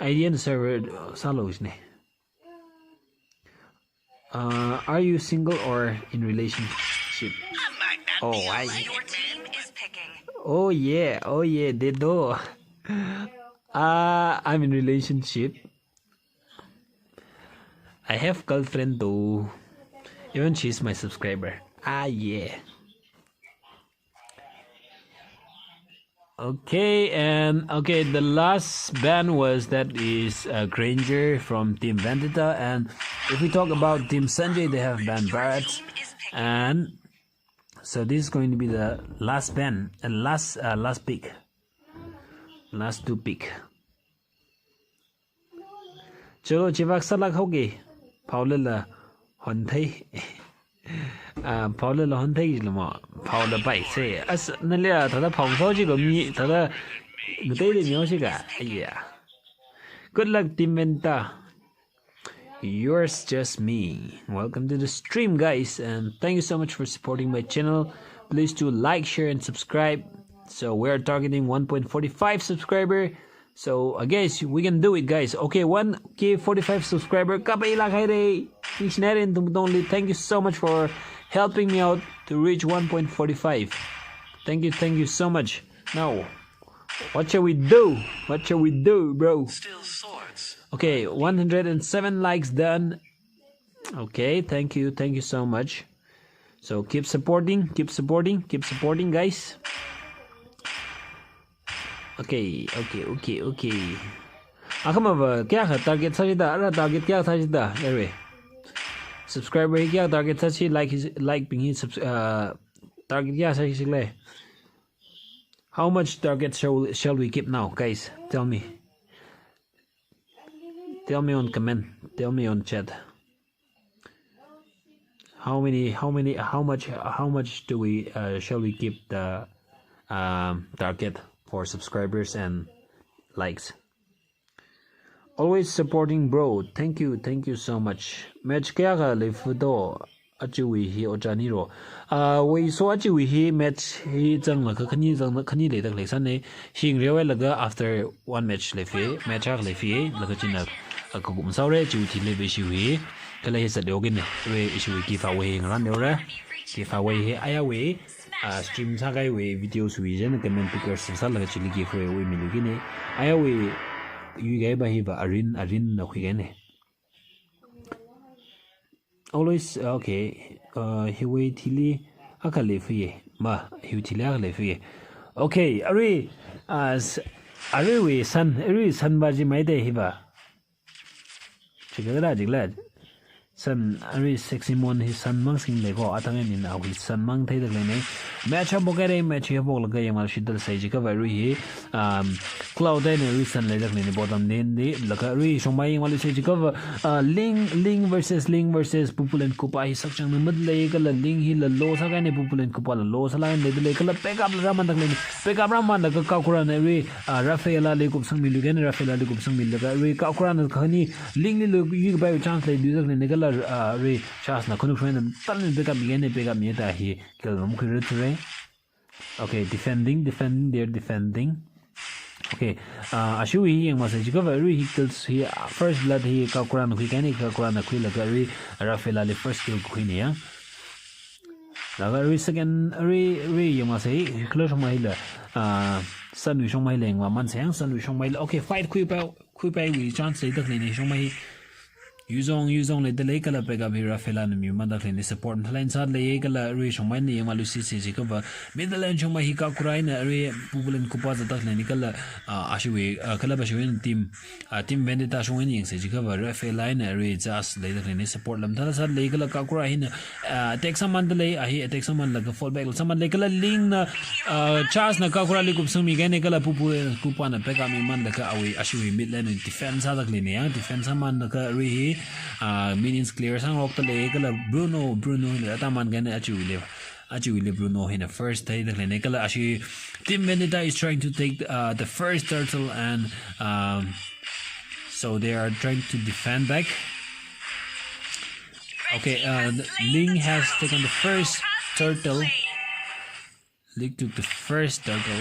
I D na server uh, sālu jine. Uh, are you single or in relationship? Oh, I. Your team is picking. Oh yeah, oh yeah, they do. Uh, I'm in relationship. I have girlfriend though. Even she's my subscriber. Ah yeah. Okay, and okay, the last ban was that is uh, Granger from Team Vendetta, and if we talk about Team Sanjay, they have banned Bharat, and so this is going to be the last ban and last uh, last pick, last two pick. Cholo, chivak sālak haoki. Phaolala honthei. Ah, phaolala honthei jilamo. Phaola pai se. As nalia thada phaong sao jilo mi thada. Ngatei de myo shika. Yeah. Good luck, Team Vendetta. Yours just me. Welcome to the stream, guys, and thank you so much for supporting my channel. Please do like, share, and subscribe. So we are targeting one point four five subscriber. So I guess we can do it, guys. Okay, one K forty-five subscriber. Kapai la khai re. Missionary and Tumdongli, thank you so much for helping me out to reach one point forty-five. Thank you, thank you so much. Now, what shall we do? What shall we do, bro? Still swords. Okay, one hundred and seven likes done. Okay, thank you, thank you so much. So keep supporting, keep supporting, keep supporting, guys. Okay, okay, okay, okay. Akhama va kayākha target sāshida, ara target kayākha sāshida, arui. Subscriber hi kayākha target sāshi, like hi, like bing hi, subs-, uh, target kayākha sāshi lei. How much target shall, shall we keep now, guys? Tell me. Tell me on comment. Tell me on chat. How many, how many, how much, how much do we, uh, shall we keep the, um, target for subscribers and likes? Always supporting, bro. Thank you, thank you so much. Match kayākha leifa do, achiwui hi ojā niro. Ah, wei so achiwui hi match hi zanglaga khani zangla khani leida khalei sāne. Hing rewai laga after one match leifa, match akha leifa, laga china, ah, kakum saore, chiwui thili leifa ishiwui. Kala hi sat leogine, wei ishiwui giveaway hi ngaran leore. Giveaway hi ayāwui, ah, stream sākahaiwui videos wui jana comment pickers sālaga chili giveaway wui milu gine. Ayāwui yuikahai va hiva arin, arinna khuikahaine. Always, okay, uh, hiwui thili akha leifa ye. Ma, hiwui thili akha leifa ye. Okay, arui, uh, s-, aruiwui san, arui san va chi maida hiva. Chikada chikla. San, arui Sexy Mon hi san mang sing leiko, athang eina awui san mang theida khaleine. Match haophok haire, match hi haophoklaga yangmashida sai jiakha va arui hi, um, Cloud eina arui san leida khaleine, bottom lane li, laga arui shongmai yangmalu sai jiakha va, uh, Ling, Ling versus Ling versus Pupul and Kupa hi sakchangna mat lei, kala Ling hila low sākahaine, Pupul and Kupala low sālāk eina leida lei, kala pick up la rāmanda khaleine, pick up rāmanda laga Kakurana arui, uh, Rafaela li kupsangmilu kahaine, Rafaela li kupsangmilaga arui Kakurana khani Lingli lo yuikapai chance leida khaleine kala, ah, arui Charge na khanuk shongna talin pick up mihaine, pick up mida hi kill ngam khuira thure. Okay, defending, defending, they're defending. Okay, ah, ashiwui yangmasa jiakha va arui hi kills hi, ah, first blood hi Kakurana khuikahaine, Kakurana khuilaga arui Rafaela li first kill khuine ya. Laga arui second, arui, arui yangmasa hi, kala shongmai hila, ah, Sunwui shongmai hila yangmamansa ya, Sunwui shongmai hila. Okay, fight khuipai, khuipaiwui chance leida khaleine shongmai hi. Yuzong, Yuzong leida lei kala pick up hi Rafaelana mimanda khaleine, support mathālāk eina sāda lei kala arui shongmai eina yangmalu sai jiakha va middle lane shongmai hi Kakura eina arui Pupul and Kupa zāda khaleine kala, ah, ashiwui, ah, kala va ashiwui team, ah, Team Vendetta shong eina yangsa jiakha va Rafaela eina arui Charge leida khaleine, support la mathālāk eina sāda lei kala Kakura hina, ah, attack sāmanda lei, ah, hi attack sāmanlaga fall back la sāmanda lei kala Lingna, ah, Charge na Kakurali kupsangmi kahaine kala Pupul Kupana pick up mimanlaga awui ashiwui mid lane defense sāda khaleine ya, defense sāmanlaga arui hi, ah, minions clear sāngarokta lei kala Bruno, Bruno hina atamān kahaine, achiwuili, achiwuili Bruno hina first theida khaleine kala ashi Team Vendetta is trying to take, uh, the first turtle and, um, so they are trying to defend back. Okay, uh, the Ling has taken the first turtle. Ling took the first turtle.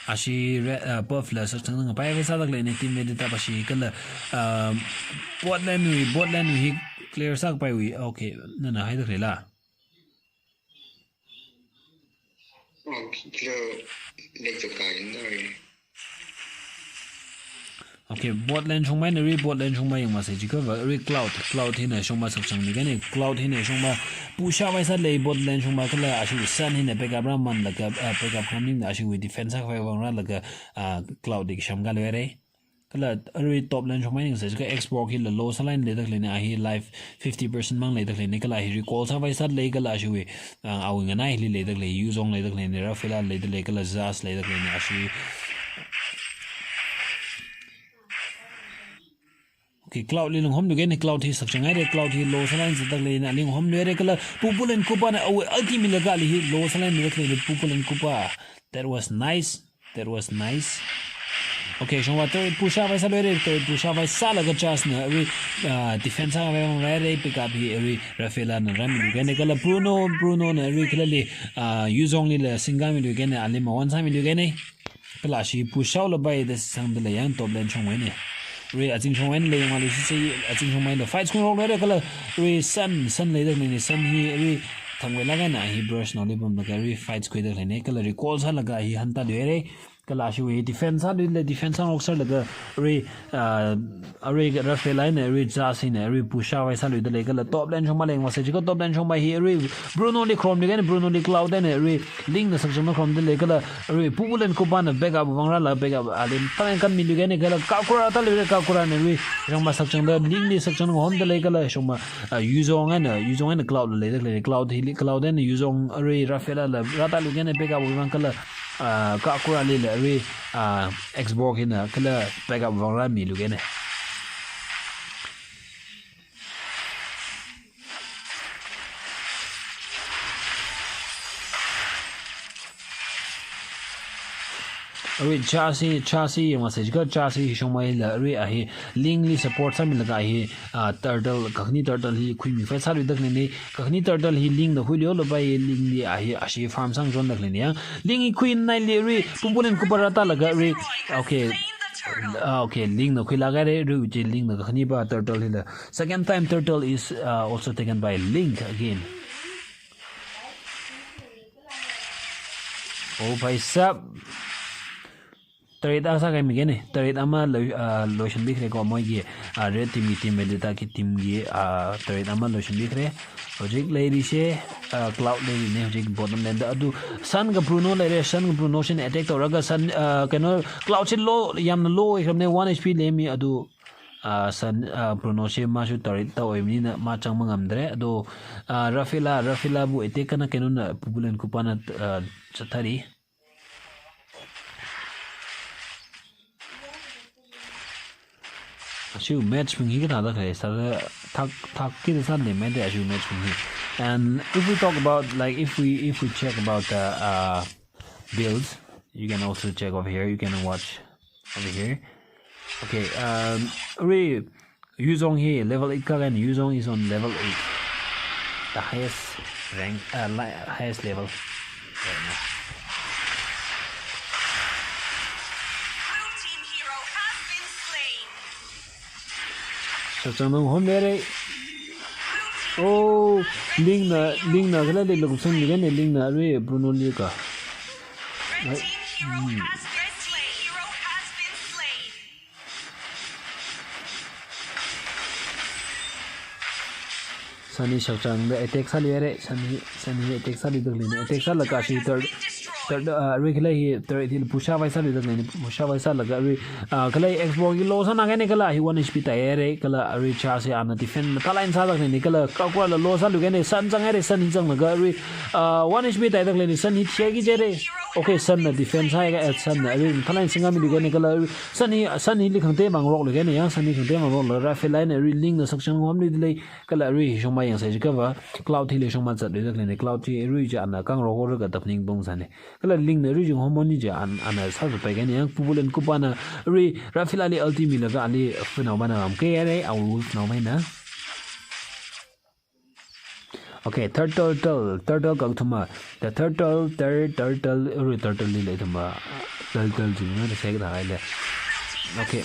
Ashi re-, uh, buff la sakchang ngapaipai sāda khaleine Team Vendetta va ashi kala, um, bot lane wui, bot lane wui hi clear sākapaiwui. Okay, nana haida khalei la. Oh, clear, let's go, guys. Okay, bot lane shongmai eina arui bot lane shongmai yangmasa jiakha va arui Cloud, Cloud hina shongma sakchangmi kahaine, Cloud hina shongma push up vai sāda lei bot lane shongma kala ashiwui Sun hina pick up rāmanlaga, ah, pick up khamning ashiwui defense sākhavai vang rālaga, ah, Cloud li kasham kali haire. Kala arui top lane shongmai eina yangsa jiakha Xbox hila low sālāk eina leida khaleine, ah, hi life fifty percent mang leida khaleine kala hi recall sāvai sāda lei kala ashiwui, ah, awui nganai hili leida khalei, Yuzong leida khaleine, Rafaela leida lei kala Charge leida khaleine ashi. Okay, Cloud li lunghomlu kahaine, Cloud hi sakchang haire, Cloud hi low sālāk eina zāda khaleine, ali lunghomlu haire kala Pupul and Kupana awui ulti milaga ali hi low sālāk eina zāda khaleine, Pupul and Kupa. That was nice. That was nice. Okay, shongva turret push up vai sālu haire, turret push up vai sālaga Charge na arui, ah, defense sākhavai vang rāhaire, pick up hi arui Rafaelana rāmilu kahaine kala Bruno, Brunona arui kala li, ah, Yuzonglila singkāmilu kahaine, ali mawan sāmilu kahaine. Kala ashi push out la pai da sangda lei ya top lane shongwui eina. Arui azing shongwui eina yangmalu sai, azing shongwui eina fight khuingaroklu haire kala arui Sun, Sun leida khaleine, Sun hi arui thangwui lāk eina hi brush nao li pamlaga arui fight khuida khaleine kala recall sālaga hi hanta lei haire. Kala ashiwui defense sāluidalei, defense sāngarok sālaga arui, ah, arui Rafaela eina arui Jazz hina arui push sāvai sāluidalei, kala top lane shongma lengvāsei jiakha top lane shongma hi arui Bruno li kharomluikahaina, Bruno li Cloud eina arui Link na sakchangda kharomdalei, kala arui Pupulen Kupana backup vāngrālaga backup ali tang kan miluikahaina, kala Kakura tāluire, Kakura na arui shongma sakchangda Link li sakchang ngahomdalei, kala shongma, ah, Yuzong eina, Yuzong eina Cloud la leidalei, Cloud hili, Cloud eina Yuzong arui Rafaela la rātāluikahaina backup vāng, kala ah, Kakura lila arui, ah, X-Borg hina kala backup vāngrāmiluikahaina. Arui Jazz hi, Jazz hi yangvāsei jiakha Jazz hi shongma hila arui a hi Link li support sāmilaga a hi, ah, turtle, kakhane turtle hi khuimivai sāluida khaleina, kakhane turtle hi Link na khuiluilu pai, Link li a hi ashi farm sāngajonda khaleina. Link hi khuinaili arui Pupulen Kupa rātālaga arui, okay, ah, okay, Link na khuilākhaire, arui chi Link na kakhane pa turtle hila. Second time turtle is, uh, also taken by Link again. Oh, bhai sahab. Turret akha sākhaimikahaina, turret ama lo-, ah, loishanbikhareko moigi, ah, red team ki teammate da ki team ki, ah, turret ama loishanbikhare. Hojik leirise, ah, Cloud leirina, hojik bottom lane da. Adu Sun ka Bruno leire, Sun ka Bruno shina attack tawraga Sun, ah, kaino Cloud chi low, yamna low oikharmana, one H P leimi adu, ah, Sun, ah, Bruno chi mashu turret ta oimanina ma chang mangamdalei. Adu, ah, Rafaela, Rafaela bu attack kana kainona Pupulen Kupana, ah, zathari. Ashiwui match bing hi kathāda khalei, sāda thak, thak kida sānde mende ashiwui match bing hi. And if we talk about, like, if we, if we check about the, uh, builds, you can also check over here, you can watch over here. Okay, um, arui Yuzong hi level eight kākhaina, Yuzong is on level eight. The highest rank, uh, li-, highest level right now. Blue team hero has been slain. Sakchang ngahomluire. Oh, Link na, Link na kala le luksan ni ne, Link na arui Bruno li ka. Red team hero has been slain. Hero has been slain. Sun hi sakchangda attack sāluire, Sun hi, Sun hi attack sāluida khaleina, attack sālaga shi third, third, ah, arui khalei hi third hi push sāvai sāluida khaleina, push sāvai sālaga arui, ah, khalei X-Borg hi low sānākahaina kala hi one H P tāhaire, kala arui Jazz hi ana defend mathālāk eina sāda khaleina, kala Kakura la low sāluikahaina, Sun zanghaire, Sun hi zanglaga arui, ah, one H P tāhaida khaleina, Sun hi thihaiki jihaire. Okay, Sun na defend sāhaiakha, eh, Sun na arui mathālāk eina singamiluikahaina kala arui Sun hi, Sun hili khangatei mangarokluikahaina, yang Sun hi khangatei mangarokla, Rafaela eina arui Link na sakchang ngahomluidalei, kala arui hi shongma yangsei jiakhava, Cloud hili shongma zatluida khaleina, Cloud hi arui chi ana kangarok ora katap ning bong sāna. Kala Link na arui chi ngahomoni chi an-, ana sāzapaikahaina, yang Pupulen Kupana arui Rafaela li ulti milaga ali Fuinao mana ngamkeihaire, awui Fuinao maina. Okay, third turtle, turtle kakathuma. The turtle, third turtle, arui turtle li leithuma. Turtle jingna da sek da haile. Okay.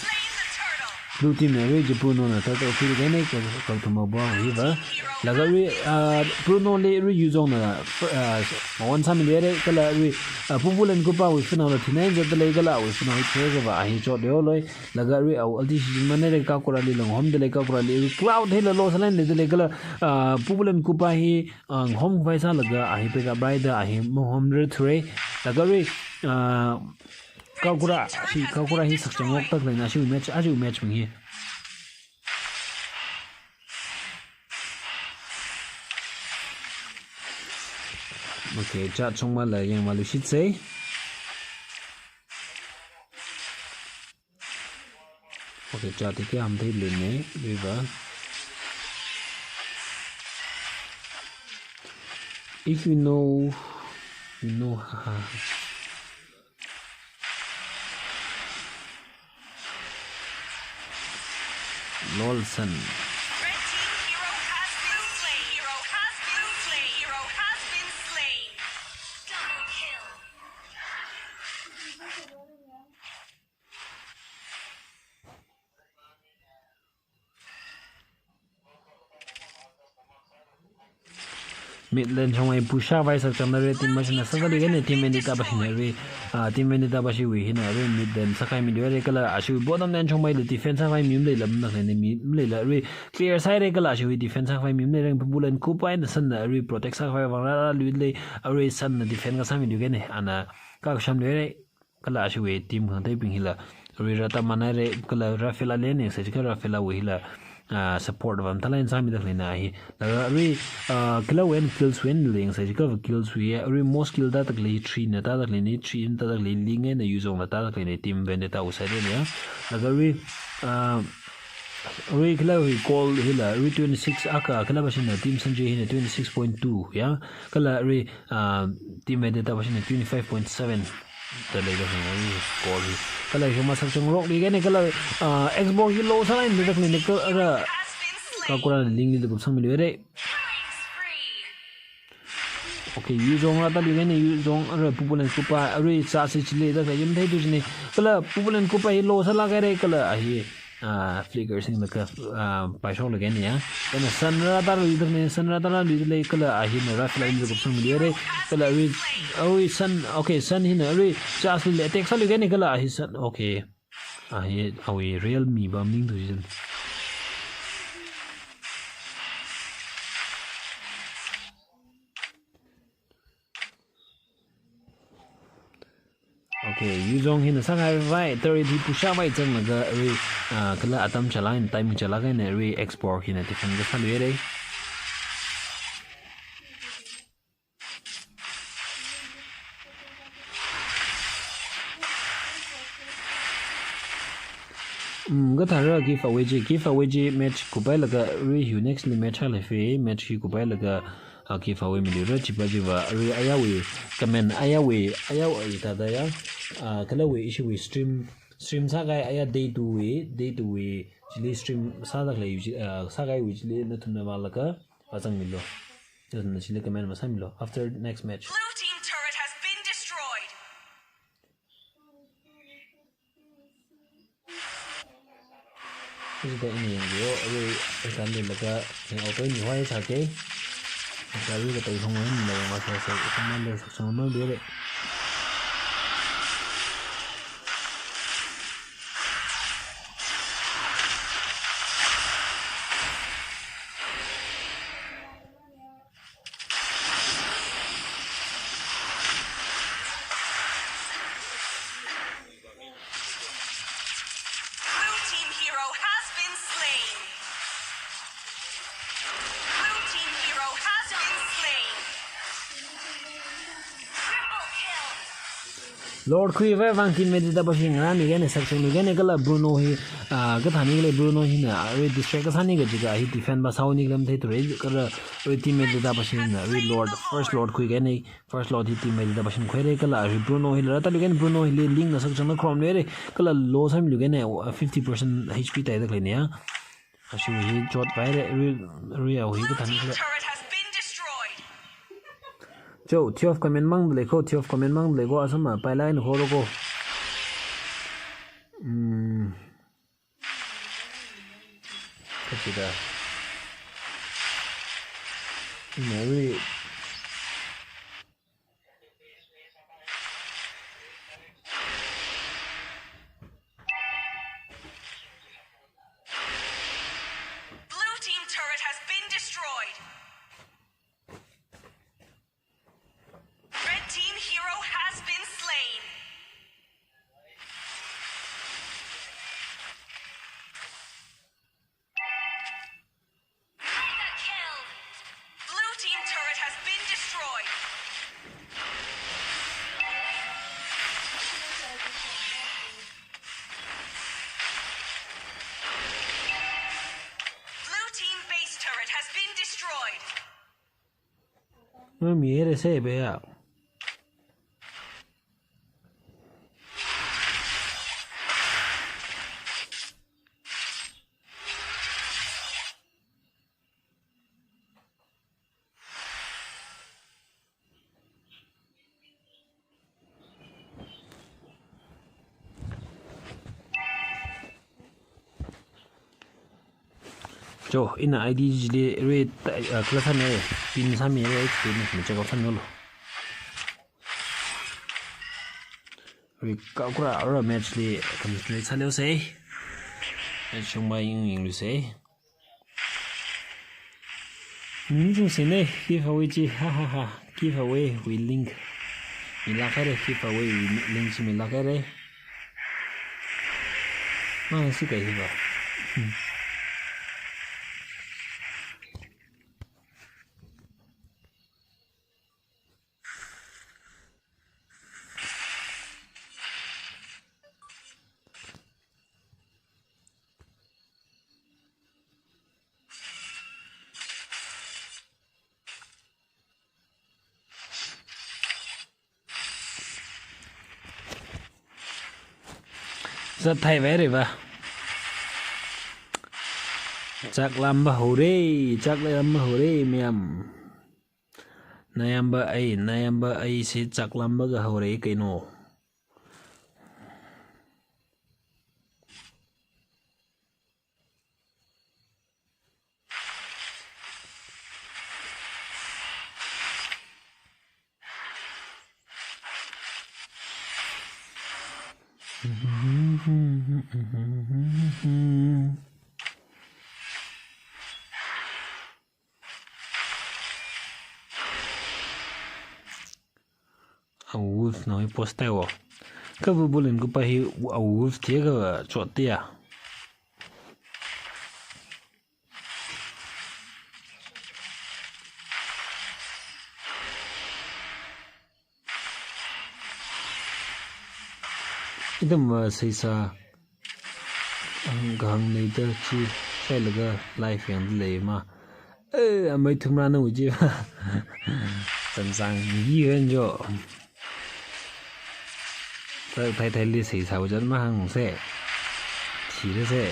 Blue team na arui chi Bruno na turtle khuikahaina, ka-, kakathuma bua hiva. Laga arui, ah, Bruno li arui Yuzong na, ah, mawan sāmiluire, kala arui, ah, Pupulen Kupawui Fuinao la thina zatdalei, kala awui Fuinao hi theiakhava a hi chotluiloi. Laga arui awui ulti shichinmana re, Kakura li ngahomdalei, Kakura li arui Cloud hila low sālāk eina leidalei kala, ah, Pupulen Kupa hi, ah, ngahomkhavai sālaga a hi backup rāhaida a hi mahomrar thura. Laga arui, ah, Kakura, shi Kakura hi sakchang ngokta khaleina, ashiwui match, ashiwui match bing hi. Okay, chat shongmala yangmaluishitsei. Okay, chat hi kayākha matheilune, river. If you know, you know, ha, ha. Lolson. Red team hero has been slain. Hero has been slain. Hero has been slain. Double kill. Mid lane shongmei push sākhavai sakchangda red team bashina sāda leikahaina, Team Vendetta bashina arui, ah, Team Vendetta bashiwui hina arui mid lane sākahai miluire kala ashiwui bottom lane shongmeili defend sākhavai mi maleila, maleila, mi maleila arui clear sāhaire kala ashiwui defend sākhavai mi maleirang, Pupu Lenkuppa eina Sunna arui protect sākhavai vang rāluilei, arui Sunna defend kasā miluikahaina, ana kakasham luire. Kala ashiwui team khangateibing hila arui rātamānhaire kala Rafaela lane yangsa jiakha Rafaelawui hila, ah, support vang thalai sāmida khaleina hi. Laga arui, ah, kala wen kills wen leng yangsa jiakha kills wui arui most kill tāda khalei three na tāda khaleina, three na tāda khalei Ling eina Yuzhongna tāda khaleina Team Vendetta wui side na ya. Laga arui, ah, arui kala arui goal hila arui twenty-six akha, kala bashina Team Sanjay hina twenty-six point two ya. Kala arui, ah, Team Vendetta bashina twenty-five point seven da leida khaleina arui goal hi. Kala shongma sakchang rokluikahaina kala, ah, X-Borg hi low sālaga leida khaleina kala, kakura Lingli da kupsang miluire. Okay, Yuzhong rāda leikahaina, Yuzhong arui Pupu Lenkuppa, arui sāsi chili da kayum thei tu chini. Kala Pupu Lenkuppa hi low sālākhaire kala ahi, ah, flicker singlaga, ah, paishok leikahaina ya. Kala Sun rāda leida khaleina, Sun rāda leidalei kala ahina Rafaela eina kupsang miluire. Kala arui, arui Sun, okay, Sun hina arui charge li attack sāluikahaina kala ahi Sun, okay. Ahi, awui real mi bam ning tu jin. Okay, Yuzhong hina sākhavai, third hit push sākhavai zanglaga arui, ah, kala atam chālāk eina, timing chālāk eina arui X-Borg hina defend kasā luire. Mm, kathara giveaway chi, giveaway chi match kuphailaga arui hi next li match hālei fi, match hi kuphailaga, ah, giveaway miluira chipa chiva, arui ayāwui, comment ayāwui, ayāwui tāda ya, ah, kalawui ishiwui stream, stream sākahai ayā day two wui, day two wui, chili stream sāda khalei, ah, sākahaiwui chili nathumna vālaga, vāzangmilu. Nathumna chili comment masāmilu. After next match. Blue team turret has been destroyed. Hithāda ina yanglu, arui exam leilaga, eh, auto ini huai sāke. Arui katai hong ina yangla sāsa, commander sakchang malire. Blue team hero has been slain. Blue team hero has been slain. Triple kill. Lord khuivai vang team Vendetta bashi ngarānluikahaina, sakchangluikahaina kala Bruno hi, ah, kathāni kala Bruno hina, ah, arui distract kasāni kajiakha hi defend masāhaoni khala matheithura, kala arui team Vendetta bashina, arui Lord, first Lord khuikahaina, first Lord hi team Vendetta bashina khuire kala arui Bruno hila rātaluikahaina, Bruno hili Lingna sakchangda khrom luire, kala low sāmiluikahaina, uh, fifty percent H P tāda khaleina ya. Ashiwui hi chotpaire, arui, arui awui hi kathāni khala. Turret has been destroyed. Cho, twelve comment mang dalei ko, twelve comment mang dalei ko, asama, pailāk eina horoko. Hmm. Kachida. Mary. Blue team turret has been destroyed. Red team hero has been slain. Mega kill. Blue team turret has been destroyed. Blue team base turret has been destroyed. Mami, eres ese, vea. Cho, ina I D chili re, ah, kala sāmi re, pin sāmi re, pin mi check out sāmilu. Re, kakura ara match li concentrate sālu sei. Match shongma ying yinglu sei. Ning chungsi ne, giveaway chi, ha ha ha. Giveaway wui link. Milāk haire, giveaway wui link chi milāk haire. Mang si kai hi ba. Hmm. Zathai vai re ba. Chak lamba haore, chak lamba haore, mayam. Nayamba ai, nayamba ai si chak lamba kahaore kaino. A wolf na hi post tai wo. Ka bu bulin ku pa hi a wolf te ka chot te ya. Ithum, uh, seisa, ang kahāng leida chi sailaga live yangda lei ma. Eh, amei thumra na uji. Sansang yi hen jo. Sa thai thai li seisa ujan mahāng se. Thira se.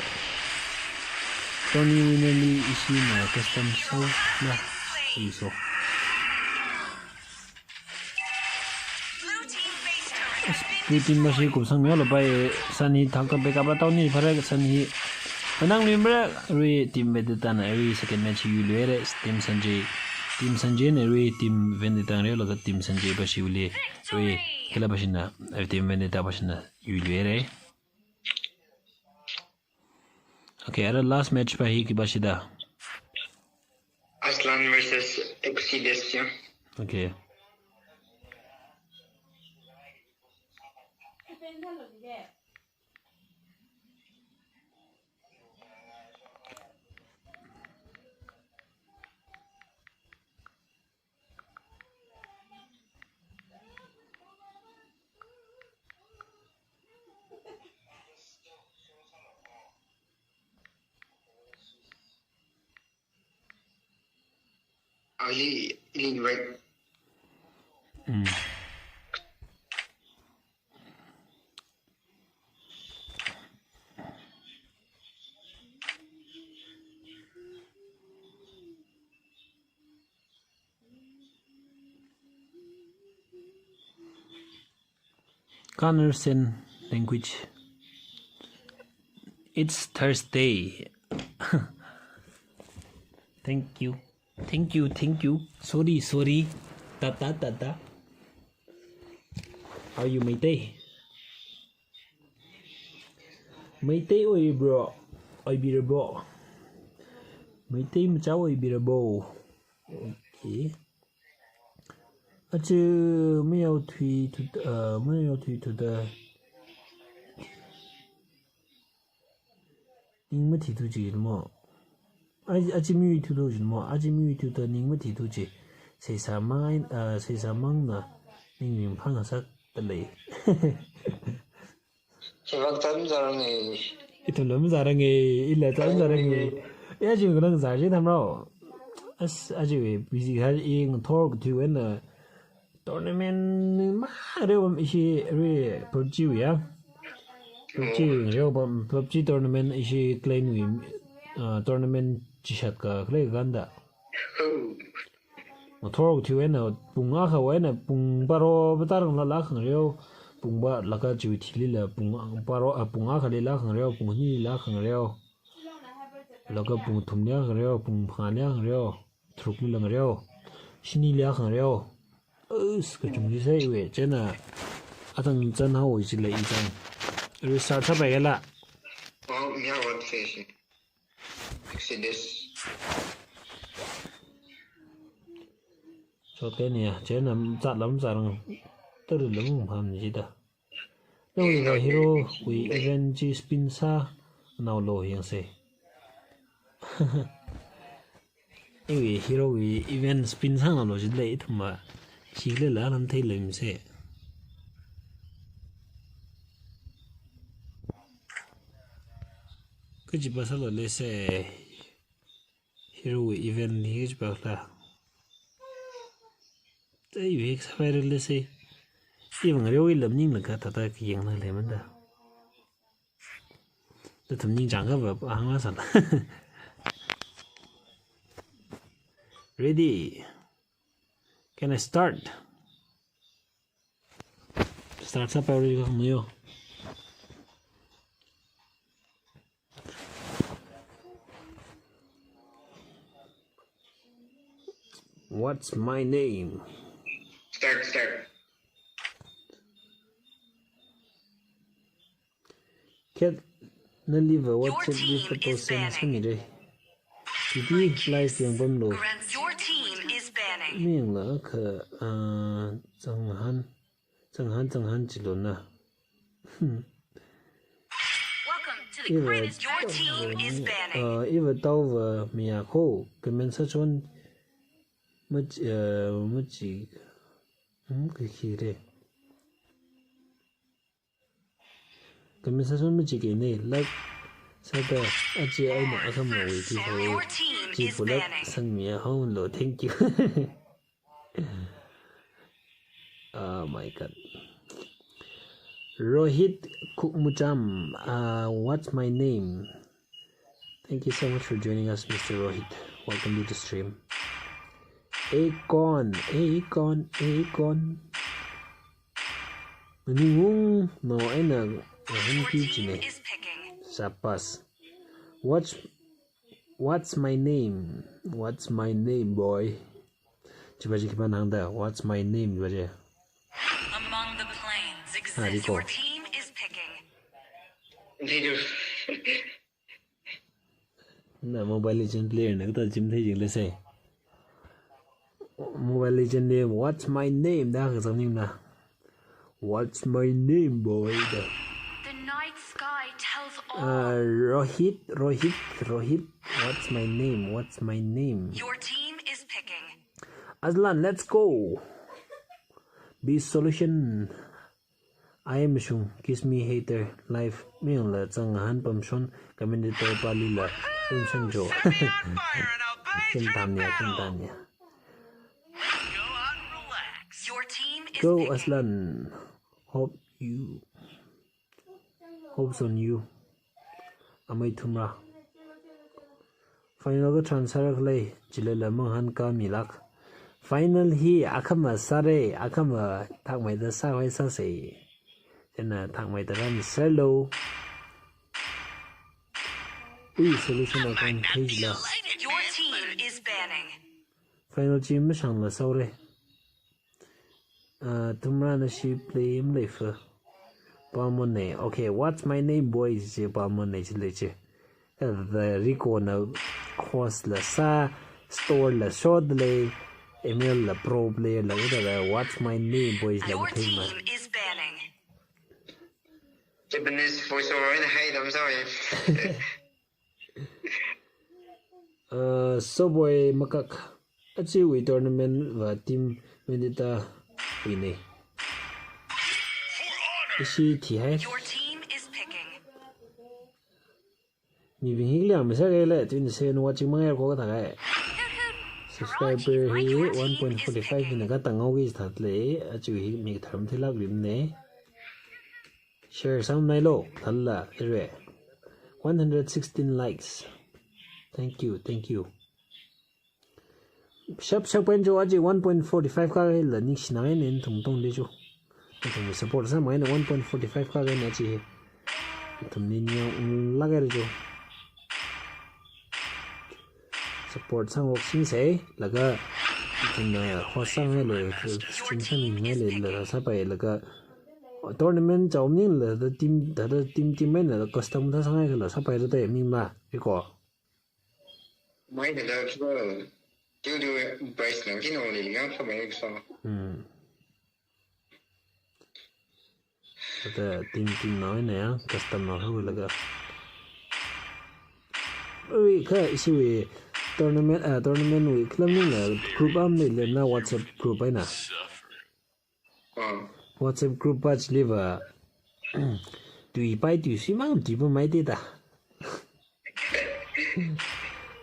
Tony Winner li ishi na custom so na. Iso. Blue team bashi kumsang miolo bai, san hi thangka backup la tau ni phara san hi. Manang mi mara re team Vendetta na re second match yu luire, team Sanjay. Team Sanjay na re team Vendetta re laga team Sanjay bashi ule. Re kala bashina, re team Vendetta bashina yu luire. Okay, ara last match pa hi ki bashida. Aslan versus Exodus ya. Okay. Ali, ili invite. Mm. Can't understand language. It's Thursday. Thank you. Thank you, thank you. Sorry, sorry. Tata, tata. Are you Meitei? Meitei oibro? Oibirabo? Meitei macha oibirabo? Okay. Achi mayau thui thu, uh, mayau thui thuda. Ning mathi thu chi mo. Achi, achi mi thu thu chi mo. Achi mi thu thu ning mathi thu chi. Seisa mang, uh, seisa mang na ning ring phang sak ta lei. Chivak cham zarang e. Ithum lam zarang e, ila cham zarang e. Ya chi nang zar chi tham rao. As, achi we busy ha i ngathor ku thui wen na tournament ma re wam ishi re PUBG ya. PUBG re wam PUBG tournament ishi clan wi, ah, tournament chishat ka kle ganda. Ngathor ku thui wen na pung akha wen na pung baro batar la la khang reo. Pung ba la ka chiwi thili la pung baro, ah, pung akha li la khang reo, pung ni la khang reo. Laga pung thumli akha ngareo, pung phangāli akha ngareo, tharukli akha ngareo, shinili akha ngareo. Us, kachungli sāi we, chieina atang chānhaowa chila i chang. Restart sāpai kala. Oh, yeah, what fish? Exodus. Chote niya, chieina zatlam zarang, taralam ham jida. Nawui hero wui event chi spin sānaolu yangsa. Iwui hero wui event spin sānaolu jilei ithumva. Chilala lam theilemsa. Kachipa sālu leisai. Hero wui event hi kachipa khala. Tei vek sāpai rele se. Iwui ngareo ilam ninglaga thāda kayang na leimanda. Nathum ningchāng kava hāngla sāla. Ready. Can I start? Start sāpai rele khamuyo. What's my name? Start, start. Cat, naliva WhatsApp li photo send sāmira. Titi live yangpamlu. Your team is banning. Miyangla kha, ah, Changhan. Changhan, Changhan chilona. Hmm. Welcome to the Iva, greatest. Your team is banning. Uh, iva taova miya kho, comment section mach-, uh, machi, hmm, kakhire. Comment section machikine, like, sāda, achi aina akhamna wui ti ho. Your team is banning. Chipulak sangmiya haolo, thank you. Oh my God. Rohit Kukmucham, uh, what's my name? Thank you so much for joining us, Mister Rohit. Welcome to the stream. Akon, Akon, Akon. Maningung, no, eina, uh, Your team is picking. Shabash. What's, what's my name? What's my name, boy? Chiva chi khipāna hāngda, what's my name, chiva chi? Among the plains exists. Ah, Rico. Your team is picking. Video. Na Mobile Legend player na kathā chim thei jing leisai. Mobile Legend name, what's my name? Da kazang name na. What's my name, boy? Da. The night sky tells all. Uh, Rohit, Rohit, Rohit. What's my name? What's my name? Your team is picking. Aslan, let's go. Be solution. I am Shung, kiss me hater, live, miyangla chang han pamshon, commentator palila, pamshon jo. Kim tanya, kim tanya. Your team is picking. Go Aslan. Hope you, hopes on you. Amei Thumra. Final ka transfer khalei, chilala manghan ka milak. Final hi akhama sāra, akhama thakmeida sāhoi sāsa. Chieina thakmeida rāmi sālu. Ui, solution account page la. Your team is banning. Final chi mashangla sāhaora. Uh, Thumra nashi play maleifa. Pamone. Okay, what's my name, boys? Chi pamone chili chi. Uh, the Rico na host la sā, store la shot le, M L la pro player la, uda la, what's my name, boys? La. Your team is banning. Japanese voiceover in high them, sorry. Uh, Soboi Makak, achiwui tournament va team Vendetta wui ne. Ishi thi hai. Your team is picking. Mibing hikli ang misa kele, twenty-seven watching mangai ko kata kai. Subscriber hi one point forty-five hina katang ngau ki that le, achiwui hi mi tharam thilak lim ne. Share sāngailo, thāla, ere. One hundred sixteen likes. Thank you, thank you. Shap shap pen jo aji one point forty-five ka la ningshina ne nathum tongli jo. Nathum support sāmai na one point forty-five ka na chi. Nathum ni nia un la ga jo. support sāngarok singsa, laga, ithumna host sāngailei, stream sāmingailei, laga sāpai, laga tournament chao maningla, thāda team, thāda team, team eina custom thā sāngaikhala sāpaira da ming ma, iko. Mai thāda, thāda, tiu tiu prize na, kino ni nga sāmai so. Hmm. Thāda team, team na eina ya, custom na hulaga. Ui, kha ishiwui tournament, ah, tournament wui khalam ningla group am leilei na, WhatsApp group eina. Ah. WhatsApp group pa chiliva, tuipai tuisui mang tuipa maida da.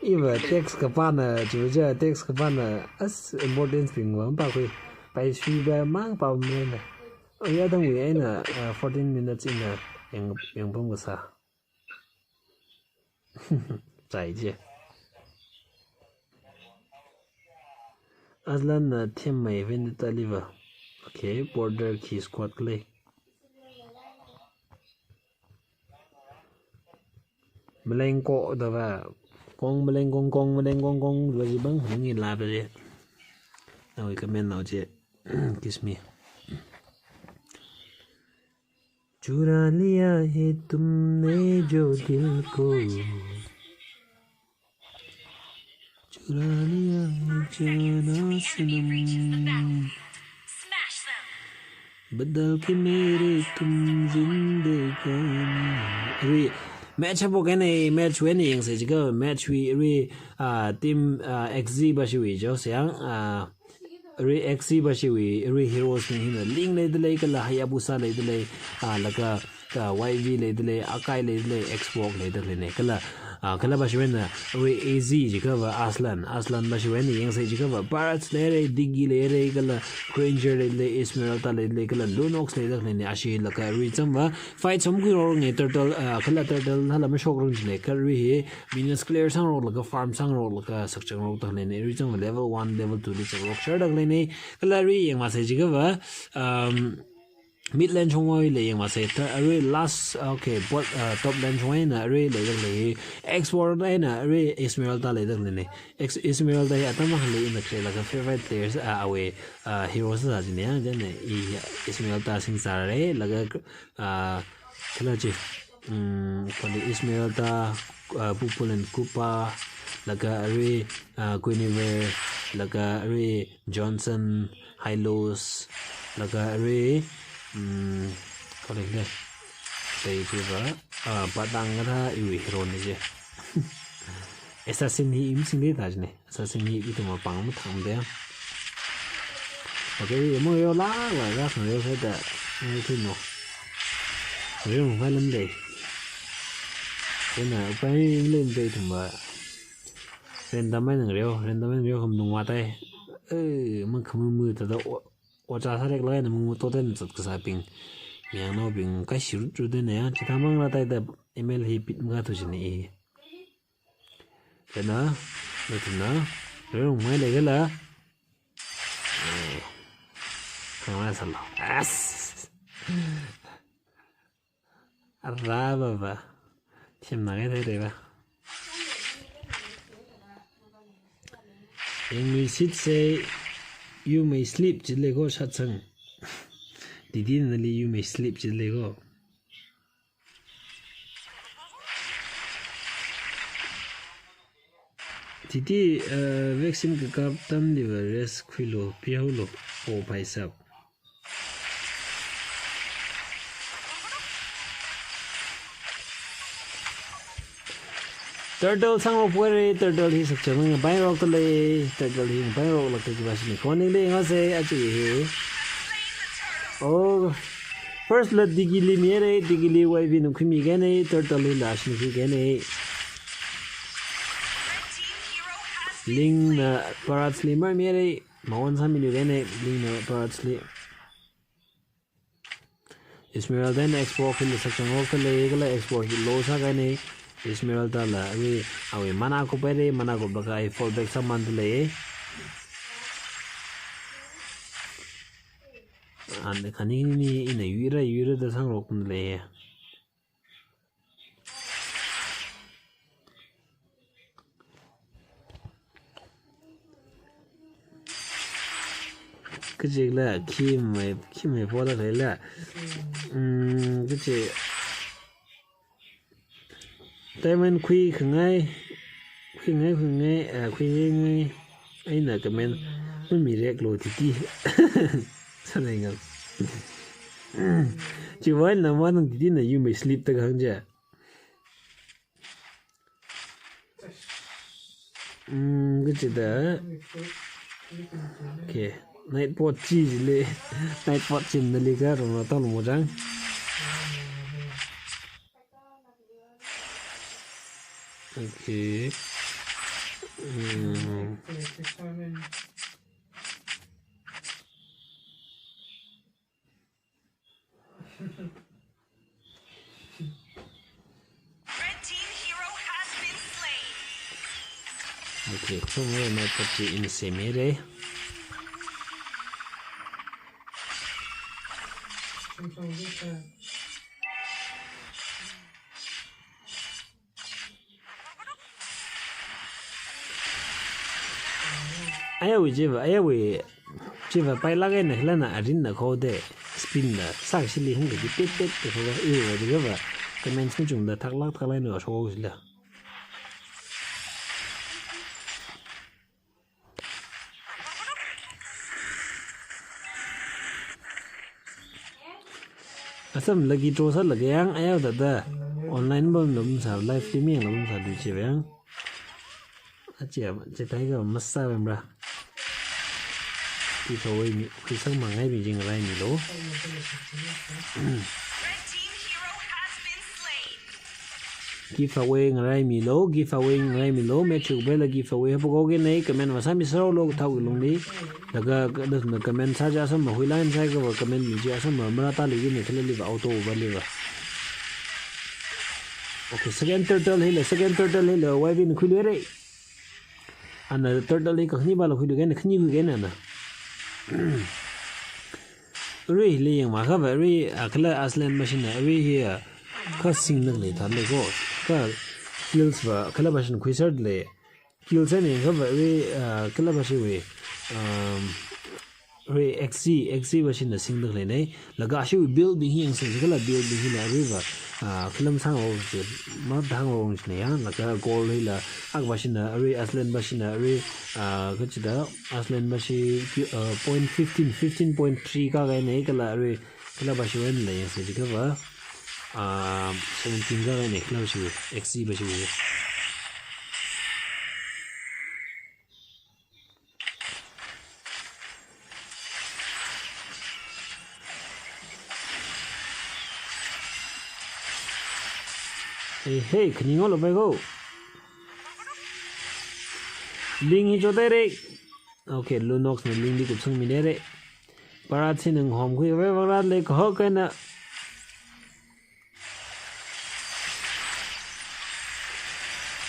Iva text kapāna, chiva ja text kapāna, as importance bing wa mpakhui. Paisuiva mang pamrena. Oya dangwui eina, ah, fourteen minutes eina yang, yangpam kasā. Chai je. Aslan na themmei Vendetta liva. Okay, border khi squad khalei. Maleng ko dava. Kong maleng kong kong maleng kong kong dava jibang hangi la bale. Nawui comment nao je. Kiss me. चुरा लिया है तुमने जो दिल को, चुरा लिया है जाना सनम, बदल के मेरे तुम जिंदगानी। Arui, match hapo kane, match wui eina yangsa jiakha, match wui, arui, ah, team, ah, X Z pa shiwui jo siang, ah, Arui X Z pa shiwui, arui heroes bing hina Ling leidalei, kala Hayabusa leidalei, ah, laga, ah, Y V leidalei, Akai leidalei, Xbox leidalei ne, kala, ah, kala pa shiwui eina, arui A Z jiakhava Aslan, Aslan pa shiwui eina yangsa jiakhava Barats leira, Diggy leira, kala Granger leidalei, Esmeralda leidalei, kala Lunox leidalei ne, ashi laga arui chāmva, fight samkhuirok ne, Turtle, ah, kala Turtle hala mashokrang jine, kha arui hi, Minions clear sāngaroklaga, farm sāngaroklaga, sakchangarok dalei ne, arui chāng level one, level two li changarok shar dalei ne, kala arui yangmasa jiakhava, um, mid lane chungwui lei yangmasa, ta-, arui last, okay, bot, uh, top lane chungwui eina arui leidalei, X four eina arui Esmeralda leidalei ne, Ex-, Esmeralda hi atam akhali ina khalei laga favorite players, uh, awui, uh, hero sāsa jine, ya, jane, i Esmeralda singsa rāra, laga, uh, kala chi, um, kali Esmeralda, uh, Pupul and Koopa, laga arui, uh, Guinevere, laga arui Johnson, Hylos, laga arui, um, kali le, kali chiva, uh, Padang kata iwui hero ne je. Assassin hi imsing de ta jine. Assassin hi ithum apāng mathang de. Okay, mo yo la la la, mo yo sa da. Mo yo tu no. Mo yo mo lam de. Kena upai lam de ithumva. Random mai nang reo, random mai reo kham nung wa tai. Eh, mang kham mu ta da o, o cha sa rek lai na mung to den zat kasā bing. Miang no bing kai shiru ru de ne ya. Chithamang la tai da email hi pit mga tu jine. Kena, nathumna, rung mai leikhala. Eh, khamai sālu. As. Ara baba. Themna kai thei thei ba. Yangluishitsa, you may sleep, jilei ko Shatsang. Didi nali you may sleep, jilei ko. Titi, uh, vaccine kakap atamliva rest khuilu, pihao lu, oh, bhai sahab. Turtle sāngarok poi re, Turtle hi sakchang ngapairok talei, Turtle hi ngapairok lak kaji ba shini. Koning de ngase, achi hi. Oh, first la Digili mire, Digili Y V nung khuimi kene, Turtle hi la shini khui kene. Ling na Barats li mar mire, mawan sāmi nu kene, Ling na Barats li. Esmeralda na Xbox li sakchang ngaroktale, kala Xbox hi low sākahaina, Esmeralda la, awui, awui mana kup haira, mana kuplaga ai fallback sāmandale. An khanini ina yuira, yuira da sāngarokdale. Kachikla khi mai, khi mai phola khaila. Hmm, kachi. Diamond khui khangai, khuingai, khuingai, ah, khuingai ngai. Eina comment mamireklo titi. Sanai ngam. Chiwuivang namanang titi na you may sleep da kahāng ja. Hmm, kachida. Okay. Night pot chi jile. Night pot chin nali ka rong rong tong mo jang. Okay. Hmm. Red team hero has been slain. Okay, chungmei mai pati in semire. Ayawui chiva, ayawui chiva pailak eina khalana arinna khode spin da sākashili hung kaji pet pet te kho iwui va diga va comments machungda thaklak thaklak eina shokshila. Asam lucky draw sālaga yang, ayau dada online bam lum sā, live streaming lum sā du chi yang. Achi am, chi tai ka masa bam ra. Giveaway mi, khuisang mangai mi jing rai mi lo. Giveaway ngarai milo, giveaway ngarai milo, match uk bela giveaway hapo kau ke nei, comment masā mi saro lo thau lung ni. Laga, ka, da, na comment sā ja asam ma hui line sai ka comment mi ja asam ma mara ta li ni khala li ba auto ba li ba. Okay, second turtle hila, second turtle hila, Y V ni khui luire. Ana turtle hi kakhani ba la khui lu ke na, khani khui ke na na. Arui hili yang ma kha ba, arui, ah, kala Aslan ba shina, arui hi, ah, kha singna le tha le ko. Kha kills ba, kala ba shina khuisar le. Kills ne kha ba, arui, ah, kala ba shi we. Um, arui X C, X C ba shina singna le nei. Laga shi we build bing hi yang sing, kala build bing hi la arui ba. Ah, kala masang o shi, ma thang o shi ne ya. Laga goal hi la, ak ba shina, arui Aslan ba shina, arui, ah, kachida, Aslan ba shi, uh, point fifteen, fifteen point three ka gai nei kala arui, kala ba shi wen le yang se jika ba, ah, seventeen ka gai nei kala ba shi, X C ba shi. Hey, hey, khani ngolo bai ko. Link hi cho dai re. Okay, Lunox na link di kupsang mi dai re. Para tsi nang hom kui we para le ko kai na.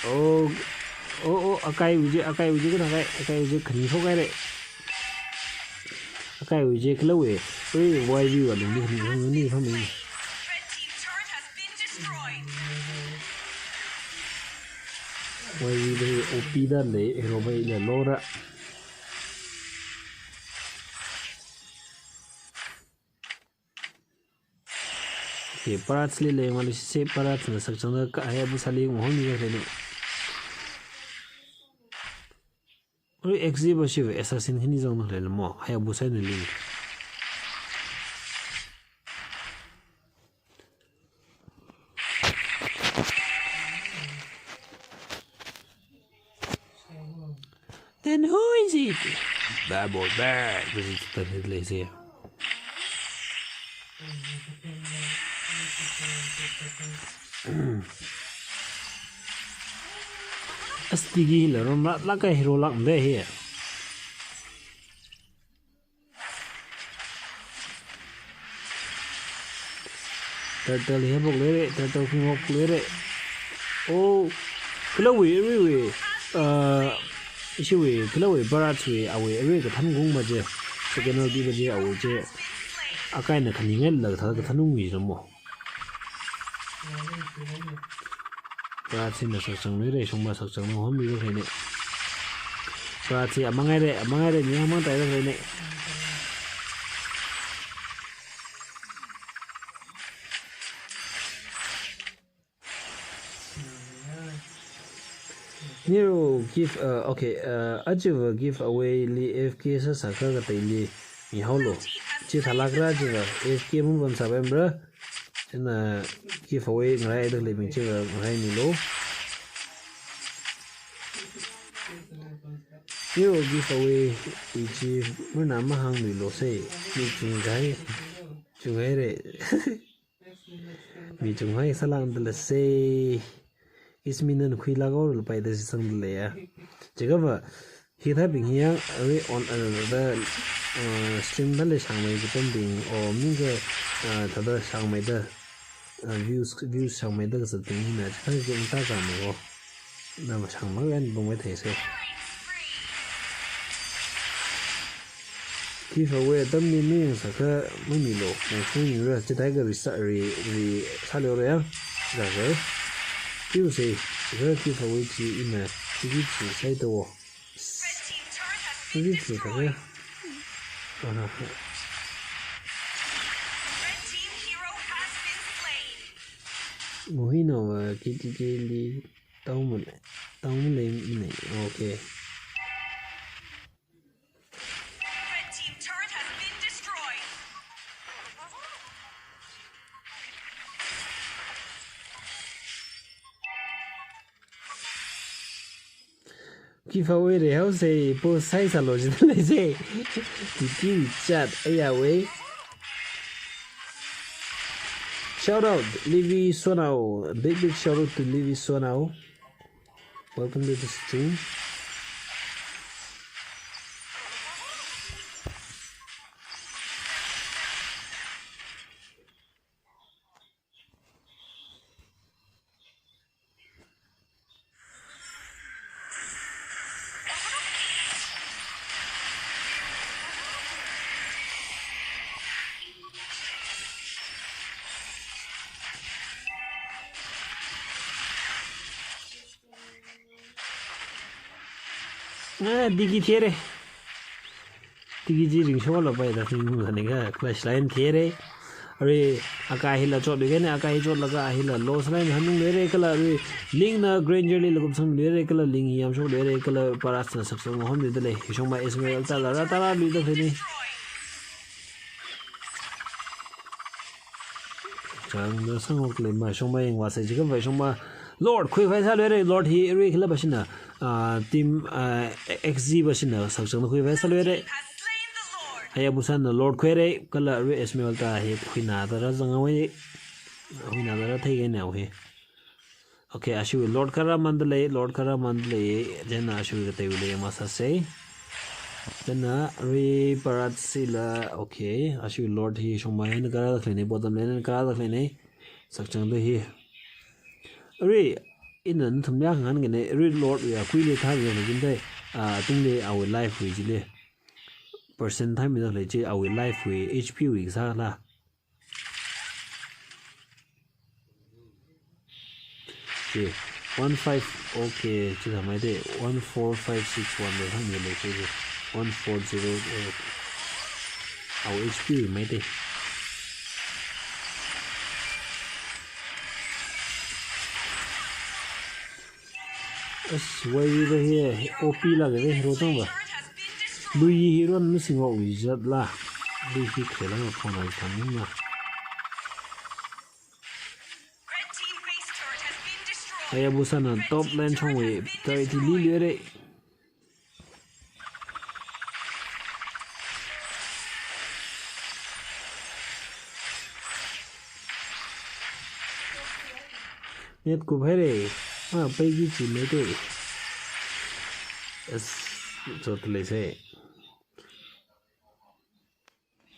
Oh, oh, oh, akai uji, akai uji kana kai, akai uji khani so kai re. Akai uji kala we. Ui, Y V wa lung ni khani so ni so mi. Y V O P da le, hero bai le lora. Okay, Parats li le, ngolu se Parats na sakchang da ka Hayabusa li ngahon ni ka le. Ui, X Z ba shi assassin khani zang na le mo, Hayabusa na le. Then who is it? Bad boy, bad. This is the headless here. As tigi la rom la la ka hero lak de here. Turtle hi bok lere, turtle hi bok lere. Oh, kala we, we, we. Uh, ishi we, kala we, Barrage we, awe, awe, kathan gung ba je. Second round ba je, awe je. Akai na khani ngai la, kathan, kathan gung wi mo. Parats na sakchang nui re, shongba sakchang nui hom bi re ne. Parats amangai re, amangai re, ni amangai re ne. Niru give, uh, okay, uh, achiva giveaway li F K sāsākha kateili mihaolu. Chithālākra chiva F K mung pamsāpaimara. China giveaway ngaraida khaleibing chiva ngaraimilu. Niru giveaway ichi muna mahāngluilu sei. Mi chungai, chungaire. Mi chungai sālangdala sei. Ismi nan khuilāk orlapai da sisangdalei ya. Chiakha va, hithābing hi yang, arui on, uh, the, uh, stream thāli shāngmei katambing, o mingkha, uh, thāda shāngmeida, uh, views, views shāngmeida kazatbing hina, chiakha keng ta kame ko. Na mashāngmang ran bungwui theisei. Giveaway atamli mayangsākha mamilu, mangkhuingra, chithākha ri sā, ri, ri sāleora ya, sākha. Chiusei, sākha giveaway chi ina, chiki chi sāi tawo. Chiki chi sākha. Aha. Muhino wa kitiki li taumule, taumule mine, okay. Red team turret has been destroyed. Giveaway re haosei, post sāsālu jidalei sei. Tiki chat, ayawei. Shout out, Levi Sonao. Big, big shout out to Levi Sonao. Welcome to the stream. Ah, digi thiere. Digi ji ringsholapai da thing nung sāningkha clash line thiere. Arui akai hila chotluikane, akai hi chotlaga hila loss line hanungluire kala arui Ling na Granger li lakum sangluire kala Ling hi yamshokluire kala Paras na saksa ngahomluidalei. Hishongma Ismail tala ra tala luida khaleine. Changda sangok lei ma shongma yangvāsei, chiakha va shongma Lord khuivai sāluire, Lord hi arui khila bashina, ah, team, ah, X Z bashina sakchangda khuivai sāluire. Hayabusa na Lord khuire, kala arui Esmeralda hi khuinada ra zangawei, khuinada ra theikane awui. Okay, ashiwui Lord kharā mandalei, Lord kharā mandalei, chieina ashiwui kateiwuili masāsei. Chieina arui Parat sila, okay, ashiwui Lord hi shongma hina kharāda khaleine, bottom lane hina kharāda khaleine, sakchangda hi. Arui, ina nathumli hāngngaiye, arui Lord wui kuili thāda na jindai, ah, tungli awui life wui chili. Percent thāmida khalei chi awui life wui H P wui kasāla. Okay, one five, okay, chithāmeite, one four five six one da thāmida lei, okay, one four zero, uh, awui H P meite. As, why we were here, O P la kave hero tangva. Lui hero na singwui zatla. Lui hi khela na khona tangma. Hayabusa na top lane chongwui tari ti liluire. Net kuphaire. Ma paiki chi mete. As, chotleisei.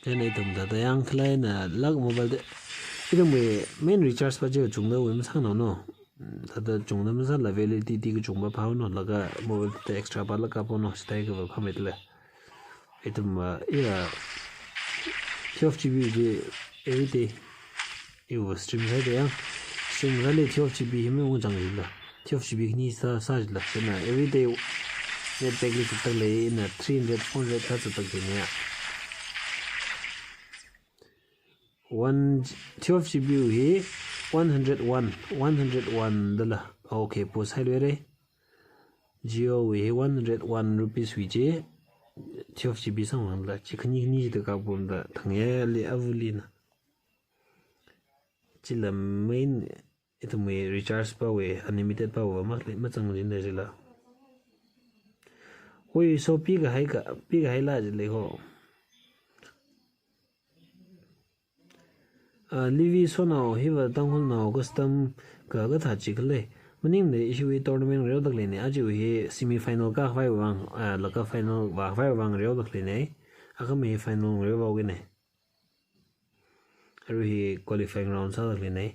Then ithum thāda yang khalei na lak mobile de. Ithumwui main recharge pa je chungda wui masānao no. Thāda chungda masāla validity kachungpa phāhaono, laga mobile de extra pa laga kapono, chithākha va phametle. Ithum, uh, ya twelve G B de everyday. Iwui stream sāda yang. Stream sāli twelve G B hi maungchang jila. Twelve G B khani sā, sā jila. Chieina everyday net pack li zatda lei, ina three hundred, four hundred kha zatda khaleine. One, twelve G B hi one hundred one, one hundred one dala. Okay, post hailuire. Jio wui hi one hundred one rupees wui chi, twelve G B sangvangla, chi khani khani da kapumda, thangya li avulina. Chila main, ithumwui recharge pawui, unlimited power ma, machang jin da chila. Oi, so pi kahai ka, pi kahaila jilei ho. Ah, Livi Sonao, hiva Tangkhulnao custom ka kathā chi khalei. Maningla ishiwui tournament ngareoda khaleina, aja hi semi final kakhavai vang, ah, laga final vākhavai vang ngareoda khaleina. Akhama hi final ngareo vāhaokina. Arui hi qualifying round sāda khaleina.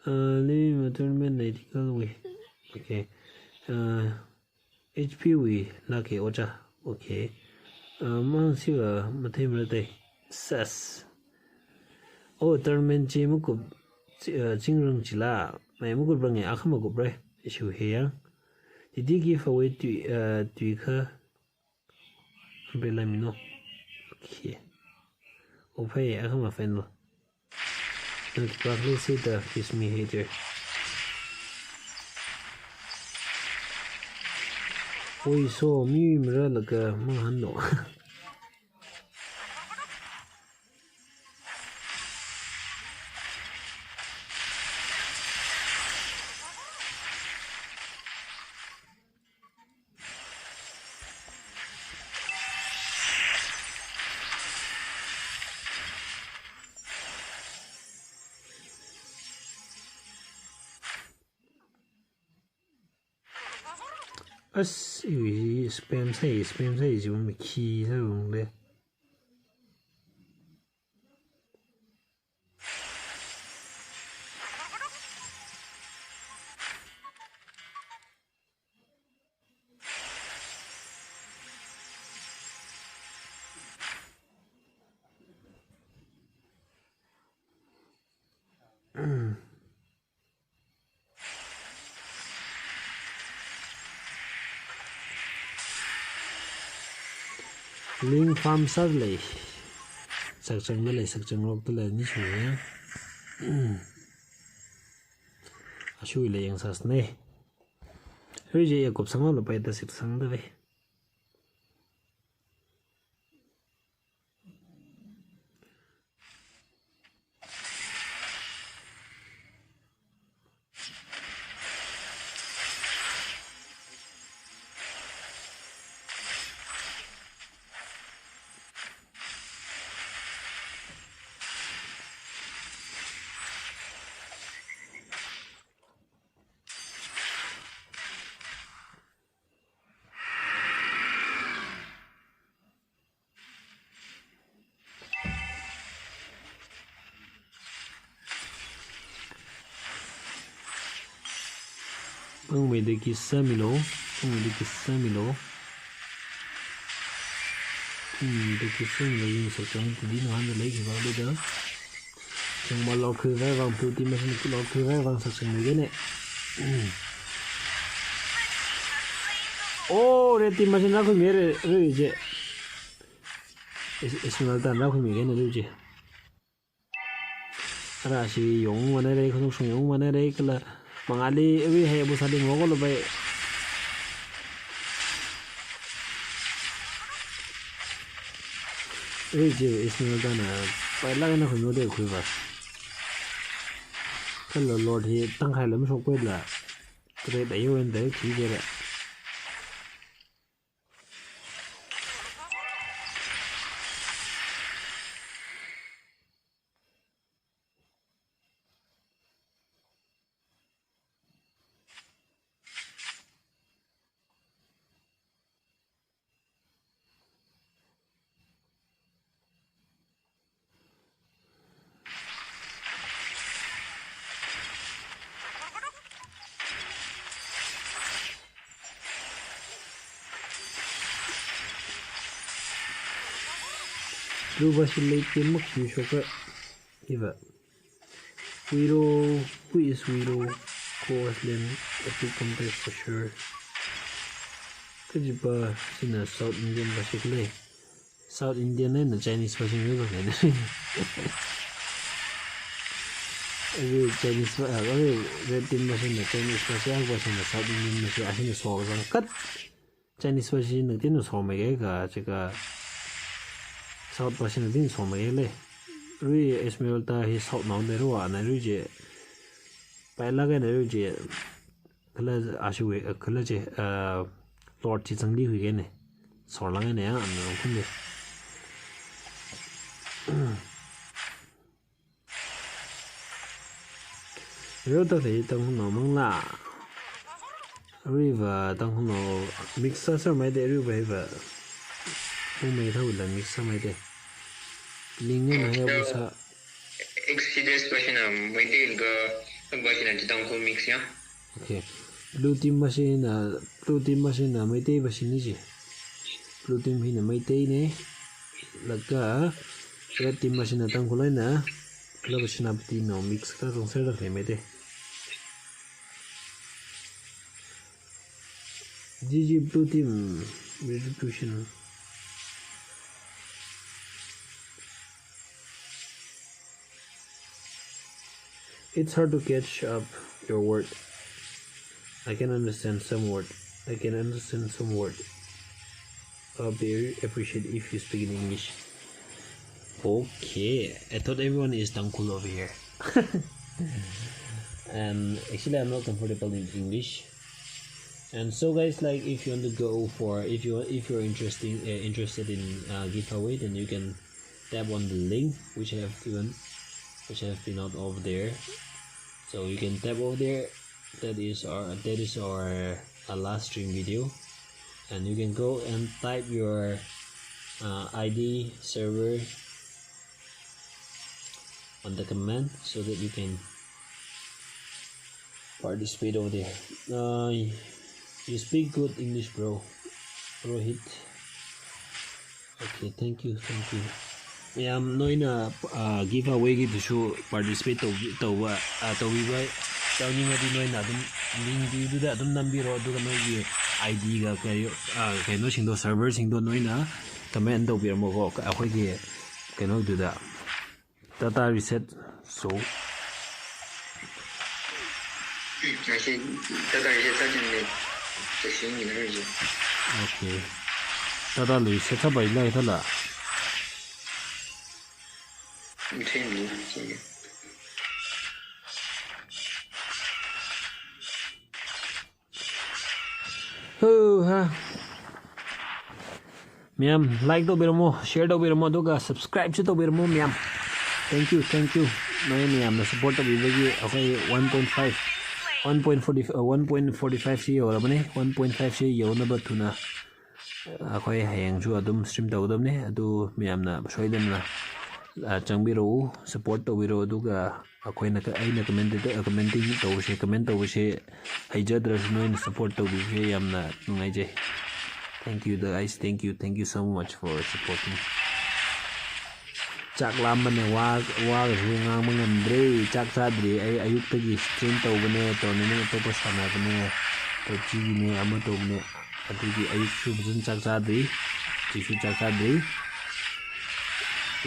Uh, Living Tournament Nautical Way. Okay. Uh, H P wui lāka oja. Okay. Uh, mang siva mathei maratai. Sas. Oh, tournament chi makup, chi-, uh, chingrang chila. Mai makupranga, akhama kupra. Ishiwui hi yang. Didi giveaway tui, uh, tuikha. Umbrella mino. Okay. Ophai, akhama final. Not broccoli seed, uh, gives me hater. Oi, so mi mara laga mahano. As, iwui spam sai, spam sai, jiwui khi sai, wungde. Ling farm sālei. Sakchangda lei, sakchangrokda lei, ni shuya. Ashuilei yangsāsne. Hui je ya kupsang lo pai ta sipsang da ve. Pangmeida kisa milo, pangmeida kisa milo. Pangmeida kisa milo, yun sa chang tudi ngan da lei ki ba le da. Chang ma lok khui vai vang tu ti ma sin lok khui vai vang sa chang le ne. Oh, re ti ma sin na khu me re, re je. Is, is na ta na khu me ne re je. Ara shi yong mana re, khonok shong yong mana re, kala mangali, wi hai bu sa ding ngo lo bai. Ri je, is na ta na, pai la na khu no de khu ba. Kala Lord hi tang khai lam shok pai la. Trade ayo en de khi je re. Luba si late game mak si shoka. Iva. Wiro, who is Wiro? Coasland, epic contest for sure. Kajipa sina South Indian ba shikle. South Indian ne na Chinese ba shikle ba ne. Arui Chinese va, ah, arui red team va shina Chinese va shi, ang va shina South Indian va shi, ashina so zang kat. Chinese va shi nang tin so mai ke ka, chika South va shi nang tin so mai ke le. Arui Esmeralda hi South nao ne ru ana arui je. Pai la ke na arui je. Kala ashi we, kala je, ah, Lord chi chang li hui ke ne. So lang ne ya, ang khun de. Reo ta thei Tangkhulnao mang la. Arui va Tangkhulnao mix sāser mai de arui va hi va. Hung mai thau la mix sā mai de. Ling ngai na ya bu sā. Exodus va shina Meitei ka, va shina chi Tangkhul mix ya. Okay. Blue team va shina, blue team va shina Meitei va shina ji. Blue team hina Meitei ne. Laga red team va shina Tangkhul eina, kala va shina Senapati nao mix ka zong ser da khai Meitei. G G blue team, retribution. It's hard to catch up your word. I can understand some word. I can understand some word. I'll be appreciate if you speak in English. Okay, I thought everyone is Tangkhul over here. And actually, I'm not comfortable in English. And so, guys, like, if you want to go for, if you, if you're interesting, uh, interested in, uh, giveaway, then you can tap on the link which I have given, which I have pinned out over there. So you can tap over there. That is our, that is our, uh, last stream video, and you can go and type your, uh, I D server on the comment so that you can participate over there. Uh, you speak good English, bro. Rohit. Okay, thank you, thank you. Mayam, noina, uh, giveaway ki thushu participate tau, tau, uh, tau bi bai. Tau ni ngadi noina adum link di du da adum nambi ro du ka noi ki I D ka kai, uh, kai no singdo server singdo noina comment tau bi mo ko, akhoi ki kai no du da. Data reset, so. Ashi data reset sāching le, sāching ni na reset. Okay. Data reset sāpai lai thala. Change ni, change. Ho ha. Mayam, like tau bi ramo, share tau bi ramo, aduga subscribe chu tau bi ramo, mayam. Thank you, thank you. Noi mayamna support tau bi bagi, okay, one point five, one point forty, uh, one point forty-five shi yau la bane, one point five shi yau na ba thuna. Akhoi hayang chu adum stream tau dam ne, adu mayamna soidana, ah, chang bi ro, support tau bi ro, aduga akhoina ka, eina comment da, commenting tau shi, comment tau shi, haija dra shi noina support tau bi shi yamna nungai je. Thank you guys, thank you, thank you so much for supporting. Chak lam bane, wa, wa ka hu ngang mangan dre, chak cha dre, ai, ayuk ta ki stream tau bane, tournament to pa sana bane, to chi ne, ama tau bane. Adugi ayuk shu bazan chak chadri, chi shu chak chadri.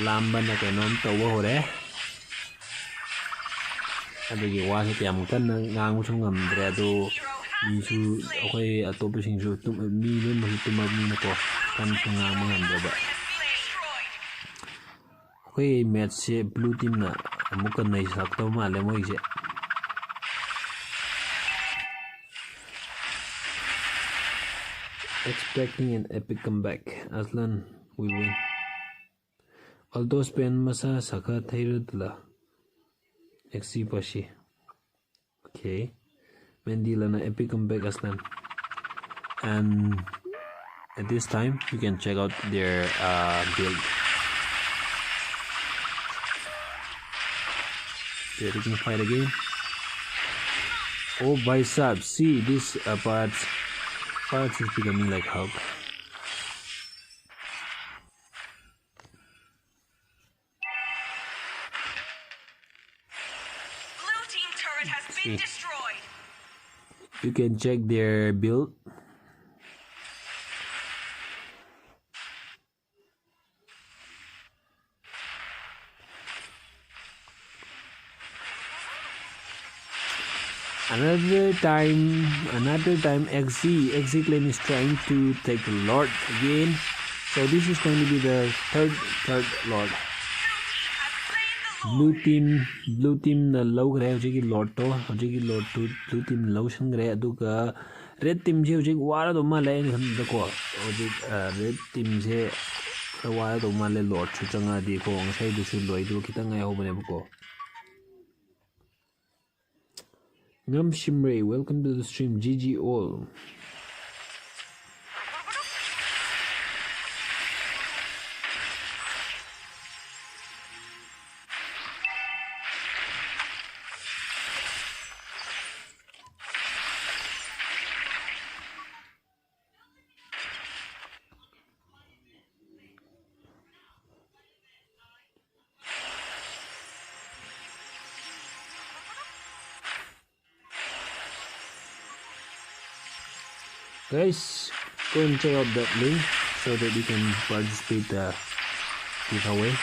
Lam bana kainom tau ba hore. Adugi wa shu tiam kan ngang shu ngamdre adu. Mi shu akhoi atopa sing shu tum mi lun ma shu tum mi na ko kan shu ngang mangamdre ba. Akhoi match se blue team na amuka nai sak tau ma le moi se. Expecting an epic comeback. Aslan will win. Alto Spain masa saka thairat la. X C pashi. Okay. Mendy lana epic comeback Aslan. And at this time, you can check out their, uh, build. They're taking fight again. Oh, bicep. See this, uh, part. Part is becoming like Hulk. Blue team turret has been destroyed. You can check their build. Another time, another time, X Z, X Z clan is trying to take Lord again. So this is going to be the third, third Lord. Blue team, blue team na loukhare hojiki Lord to, hojiki Lord to, blue team na lousankhare, aduka red team chi hojik vāra do male, dako, hojik, uh, red team chi vāra do male, Lord chu changa di ko, ngasai du chu loi du, khitang ngai ho bane ko. Ngamshimrei, welcome to the stream, G G all. Guys, go and check out that link so that you can participate the giveaway.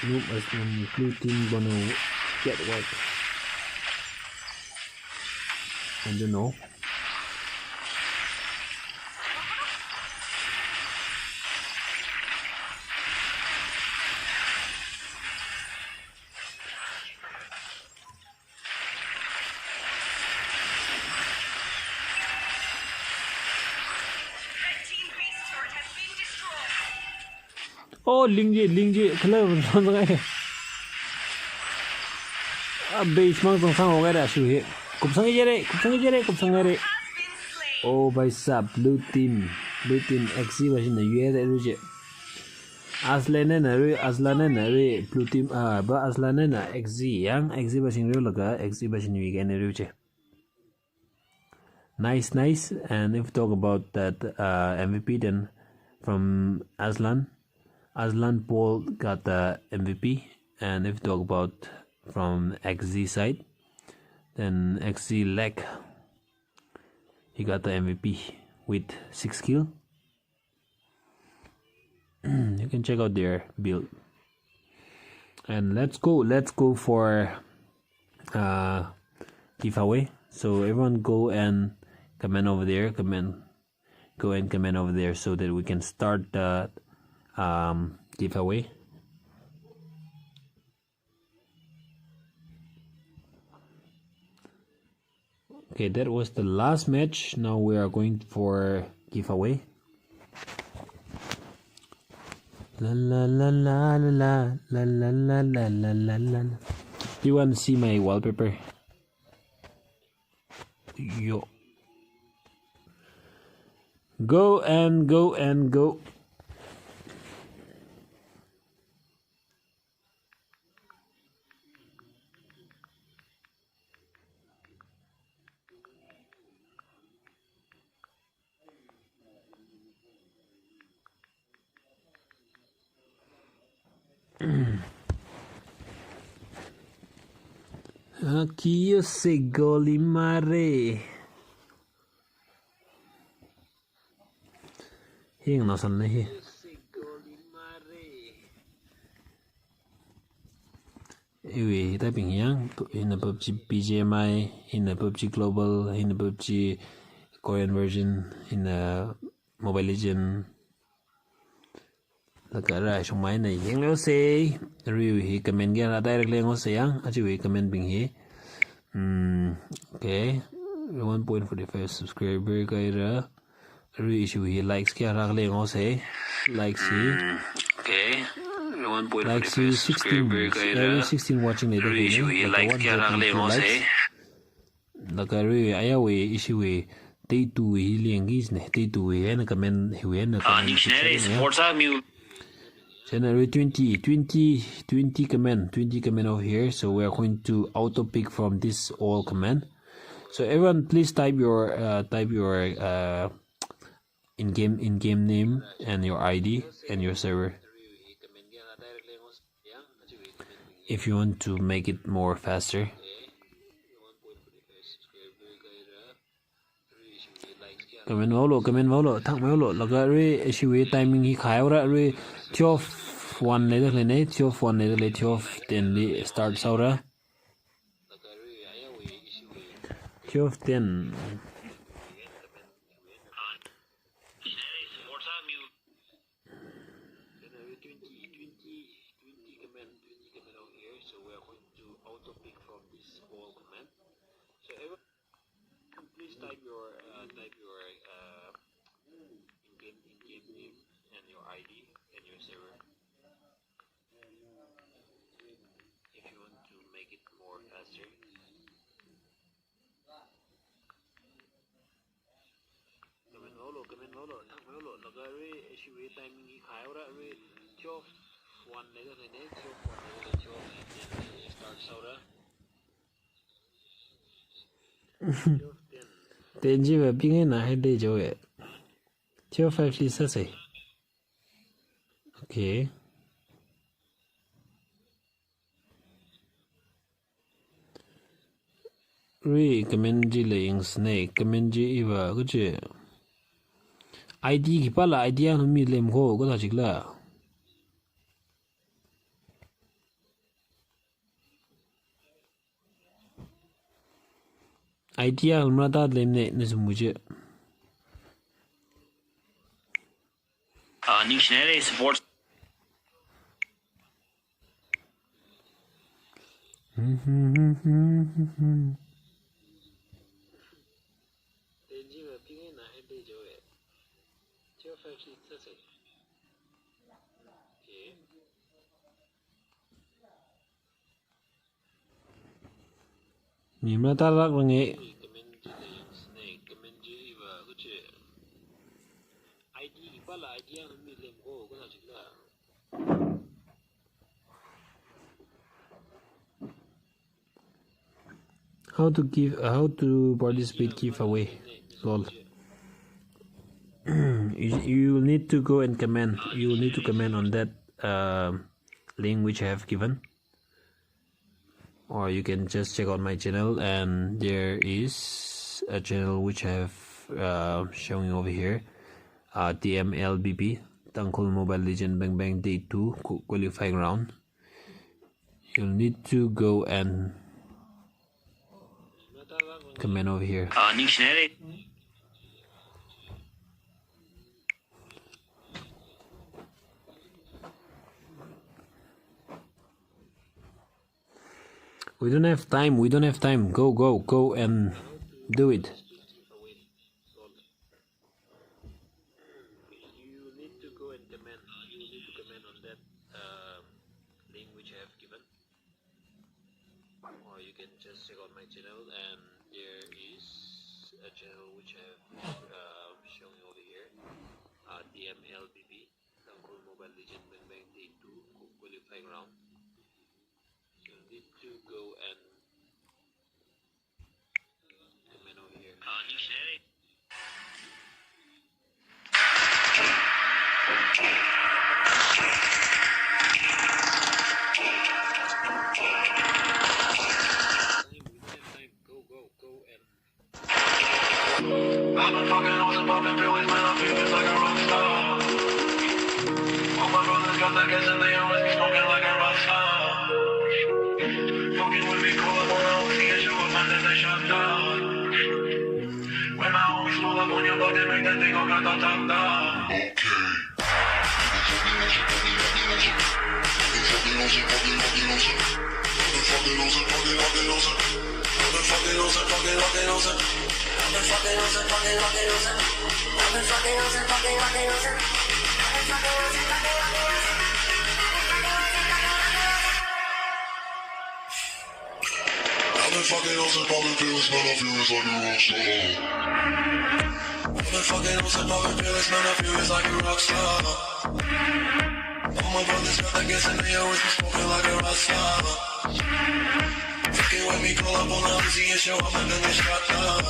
Noob as an including gonna get what? I don't know. Oh, lingji, lingji, khala, ngai. Ah, base mang sang sang ho ngai da shu hi. Kupsang jere, kupsang jere, kupsang jere. Oh, bhai sahab, blue team, blue team, X Z version na U S A je. Aslan na ri, Aslan na ri, blue team, ah, ba Aslan na X Z, yang X Z ba sing ri laga, X Z ba sing wi kan ri che. Nice, nice. And if we talk about that, uh, M V P, then from Aslan, Aslan Paul got the M V P. And if we talk about from X Z side, then X Z Leg, he got the M V P with six kill. You can check out their build. And let's go, let's go for, uh, giveaway. So everyone go and comment over there, comment, go and comment over there so that we can start the, um, giveaway. Okay, that was the last match. Now we are going for giveaway. La la la la la la la la la la la la. You want to see my wallpaper? Yo. Go and go and go. Akiyo se goli mare. Hing na san na hi. Iwui, hi typing yang, hina PUBG B G M I, hina PUBG Global, hina PUBG Korean version, hina Mobile Legend. Laga rai shumai na yeng lo se. Riu hi comment kya ra direct leng ho se yang, achiwui comment bing hi. Hmm, okay. One point forty-five subscriber kaira. Riu issue hi likes kya ra leng ho se. Likes hi. Okay. Likes hi sixteen. Every sixteen watching later. Riu issue hi likes kya ra leng ho se. Laga riu ayawui ishiwui teituwui hi leng kis ne. Teituwui hena comment, hiwui hena comment. Channel riu twenty, twenty, twenty comment, twenty comment over here. So we are going to auto pick from this all comment. So everyone, please type your, uh, type your, uh, in-game, in-game name and your I D and your server. If you want to make it more faster. Comment maulo, comment maulo, thak maulo. Laga riu, ishiwui timing hi khai ora riu, twelve one le dak le ne, twelve one le dak le, twelve ten li start saura. Twelve ten. Then every twenty, twenty, twenty comment, twenty comment out here. So we are going to auto pick from this all comment. So everyone, please type your, uh, type your, uh, in-game, in-game name and your I D and your server. If you want to make it more faster. Comment haolu, comment haolu, thang haolu, laga arui, ishiwui timing hi khaihaora, arui twelve one leida khaina, twelve one leida, twelve fifteen start sāhaora. Twelve ten. Ten chiva ping eina haida jihaowa. Twelve five li sāsa. Okay. Recommend chila yangsāna, recommend chi iva kachi. I D khipāla, I D ya mi lem kho, kathā chikla. I D ya marāda lemna, na sum muji. Ah, ningshina support. Mi marāda lākranga. How to give, uh, how to participate giveaway? Lol. You, you will need to go and comment. You will need to comment on that, um, link which I have given. Or you can just check out my channel, and there is a channel which I have, uh, showing over here, uh, T M L B B, Tangkhul Mobile Legend Bang Bang Day two qu-, qualifying round. You'll need to go and comment over here. Uh, ningshina. We don't have time, we don't have time. Go, go, go and do it. You need to go and comment. You need to comment on that, um, link which I have given. Or you can just check out my channel, and there is a channel which I have, uh, showing over here. Uh, T M L B B, Tangkhul Mobile Legend Bang Bang Day two qualifying round. You need to go and comment over here. Time, we don't have time. Go, go, go and I've been fucking hoes and popping pillies, man, I feel just like a rock star. All my brothers got that gas and they always be smoking like a rock star. Fucking with me, call up on the O C and show up, man, then they shut down. When my homies pull up on your block, they make that thing go grata ta ta. Okay. I've been fucking hoes and popping pillies, man, I feel just like a rock star. I've been fucking hoes and popping pillies, man, I feel just like a rock star. All my brothers got that gas and they always be smoking like a rock star. Fucking with me, call up on the O C and show up, man, then they shut down.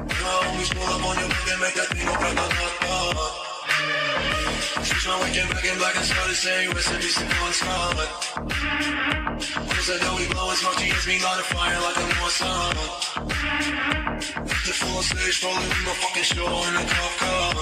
When my homies pull up on your block, they make that thing go grata ta ta. Switch my weekend back in black and started saying rest in peace to Bon Scott. Always I know we blowing smoke, G S, we light a fire like a North Star. The full stage, rolling in my fucking show in a cop car.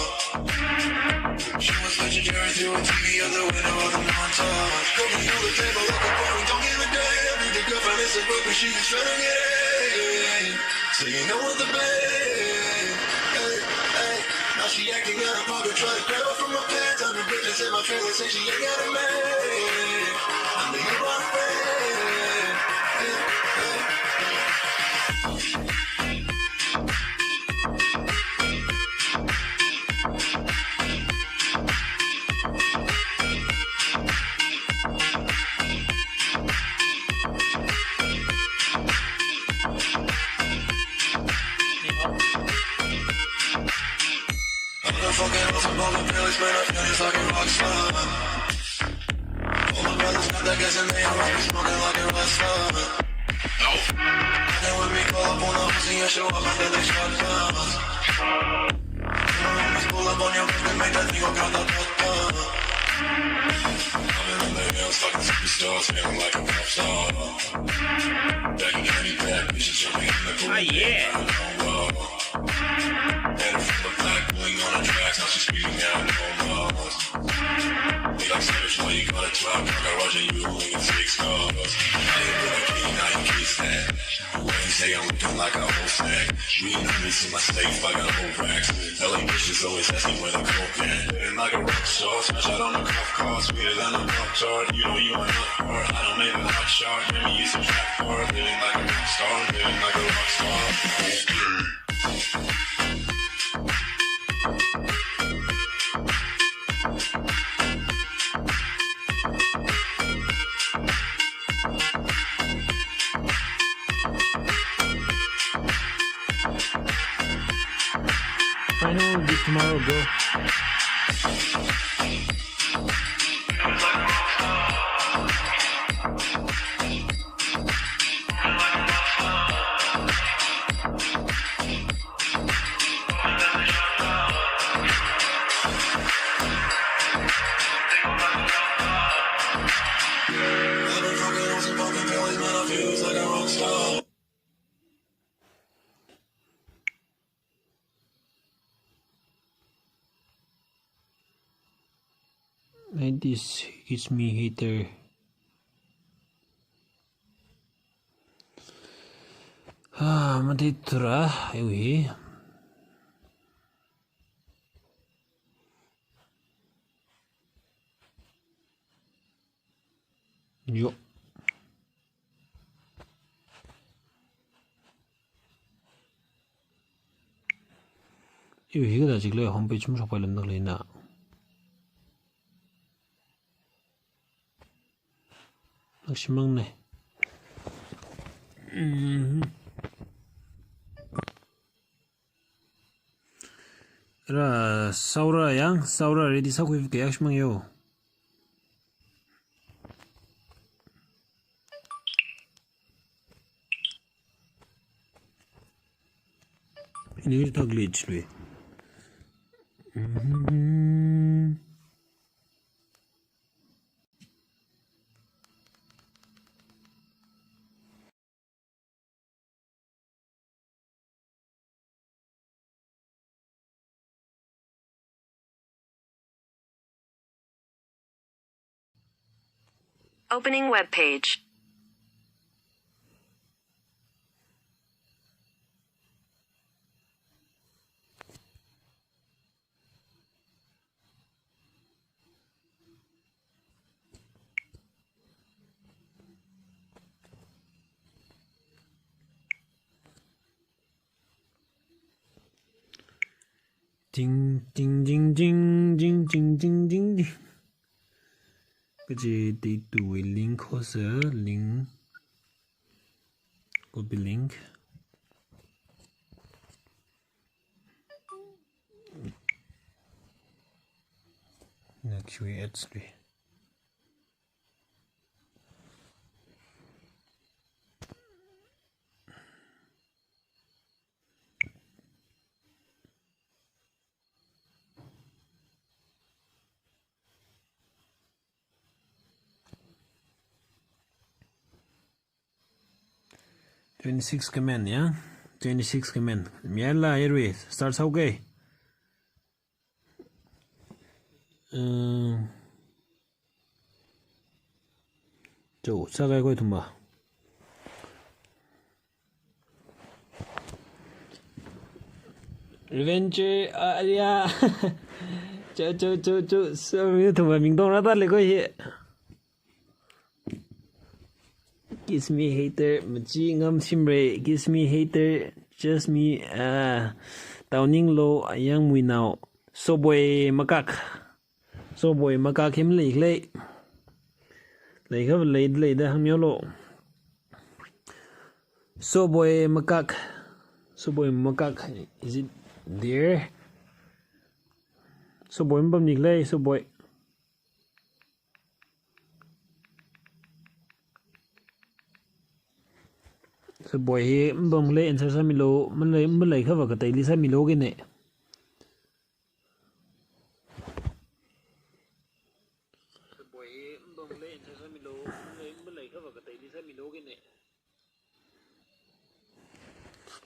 She was legendary through a T V on the window of the montage. Coming on the table like a party, don't give a damn. Every girlfriend is a group and she just tryna get it. Singing out with the band. Hey, hey. Now she acting out of pocket, try to grab her from my pants. I'm the bitches in my feelings, say she ain't got a man. I'm the hero of the band. Hey, hey. Motherfucking awesome, all the feelings, man, I feel it's like a rock star. All my brothers got that gas and they always be smoking like a rock star. Nope. They with me, call up on the house and you show up and then they shot down. You know, homies pull up on your block and make that thing go count the block down. I've been in the hills, fucking superstars, feeling like a pop star. Back in ninety-four, bitches jumping in the pool. Ah, yeah. Had her from the back, pulling on the tracks, now she's screaming out, "No more." They like, "Savage, why you gotta talk?" I got Roger, you only get six calls. I ain't really keen, I ain't kiss that. Why you say I'm looking like a whole snack? You ain't heard me see my safe, I got whole racks. L A bitches always ask me where the coke at. Living like a rock star, smash out on the cuff cars, sweeter than a pop tart. You know you are not hard, I don't make a hot shot. Let me use some trap card, living like a rock star, living like a rock star. Final this tomorrow, bro. And this gives me hater. Ah, mati tura, iwui. Yo. Iwui hi kathā chikle homepage mashokpai lamdalei na. Lakshimangne. Mhm. Ra saura yang, saura ready sākhui ke yakshimang yo. Ini kita glitch lui. Mhm. Opening web page. Ding, ding, ding. Kaji date wui link hosa, link. Copy link. Next we add three. Twenty-six comment, ya? Twenty-six comment. Miala irui, start sāuke. Uh, jo, sākai koi thumba. Revenge, ah, aliya. Cho, cho, cho, cho. Sorry, nathum ming dong rāda lei ko hi. Kiss me hater, machi ngam shimre. Kiss me hater, just me, ah, Taoninglo, Ayang Muinao. Soboi makak. Soboi makak hi malei khalei. Lei kha lei, leida hāngmilu. Soboi makak. Soboi makak. Is it there? Soboi mapam ni khalei, soboi. Soboi hi mapam khalei answer sāmilu, malei, malei kha va kateili sāmilu kine.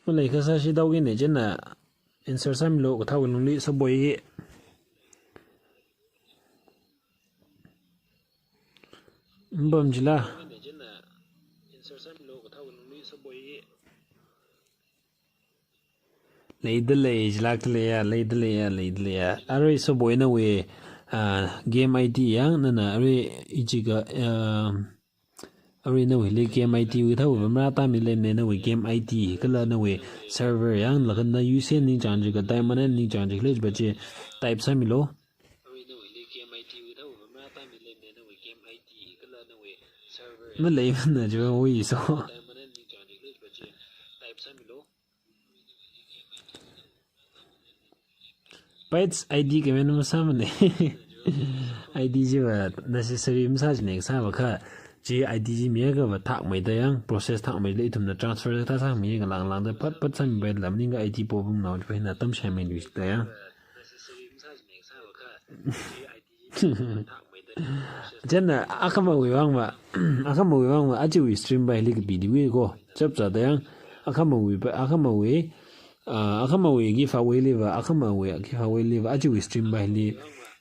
Malei kha sāshi dao kine, chieina answer sāmilu, kathāwui lungli soboi hi. Mapam jila. Leida lei, jilak da leiya, leida leiya, leida leiya. Arui soboi nawui, ah, game I D yang, nana arui ichiga, ah, arui nawuili game I D wui thāwui va marātāmi leimane, nawui game I D, kala nawui server yang, laga na U C N ningchāng jiakha, Diamond N ningchāng jiakha, lei va chi type sāmilu. Maleimana jo wui so. Pets I D comment masāmane. I D chi va necessary masā jine, kasā va kha. Chi I D chi mi kha va thakmeida yang, process thakmeida ithumna transfer da thāsangmi, ngalāng ngalāngda phat phat sāmipai la, maningakha I D pobunnao chi va hina tamshai mi luishida yang. Chieina akhamawui vang va, akhamawui vang va, ajawui stream va hili kapi diwui ko, chapchāda yang, akhamawui va, akhamawui, ah, akhamawui giveaway li va, akhamawui giveaway li va, ajawui stream va hili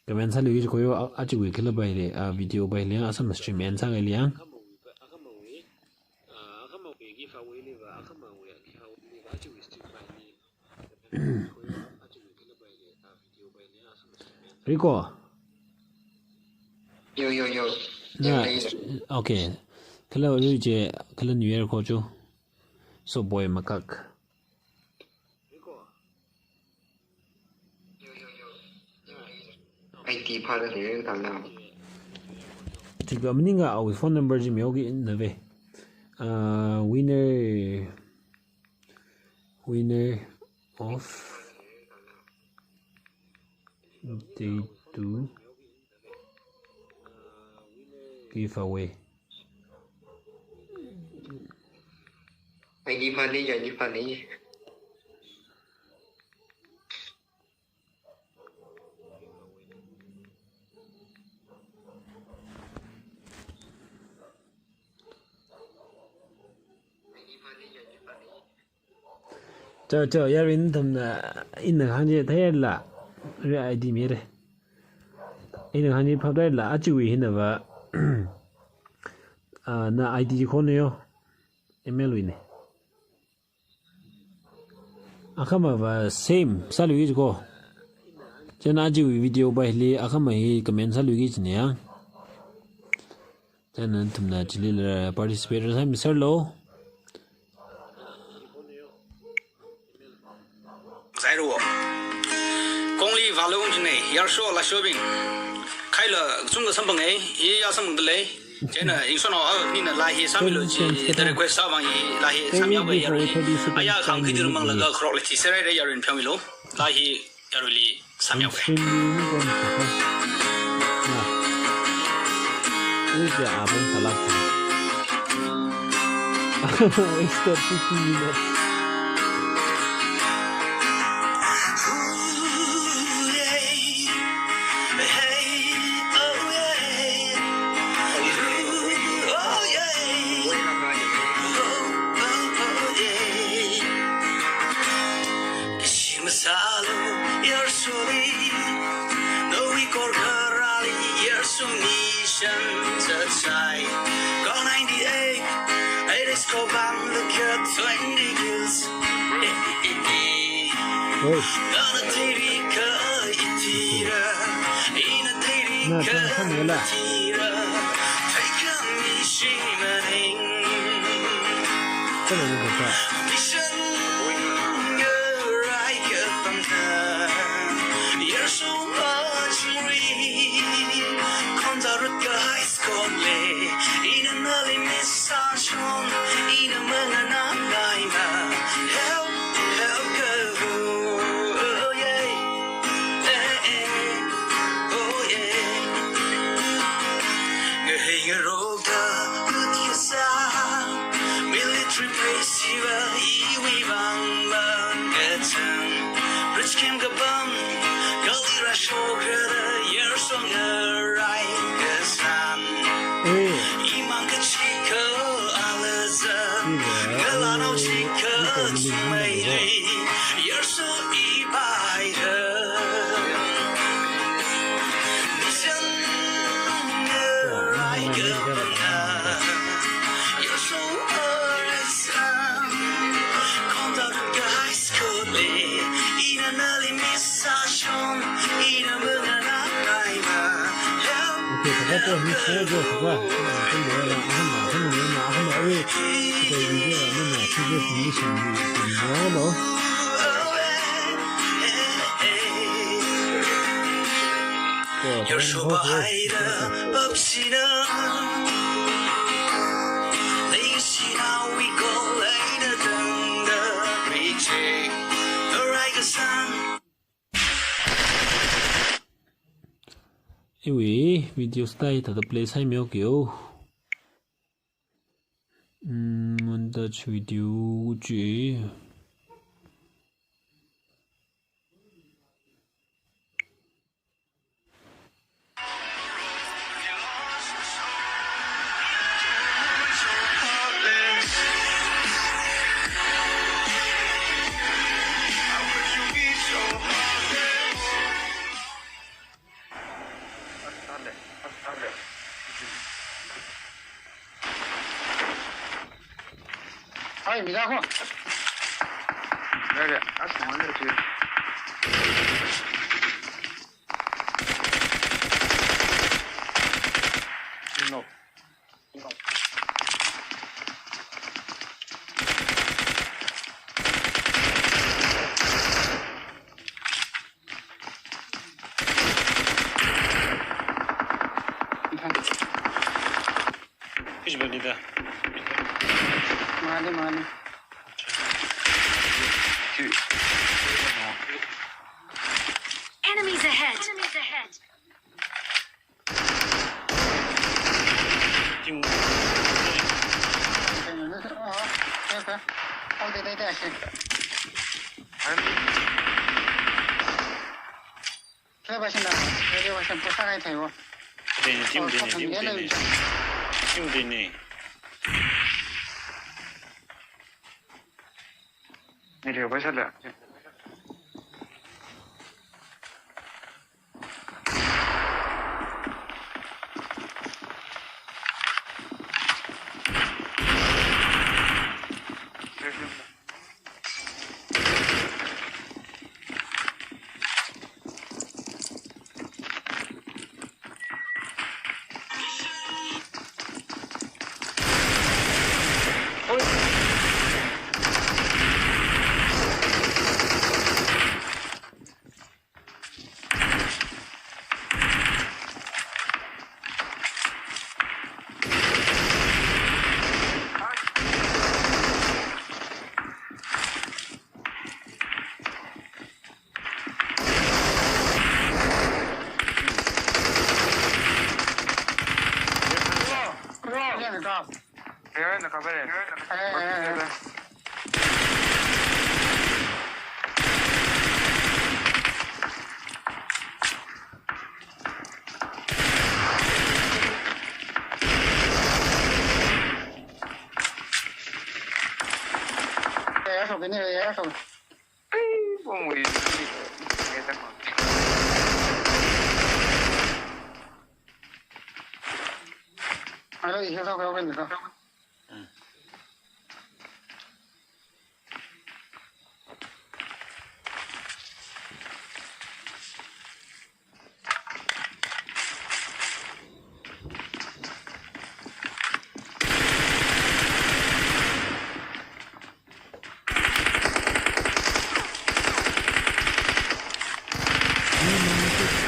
comment sāluiki jiko yo, a-, ajawui khala va hili, ah, video va hili yang, asam stream end sāngaili yang. Rico. Yo, yo, yo. Na, yo, yo, yo. Okay. Kala ru je, kala New Year ko chu. Soboi makak. I D phāda lei tala. Chika maningakha awui phone number chi mihaoki na ve. Ah, winner, winner of day two giveaway. I D phāli, I D phāli. Cho, cho, yarui nathumna, ina hāngchi theila, re I D mire. Ina hāngchi phaptaila, ajawui hina va, ah, na I D khon yo, email wui ne. Akhama va same, sāluiki jiko. Chieina ajawui video va hili, akhama hi comment sāluiki jine yang. Chieina nathumna chilila participate sāmiserlu. Zairu. Kongli valung jine, yarsho lashobing. Khaila zung ka samphang e, i ya samphang dalei. Chieina, inshono, a, nina laa hi sāmilu chi, da request sāvang i, laa hi sāmihaowa yarui. Aya khang khi dirmang laga kharok le chi serai re yarui pheomilu. Laa hi yaruili sāmihaowa. Wasted fifteen minutes. Kashima salo, yarsoli, no we kor karali, yarsumi shan zatsai. Go ninety-eight, eight is go bang the cat twenty years. Hey. Na, ta, ta, mela. Kala ni bapa. Military base hiva iwui vang mangachang. Rich Kim Kabam, Kali Rashok, Yerso Ngarai Kasan. Eh. Imang Kachiko, Alaza, Iya, Ngalano eh, Chika, ini kau ini Chumai, mana, Yerso Ibai. Okay, kakapa mi share jo saba. Kanda na, aham, aham, eh. Kanda video na, na, video ni sini, sini, no, no. Iwui video stai thāda play sāmiyo kiyo. Mm, montage video chi. Ai, mi da ko. Re, re, a song re chi. No. Hichibani da. Mani, mani. Enemies ahead. Enemies ahead. Ting. Okay, okay. Oh, dai, dai, dai, okay. Khe ba shin da, khe ba shin pusa kai thai wo. Dini, tim, oh, dini, tim, dini. Tim, dini. Ni le ba sha la.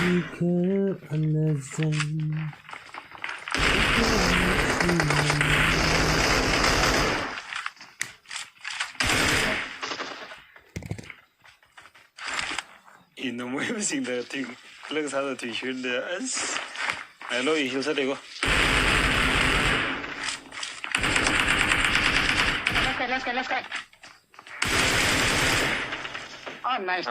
Kha ana zang. Ina mui masingda ting, lang sāda ting shunda, as. Hello, i heal sāda ko. Let's go, let's go, let's go. Oh, nice.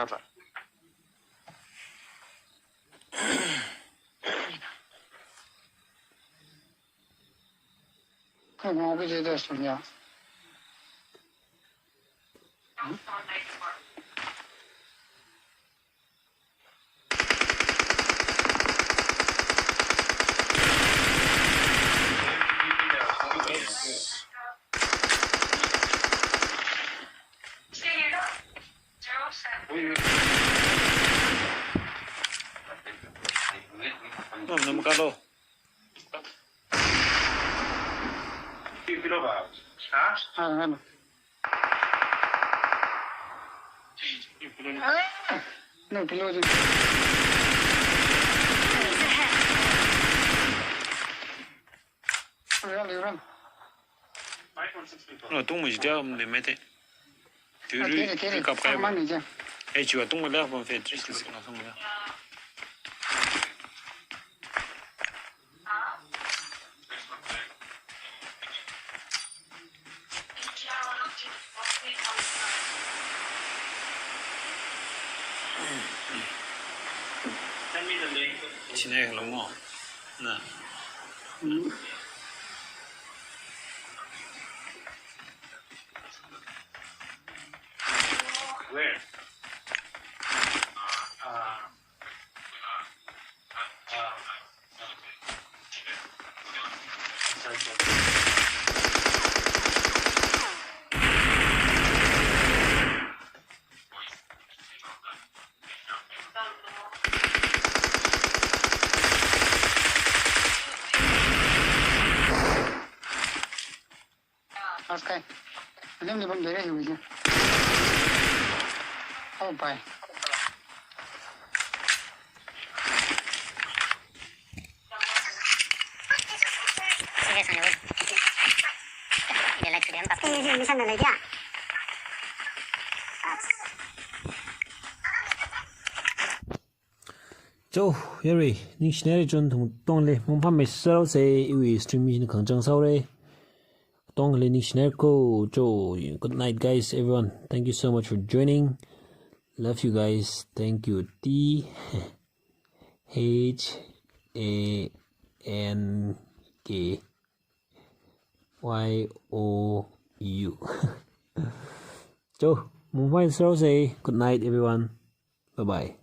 Kha ngā kaje da sunya. Nam, nam kalo. Ah, ano. Ah, no, below the. Run, run. No, tung mui dia, um, de mete. Tui rui, tui kap kai. Mang ni ja. Eh, chua tung mui leh, pon fe, three six na sung mui leh. Chinai hello mo. Na. Where? Uh, Askai. Lim ni bam dere hi wuji. Oh, bye. Sige, sana wei. Ide live stream pa. Ini sih, ini sana lagi ya. Cho, yare, ningshinare chon thum tongli, mungpha me saro se, iwui stream hi khangchang saore. Tongli ningshinare ko, cho, good night, guys, everyone. Thank you so much for joining. Love you guys. Thank you. T H A N K Y O U. Cho, mungpha me saro se, good night, everyone. Bye bye.